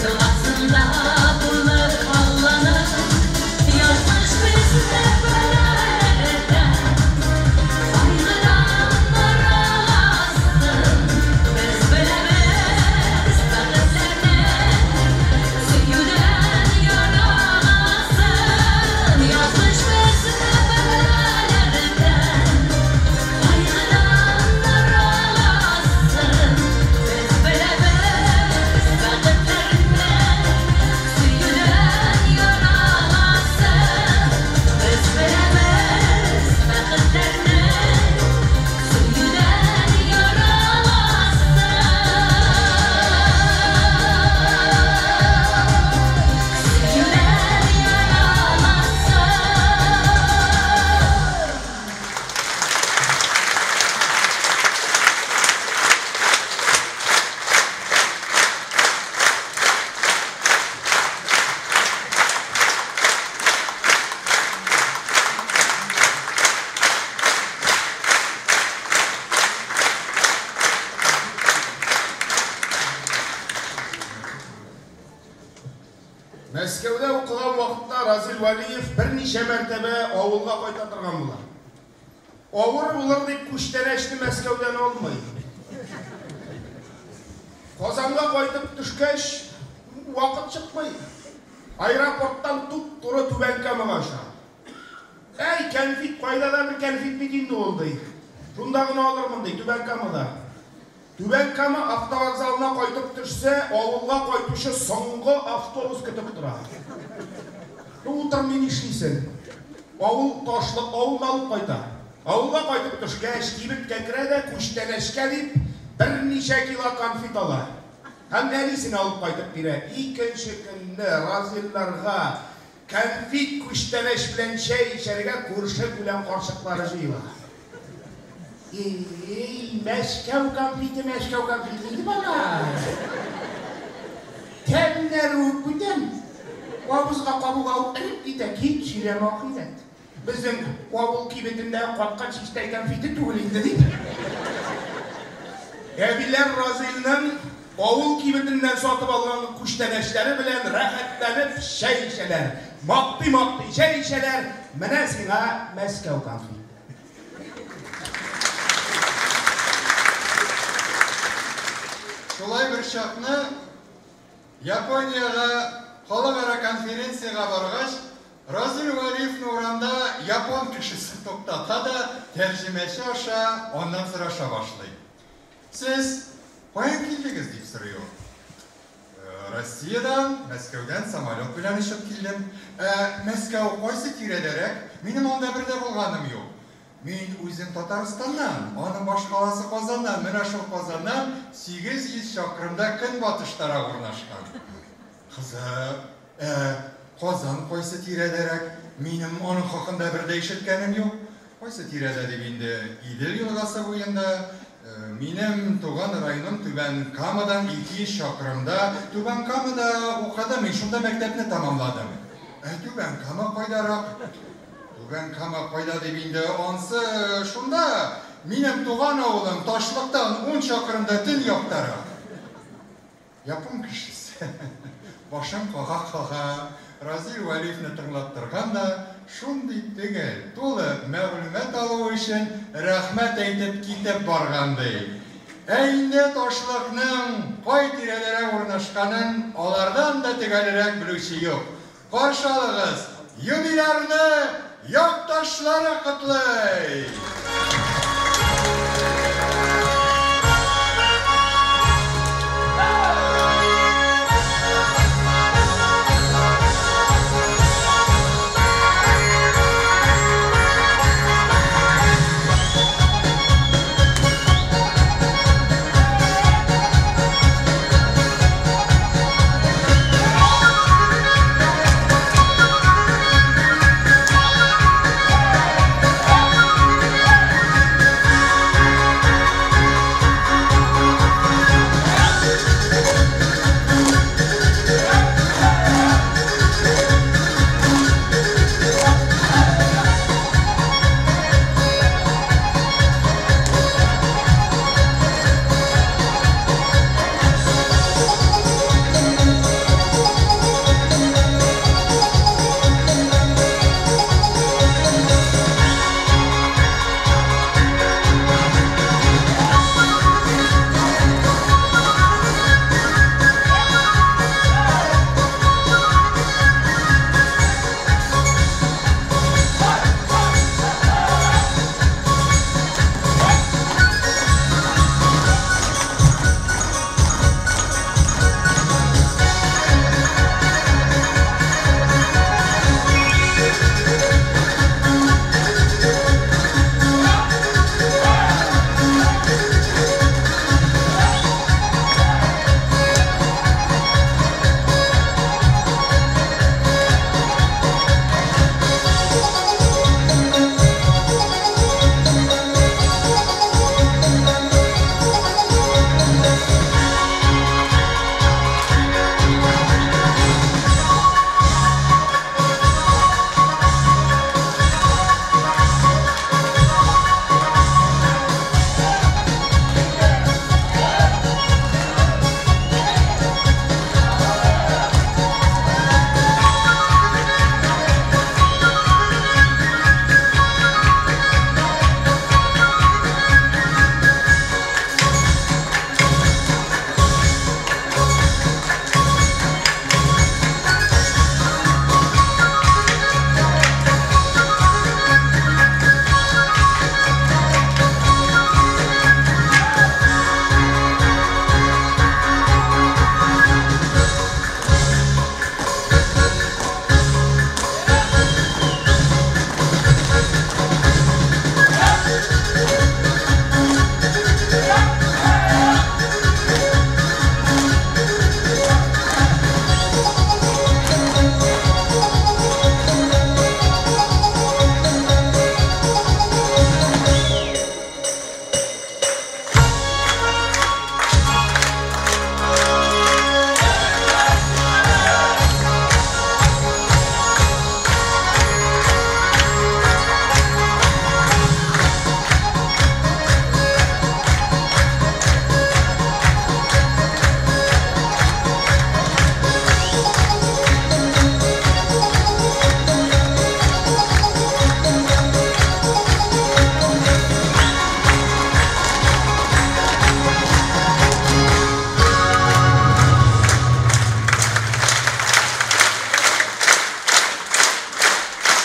Speaker 11: догасында булып Алланың. Язмыш безне бәлаләрдән, кайгыдан араласын. Без беләбез бәхетләрнең сөюдән яраласын. Язмыш безне бәлаләрдән, кайгыдан араласын. Без беләбез бәхетләрнең сөюдән яраласын. Без беләбез бәхетләрнең сөюдән яраласын. Сөюдән яраласын.
Speaker 4: Мәскәүдә укыган вакытта Разил Вәлиев берничә мәртәбә авылга кайта торган була. Авыр булыр дип күчтәнәчне Мәскәүдән алмый. Казанга кайтып төшкәч, вакыт чыкмый. Аэропорттан туп-туры Түбән Камага оча. Әй, кәнфит, кайда да бер кәнфит бит инде ул, ди. Шунда гына алырмын, ди, Түбән Камада. Түбән Кама автовокзалына кайтып төшсә, авылга кайтучы соңгы автобус көтеп тора. Ну, утырмый нишлисең? Авыл ташлык, авылны алып кайта. Авылга кайтып төшкәч, кибеткә керә дә, күчтәнәчкә дип, берничә кило конфет ала. Һәм әнисенә алып кайтып бирә. Икенче көнне Разилларга конфет күчтәнәч белән чәй эчәргә күрше-күлән карчыклары җыела. Эй, Мәскәү конфеты, Мәскәү конфеты инде бала. Тәмнәре үк бүтән. Авызга кабуга ук эреп китә, кит сөйләмә ахирәт. Безнең авыл кибетендә каткан чистәй конфеты түгел инде, дип. Әбиләр Разилнең авыл кибетеннән сатып алган күчтәнәчләре белән рәхәтләнеп чәй эчәләр. Мактый-мактый чәй эчәләр. Менә сиңа Мәскәү конфеты.
Speaker 2: Шулай бер чакны Япониягә халыкара конференциягә баргач, Разил Вәлиевне урамда япон кешесе туктата да, тәрҗемәче аша аннан сораша башлый. Сез каян килдегез, дип сорый ул. Россиядән, Мәскәүдән самолет белән очып килдем. Ә Мәскәү кайсы тирәдәрәк? Минем анда бер дә булганым юк. Мин үзем Татарстаннан, аның башкаласы Казаннан, менә шул Казаннан 800 чакрымда көнбатыштарак урнашкан. Кызык, ә Казан кайсы тирәдәрәк? Минем аның хакында бер дә ишеткәнем юк. Кайсы тирәдә дип инде, Идел елгасы буенда. Минем туган районым Түбән Камадан 200 чакрымда. Түбән Камада укыдым, мин шунда мәктәпне тәмамладым. Ә Түбән Кама кайдарак? Түбән Кама кайда дип инде, ансы шунда. Минем туган авылым Ташлыктан 10 чакрымда төньяктарак. Япон кешесе башын кага-кага Разил Вәлиевне тыңлап торган да, шундый төгәл, тулы мәгълүмат алуы өчен рәхмәт әйтеп китеп барган, ди. Ә инде Ташлыкның кай тирәдәрәк урнашканын алардан да төгәлрәк белүче юк. Каршы алыгыз, юбилярны якташлары котлый!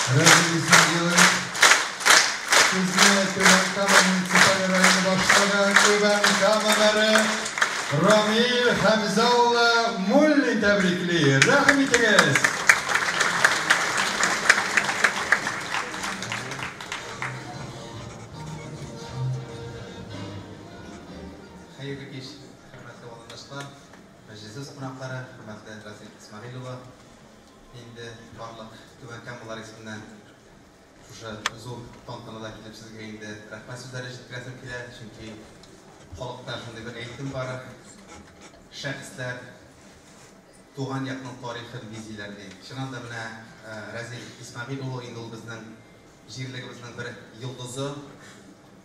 Speaker 2: Разил Исмагилович, сезне Түбән Кама муниципаль районы башлыгы, Түбән Кама мэры Рамил Хәмзә улы Муллин.
Speaker 15: Шушы зур тантанада килеп сезгә инде рәхмәт сүзләре җиткерәсем килә, чөнки халыкта шундый бер әйтем бар, шәхесләр туган якның тарихын бизиләр ди. Чыннан да менә Рәзил Исмәгыйль улы инде ул безнең җирлегебезнең бер йолдызы,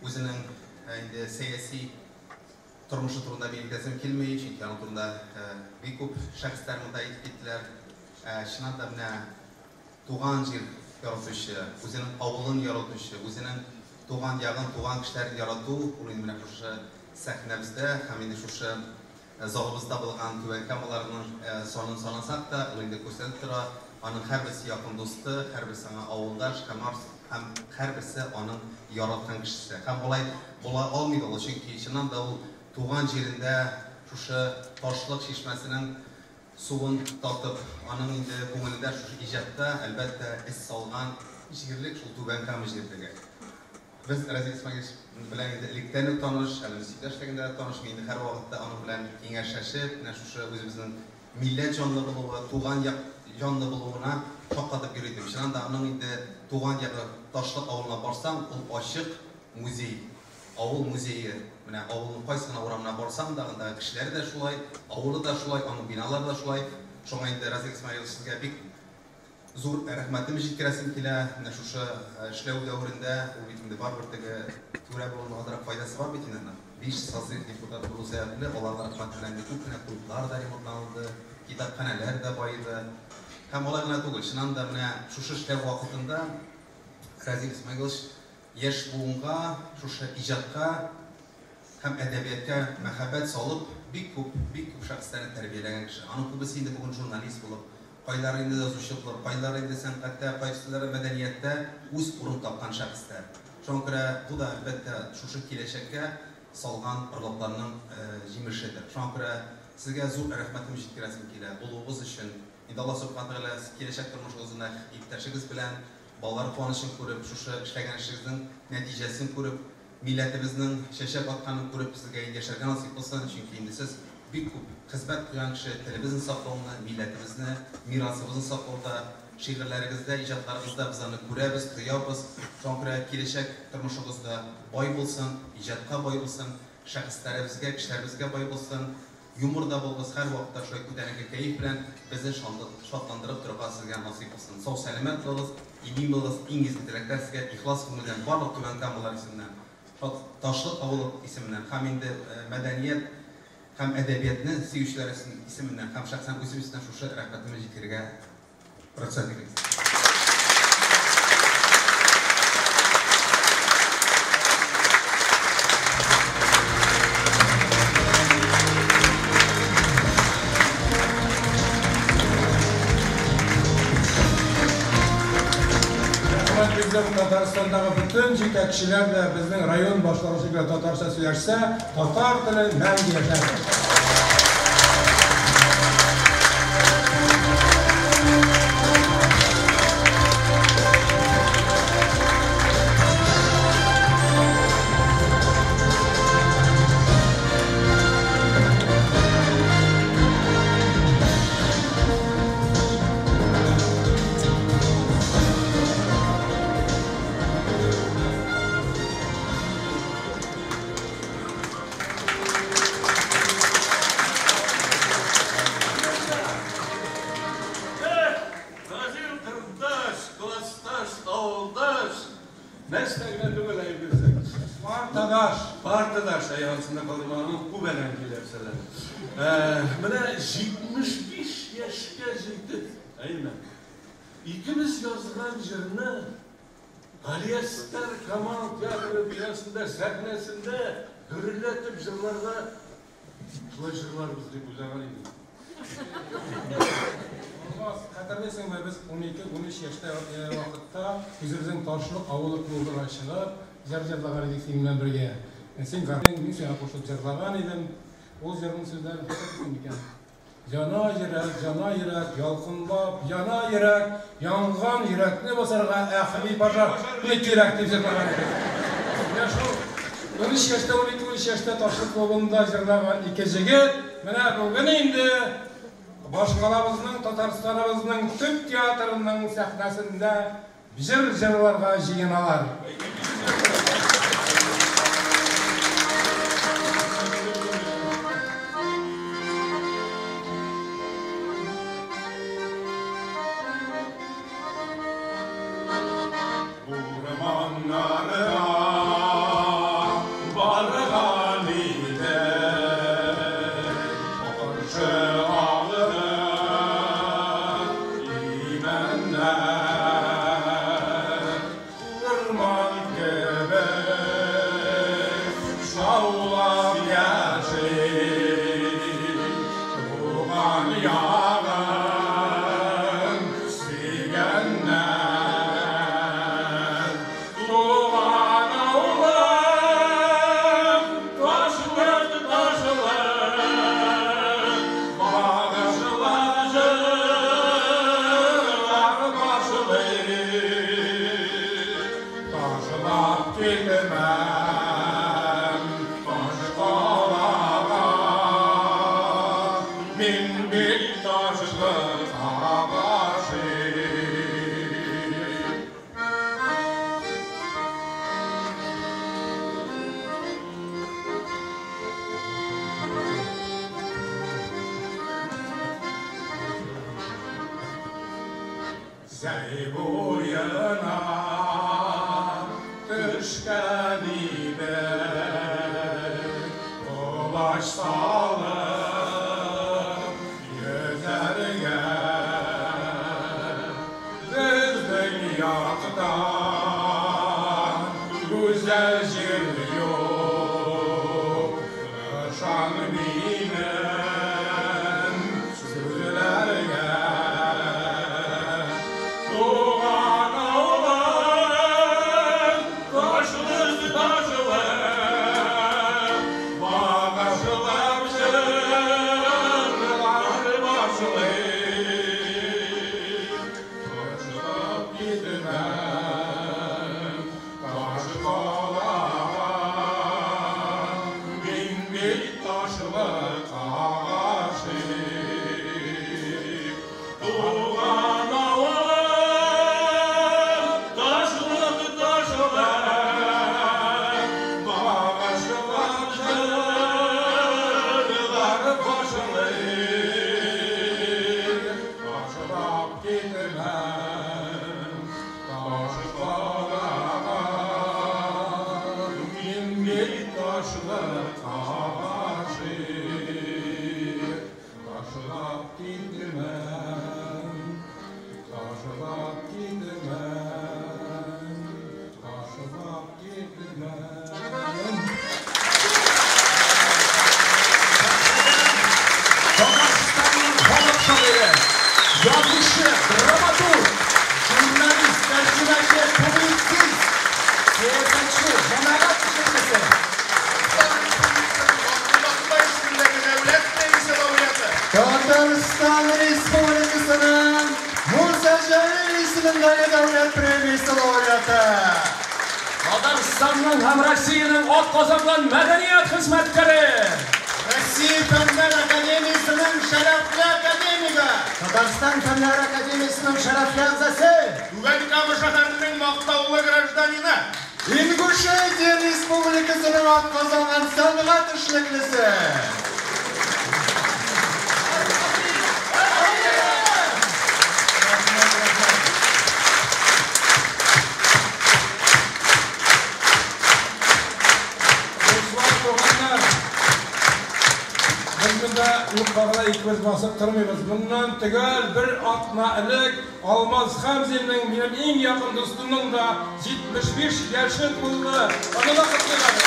Speaker 15: үзенең инде сәяси тормышы турында мин әйтәсем килми, чөнки аның турында бик күп шәхесләр монда әйтеп киттеләр. Чыннан да менә туган җир яратучы, үзенең авылын яратучы, үзенең туган ягын, туган кешеләрен ярату, ул инде менә шушы сәхнәбездә һәм инде шушы залыбызда булган Түбән Камаларның санын санасак та, ул инде күрсәтеп тора, аның һәрберсе якын дусты, һәрберсе аңа авылдаш һәм һәм һәрберсе аның яраткан кешесе. Һәм болай була алмый да ул, чөнки чыннан да ул туган җирендә шушы Ташлык чишмәсенең суын татып, аның инде күңелендә шушы иҗатта, әлбәттә, эз салган җирлек шул Түбән Кама җирлеге. Без Разил Исмәгыйлевич белән инде электән үк таныш, әле Мөслимдә эшләгәндә дә таныш, мин инде һәрвакытта аның белән киңәшләшеп, менә шушы үзебезнең милләт җанлы булуы, туган як җанлы булуына шаккатып йөри идем. Чыннан да аның инде туган ягы Ташлык авылына барсаң, ул ачык музей, авыл музее. Менә авылның кайсы гына урамына барсаң да, андагы кешеләре дә шулай, авылы да шулай, аның биналары да шулай. Шуңа инде Разил Исмәгыйлович сезгә бик зур рәхмәтемне җиткерәсем килә. Менә шушы эшләү дәверендә ул бит инде барыбер теге түрә булуның азрак файдасы бар бит инде аның. Биш созыв депутаты булу сәбәпле, аларның рәхмәте белән инде күп кенә клублар да ремонтланылды, китапханәләр дә баеды. Һәм алай гына түгел, чыннан да менә шушы эшләү вакытында Разил Исмәгыйлович яшь буынга, шушы иҗатка һәм әдәбиятка мәхәббәт салып, бик күп, бик күп шәхесләрне тәрбияләгән кеше. Аның күбесе инде бүген журналист булып, кайлары инде язучы булып, кайлары инде сәнгатьтә, кайсылары мәдәнияттә үз урын тапкан шәхесләр. Шуңа күрә бу да, әлбәттә, шушы киләчәккә салган орлыкларның җимешедер. Шуңа күрә сезгә зур рәхмәтемне җиткерәсем килә, булуыгыз өчен. Инде Аллаһ Субхана Тәгалә киләчәк тормышыгызны иптәшегез белән, балалар куанычын күреп, шушы эшләгән эшегезнең нәтиҗәсен күреп, милләтебезнең чәчәк атканын күреп, сезгә инде яшәргә насыйп булсын, чөнки инде сез бик күп хезмәт куйган кеше, телебезне саклауны, милләтебезне, мирасыбызны саклауда, шигырьләрегездә, иҗатларыгызда без аны күрәбез, тоябыз. Шуңа күрә киләчәк тормышыгыз да бай булсын, иҗатка бай булсын, шәхесләребезгә, кешеләребезгә бай булсын. Юмор да булыгыз, һәрвакытта шулай күтәренке кәеф белән безне шатландырып торырга сезгә насыйп булсын. Сау-сәламәт булыгыз, имин булыгыз, иң изге теләкләр сезгә ихлас күңелдән барлык Түбән Камалар исеменнән, Ташлык авылы исеменнән һәм инде мәдәният һәм әдәбиятны сөючеләр исеменнән һәм шәхсән үзем исеменнән шушы рәхмәтемне җиткерергә рөхсәт итегез.
Speaker 7: Татарстандагы бөтен җитәкчеләр дә безнең район башлыгы шикелле татарча сөйләшсә, татар теле мәңге яшәр.
Speaker 5: Газил кырдаш, классташ, авылдаш, нәрсә генә түгел әйберсең.
Speaker 7: Партадаш.
Speaker 5: Партадаш, әй, ансында калдырмаган күбәлән киләпсәләр. Менә 75 яшькә җитеп, әйме? Икебез язган җырны Галиәсгар Камал театры бинасында, сәхнәсендә гөрелдәтеп җырларга шулай җырларбыз дип уйлаган идем.
Speaker 7: Алмаз, хәтерлисеңме, без 12-13 яшьтә вакытта үзебезнең Ташлык авылы клубына чыгып, җыр җырлаган идек синең белән бергә. Син гармун, мин сиңа кушылып җырлаган идем. Ул җырның сүзләрен хәтерлисең микән? Яна йөрәк, яна йөрәк, ялкынлап яна йөрәк, янган йөрәкне басарга әхми пожар не кирәк дип җырлаган идек. Менә шул 13 яшьтә, 12-13 яшьтә Ташлык клубында җырлаган ике җегет менә бүген инде башкалабызның, Татарстаныбызның төп театрының сәхнәсендә Җыр җырларга җыеналар.
Speaker 5: Урманнарга барган идек, каршы алды имәннәр. Урман кебек шаулап яши, туган ягын сөйгәннәр. Туган авылым, ташлык, ташлык, багышлап җырлар башлый. Ташлап китмәм таш калага, мин бит ташлыкка гашыйк. Зәй буена төшкән идек, колач салып йөзәргә. Безнең яктан гүзәл җир юк, ышан минем сүзләргә. Туган авылым, ташлык, ташлык, багышлап җырлар башлый. Ташлап китмәм таш калага, мин бит ташлыкка гашыйк. Туган авылым, ташлык, ташлык, багышлап җырлар башлый. Ташлап китмәм таш калага, мин бит ташлыкка гашыйк. Ташлап китмәм, ташлап китмәм, ташлап китмәм.
Speaker 1: Татарстанның халык шагыйре, язучы, драматург, журналист, тәрҗемәче, публицист, сәясәтче, җәмәгать эшлеклесе.
Speaker 2: Татарстан Республикасының Муса Җәлил исемендәге дәүләт премиясе лауреаты.
Speaker 1: Татарстанның һәм Россиянең атказанган мәдәният хезмәткәре.
Speaker 3: Россия Фәннәр Академиясенең шәрәфле академигы.
Speaker 8: Татарстан Фәннәр Академиясенең шәрәфле әгъзасы.
Speaker 4: Түбән Кама шәһәренең мактаулы гражданины.
Speaker 2: Ингушетия Республикасының атказанган сәнгать эшлеклесе.
Speaker 7: Дуслар, туганнар, без монда юкка гына икебез басып тормыйбыз. Моннан төгәл бер атна элек Алмаз Хәмзинның, минем иң якын дустымның да 75 яше тулды. Аны да котлыйк әле.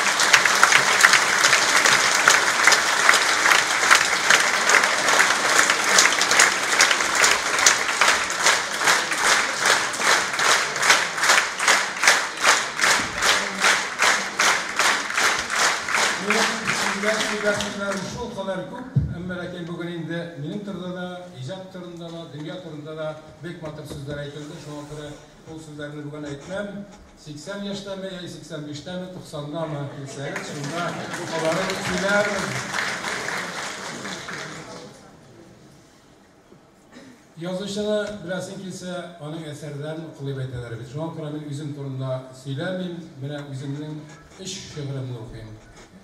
Speaker 7: Минем сезгә сөйләр сүзләрем шул кадәр күп, әмма ләкин бүген инде минем турыда да, иҗат турында да, дөнья турында да бик матур сүзләр әйтелде. Шуңа күрә ул сүзләрне бүген әйтмәм. 80 яшьтәме, яки 85тәме, 90дамы килсәгез, шунда аларын сөйләрбез. Язучыны беләсең килсә, аның әсәрләрен укы дип әйтәләр бит. Шуңа күрә мин үзем турында сөйләмим, менә үземнең өч шигыремне укыйм.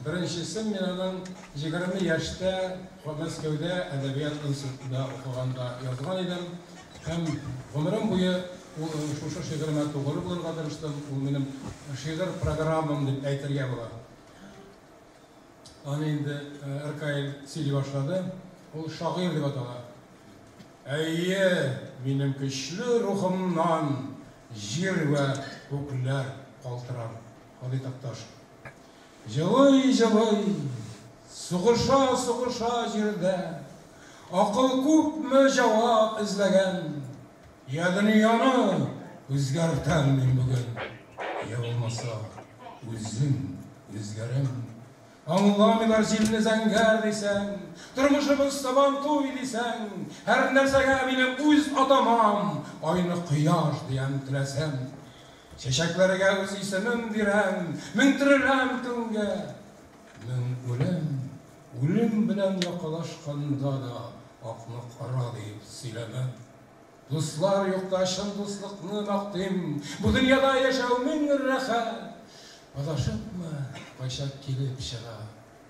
Speaker 7: Беренчесен мин аның 20 яшьтә Мәскәүдә әдәбият институтында укыганда язган идем. Һәм гомерем буе шушы шигыремә тугры булырга тырыштым. Ул минем шигырь программам дип әйтергә була. Аны инде Ркаил сөйли башлады. Ул «Шагыйрь» дип атала. Әйе, минем көчле рухымнан җир вә күкләр калтырар. Һади Такташ. Җылый-җылый, сугыша-сугыша җирдә, Акыл күпме җавап эзләгән. Йә дөньяны үзгәртәм мин бүген, Йә булмаса, үзем үзгәрәм. Аңламыйлар җилне зәңгәр дисәң, Тормышыбыз Сабантуй дисәң, Һәр нәрсәгә минем үз атамам, Айны кояш диям теләсәм. Чәчәкләргә үз исемем бирәм, Мең тереләм көнгә, мең үләм. Үлем белән якалашканда да Акны кара диеп сөйләмәм. Дуслар юкта чын дуслыкны мактыйм, Бу дөньяда яшәү мең рәхәт. Адашыпмы, кайчак килеп чыга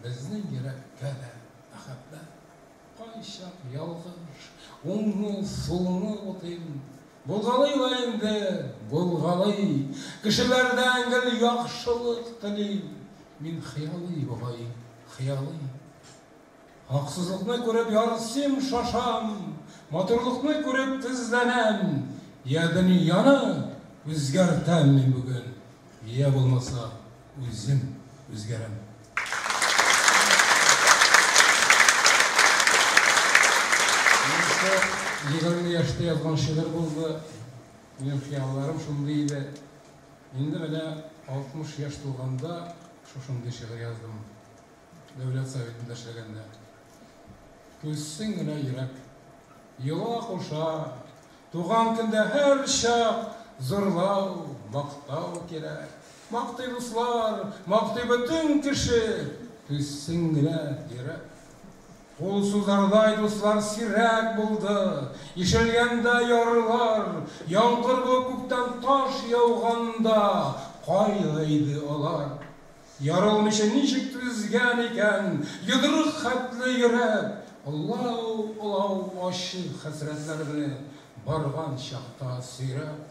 Speaker 7: Безнең йөрәккә дә мәхәббәт. Кайчак ялгыш, уңны, сулны бутыйм, Булгалый ла инде, булгалый. Кешеләрдән гел яхшылык телим, Мин хыялый бугай, хыялый. Хаксызлыкны күреп ярсыйм, шашам, Матурлыкны күреп тезләнәм. Йә дөньяны үзгәртәм мин бүген, Йә булмаса, үзем үзгәрәм. Монысы 20 яшьтә язган шигырь булды. Минем хыялларым шундый иде. Инде менә 60 яшь тулганда шушындый шигырь яздым. Дәүләт Советында эшләгәндә. Түзсен генә йөрәк. Йола куша. Туган көндә һәрчак зурлау, мактау кирәк. Мактый дуслар, мактый бөтен кеше. Түзсен генә йөрәк. Кул сузардай дуслар сирәк булды. Ишелгәндә ярлар, яңгыр булып күктән таш яуганда, кайда иде алар? Ярылмыйча ничек түзгән икән йодрык хәтле йөрәк, Олау-олау ачы хәсрәтләрне барган чакта сөйрәп.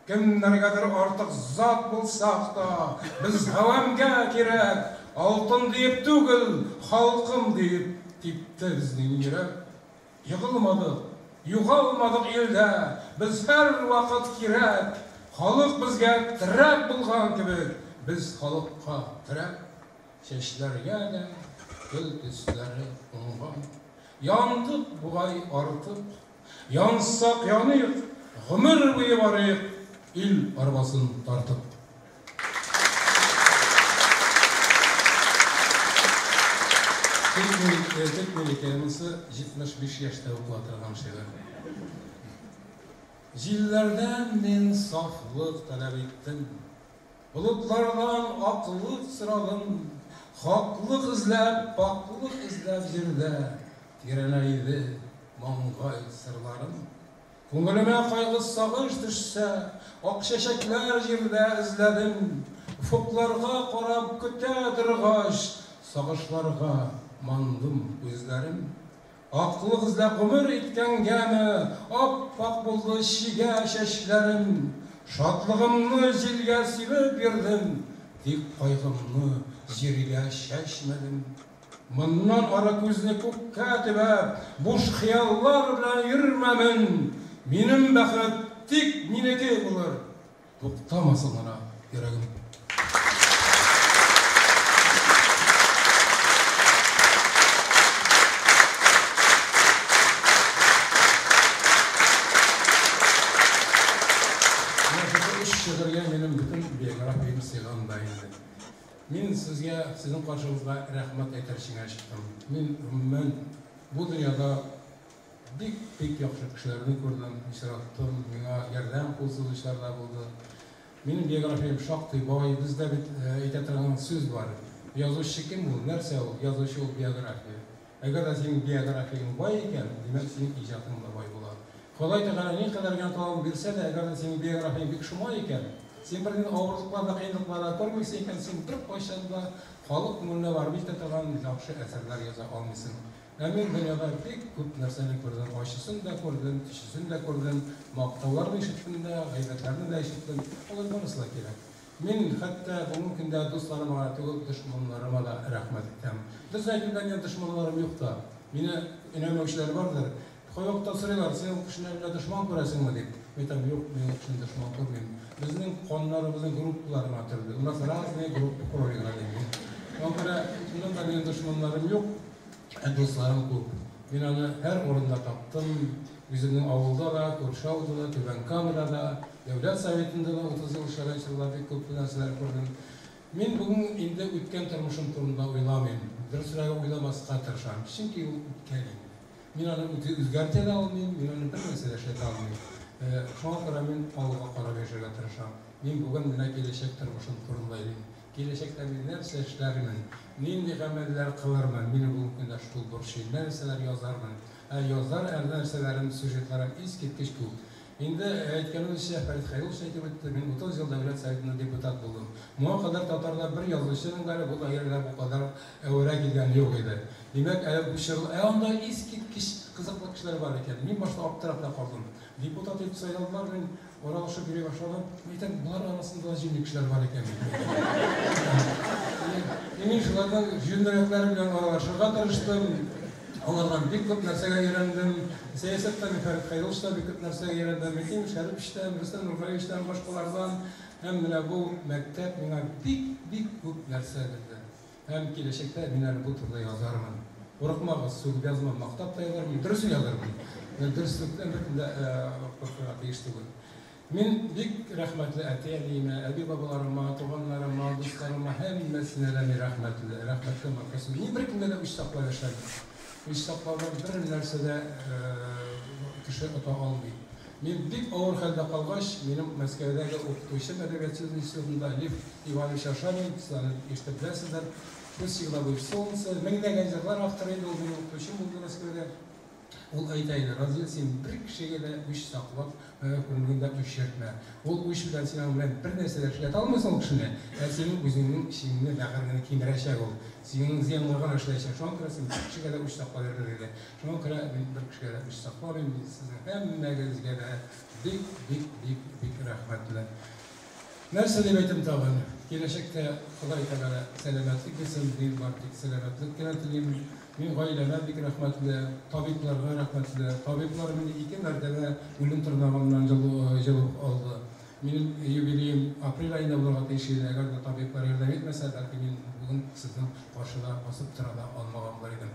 Speaker 7: Кемнәргәдер артык зат булсак та, без гавәмгә кирәк, Алтын диеп түгел, халкым диеп типте безнең йөрәк. Егылмадык, югалмадык илдә, без һәрвакыт кирәк, Халык безгә терәк булган кебек, без халыкка терәк. Чәчләргә дә көл төсләре кунган. Яндык бугай артык. Янсак яныйк, гомер буе барыйк, ил арбасын тартып. Тик минеке, монысы 75 яшьтә укыла торган шигырь. Җилләрдән мин сафлык таләп иттем, Болытлардан аклык сорадым, Хаклык эзләп, пакьлык эзләп җирдә Тирәнәйде маңгай сырларым. Күңелемә кайгы-сагыш төшсә, Ак чәчәкләр җирдә эзләдем. Офыкларга карап көтә торгач, Сагышларга мандым күзләрем. Аклык эзләп гомер иткәнгәме, Ап-ак булды чигә чәчләрем. Шатлыгымны җилгә сибеп йөрдем, Тик кайгымны җиргә чәчмәдем. Моннан ары күзне күккә төбәп, Буш хыяллар белән йөрмәмен. Минем бәхет тик минеке булыр, Туктамасын гына йөрәгем. Менә шушы өч шигырьгә минем бөтен биографиям сыйган да инде. Мин сезгә, сезнең каршыгызга рәхмәт әйтер өчен генә чыктым. Мин, гомумән, бу дөньяда бик-бик яхшы кешеләрне күрдем, очраттым, миңа ярдәм кул сузучылар да булды. Минем биографиям шактый бай. Бездә бит әйтә торган сүз бар, Язучы кем ул, нәрсә ул? Язучы ул биография. Әгәр дә синең биографияң бай икән, димәк, синең иҗатың да бай була. Ходай Тәгалә никадәр генә талант бирсә дә, әгәр дә синең биографияң бик шома икән, син бернинди авырлыклар да, кыенлыклар да күрмисең икән, син беркайчан да халык күңеленә барып җитә торган яхшы әсәрләр яза алмыйсың. Ә мин дөньяда бик күп нәрсәне күрдем, ачысын да күрдем, төчесен дә күрдем, мактауларны ишеттем дә, гайбәтләрне дә ишеттем. Алар барысы да кирәк. Мин хәтта бүгенге көндә дусларыма гына түгел, дошманнарыма да рәхмәт итәм. Дөрес әйтүдә минем дошманнарым юк та. Мине өнәмәүчеләр бардыр. Кайвакытта сорыйлар, син ул кешене әллә дошман күрәсеңме дип. Мин әйтәм, юк, мин ул кешене дошман күрмим. Безнең каннарыбызның группалары гына төрле. У нас разные группы крови гына дим мин. Шуңа күрә, чыннан да минем дошманнарым юк, ә дусларым күп. Мин аны һәр урында таптым. Үземнең авылда да, күрше авылда да, Түбән Камада да, Дәүләт Советында да 30 ел эшләгән чорда бик күп нәрсәләр күрдем. Мин бүген инде үткән тормышым турында уйламыйм. Дөресрәге, уйламаска тырышам. Чөнки ул үткән инде. Мин аны үзгәртә дә алмыйм, мин аны бер нәрсә дә эшләтә алмыйм. Шуңа күрә мин алга карап яшәргә тырышам. Мин бүген менә киләчәк тормышым турында уйлыйм. Киләчәктә мин нәрсә эшләрмен, нинди гамәлләр кылырмын, мине бүгенге көндә шул борчый, нәрсәләр язармын. Ә язар нәрсәләрем, сюжетларым искиткеч күп. Инде әйткәнебезчә, Фәрит Хәйруллович әйтеп үтте, мин 30 ел Дәүләт Советында депутат булдым. Моңа кадәр татарда бер язучының да әле бу даирәдә бу кадәр әвәрә килгәне юк иде. Димәк, әле бу чор, ә анда искиткеч кызыклы кешеләр бар икән. Мин башта аптырап та калдым. Депутат итеп сайладылар, мин аралашып йөри башладым. Мин әйтәм, болар арасында да җүнле кешеләр бар икән бит. Мин шуларның җүнлерәкләре белән аралашырга тырыштым. Алардан бик күп нәрсәгә өйрәндем. Сәясәттә мин Фәрит Хәйрулловичтан бик күп нәрсәгә өйрәндем. Мөким Шәриповичтан, Рөстәм Нургалиевичтан, башкалардан. Һәм менә бу мәктәп миңа бик-бик күп нәрсә бирде. Һәм киләчәктә мин әле бу турыда язармын. Курыкмагыз, сүгеп язмам, мактап та язармын, дөресен язармын. Дөреслектән беркем дә куркырга тиеш түгел. Мин бик рәхмәтле әти-әниемә, әби-бабаларыма, туганнарыма, дусларыма, һәммәсенә дә мин рәхмәтле. Рәхмәтле маркасы. Мин беркемгә дә үч саклап яшәмим. Үч саклаудан бер нәрсә дә кеше ота алмый. Мин бик авыр хәлдә калгач, минем Мәскәүдәге укытучым әдәбиятчы институтында Лев Иванович Ашанин, сез аны ишетеп беләсездер, Пусть всегда будет солнце, меңләгән җырлар авторы инде ул минем укытучым булды Мәскәүдә. Ул әйтә иде, Разил, син бер кешегә дә үч саклап, күңелеңдә үч йөртмә. Ул үч белән син аның белән бер нәрсә дә эшләтә алмыйсың ул кешене, ә синең үзеңнең эчеңне, бәгыреңне кимерәчәк ул. Синең зыянга гына эшләячәк. Шуңа күрә син бер кешегә дә үч сакла йөрмә, диде. Шуңа күрә мин бер кешегә дә үч сакламыйм, мин сезнең һәммәгезгә дә бик, бик, бик, бик рәхмәтле. Нәрсә дип әйтим тагын? Киләчәктә Ходай Тәгалә сәламәтлек бирсен, мин бар тик сәламәтлек кенә телим. Мин гаиләмә бик рәхмәтле, табибларга рәхмәтле. Табиблар мине ике мәртәбә үлем тырнагыннан җылып алды. Минем юбилеем апрель аенда булырга тиеш иде. Әгәр дә табиблар ярдәм итмәсә, бәлки мин бүген сезнең каршыда басып тора да алмаган булыр идем.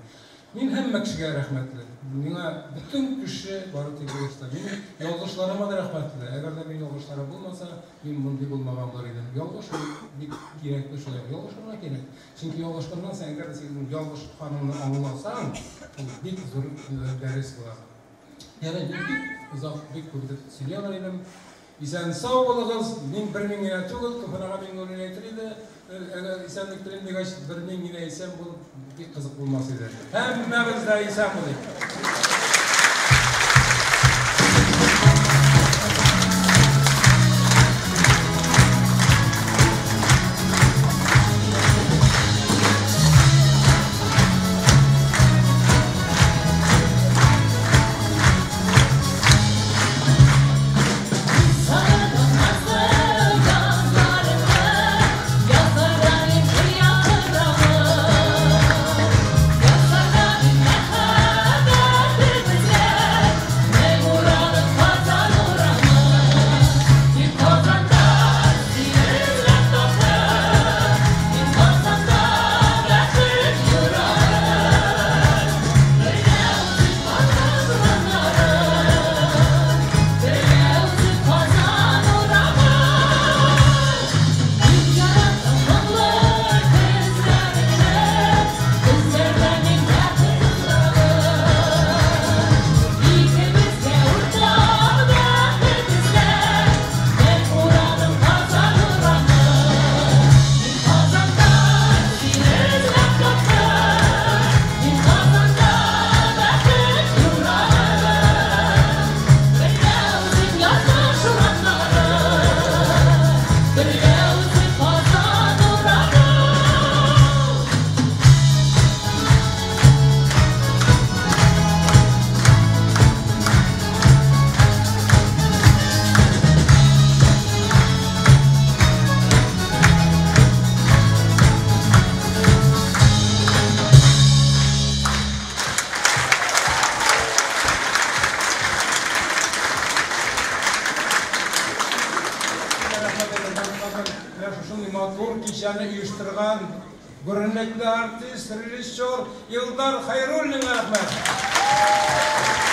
Speaker 7: Мин һәммә кешегә рәхмәтле. Миңа бөтен кеше бары тик булышты. Мин ялгышларыма да рәхмәтле. Әгәр дә минем ялгышларым булмаса, мин мондый булмаган булыр идем. Ялгыш ул бик кирәкле шулай. Ялгышырга кирәк. Чөнки ялгышканнан соң, әгәр дә син ялгышканыңны аңласаң, ул бик зур дәрес була. Ягъни мин бик озак, бик күп итеп сөйли алыр идем. Исән сау булыгыз. Мин бер мин генә түгел, Туфан ага Миңнуллин әйтер иде. Әгәр исәнлек телим дигәч, бер мин генә исән булып, бик кызык булмас иде. Һәммәбез дә исән булыйк.
Speaker 11: Язларда
Speaker 7: шушындый матур кичәне оештырган күренекле артист, режиссер Илдар Хәйруллинга рәхмәт.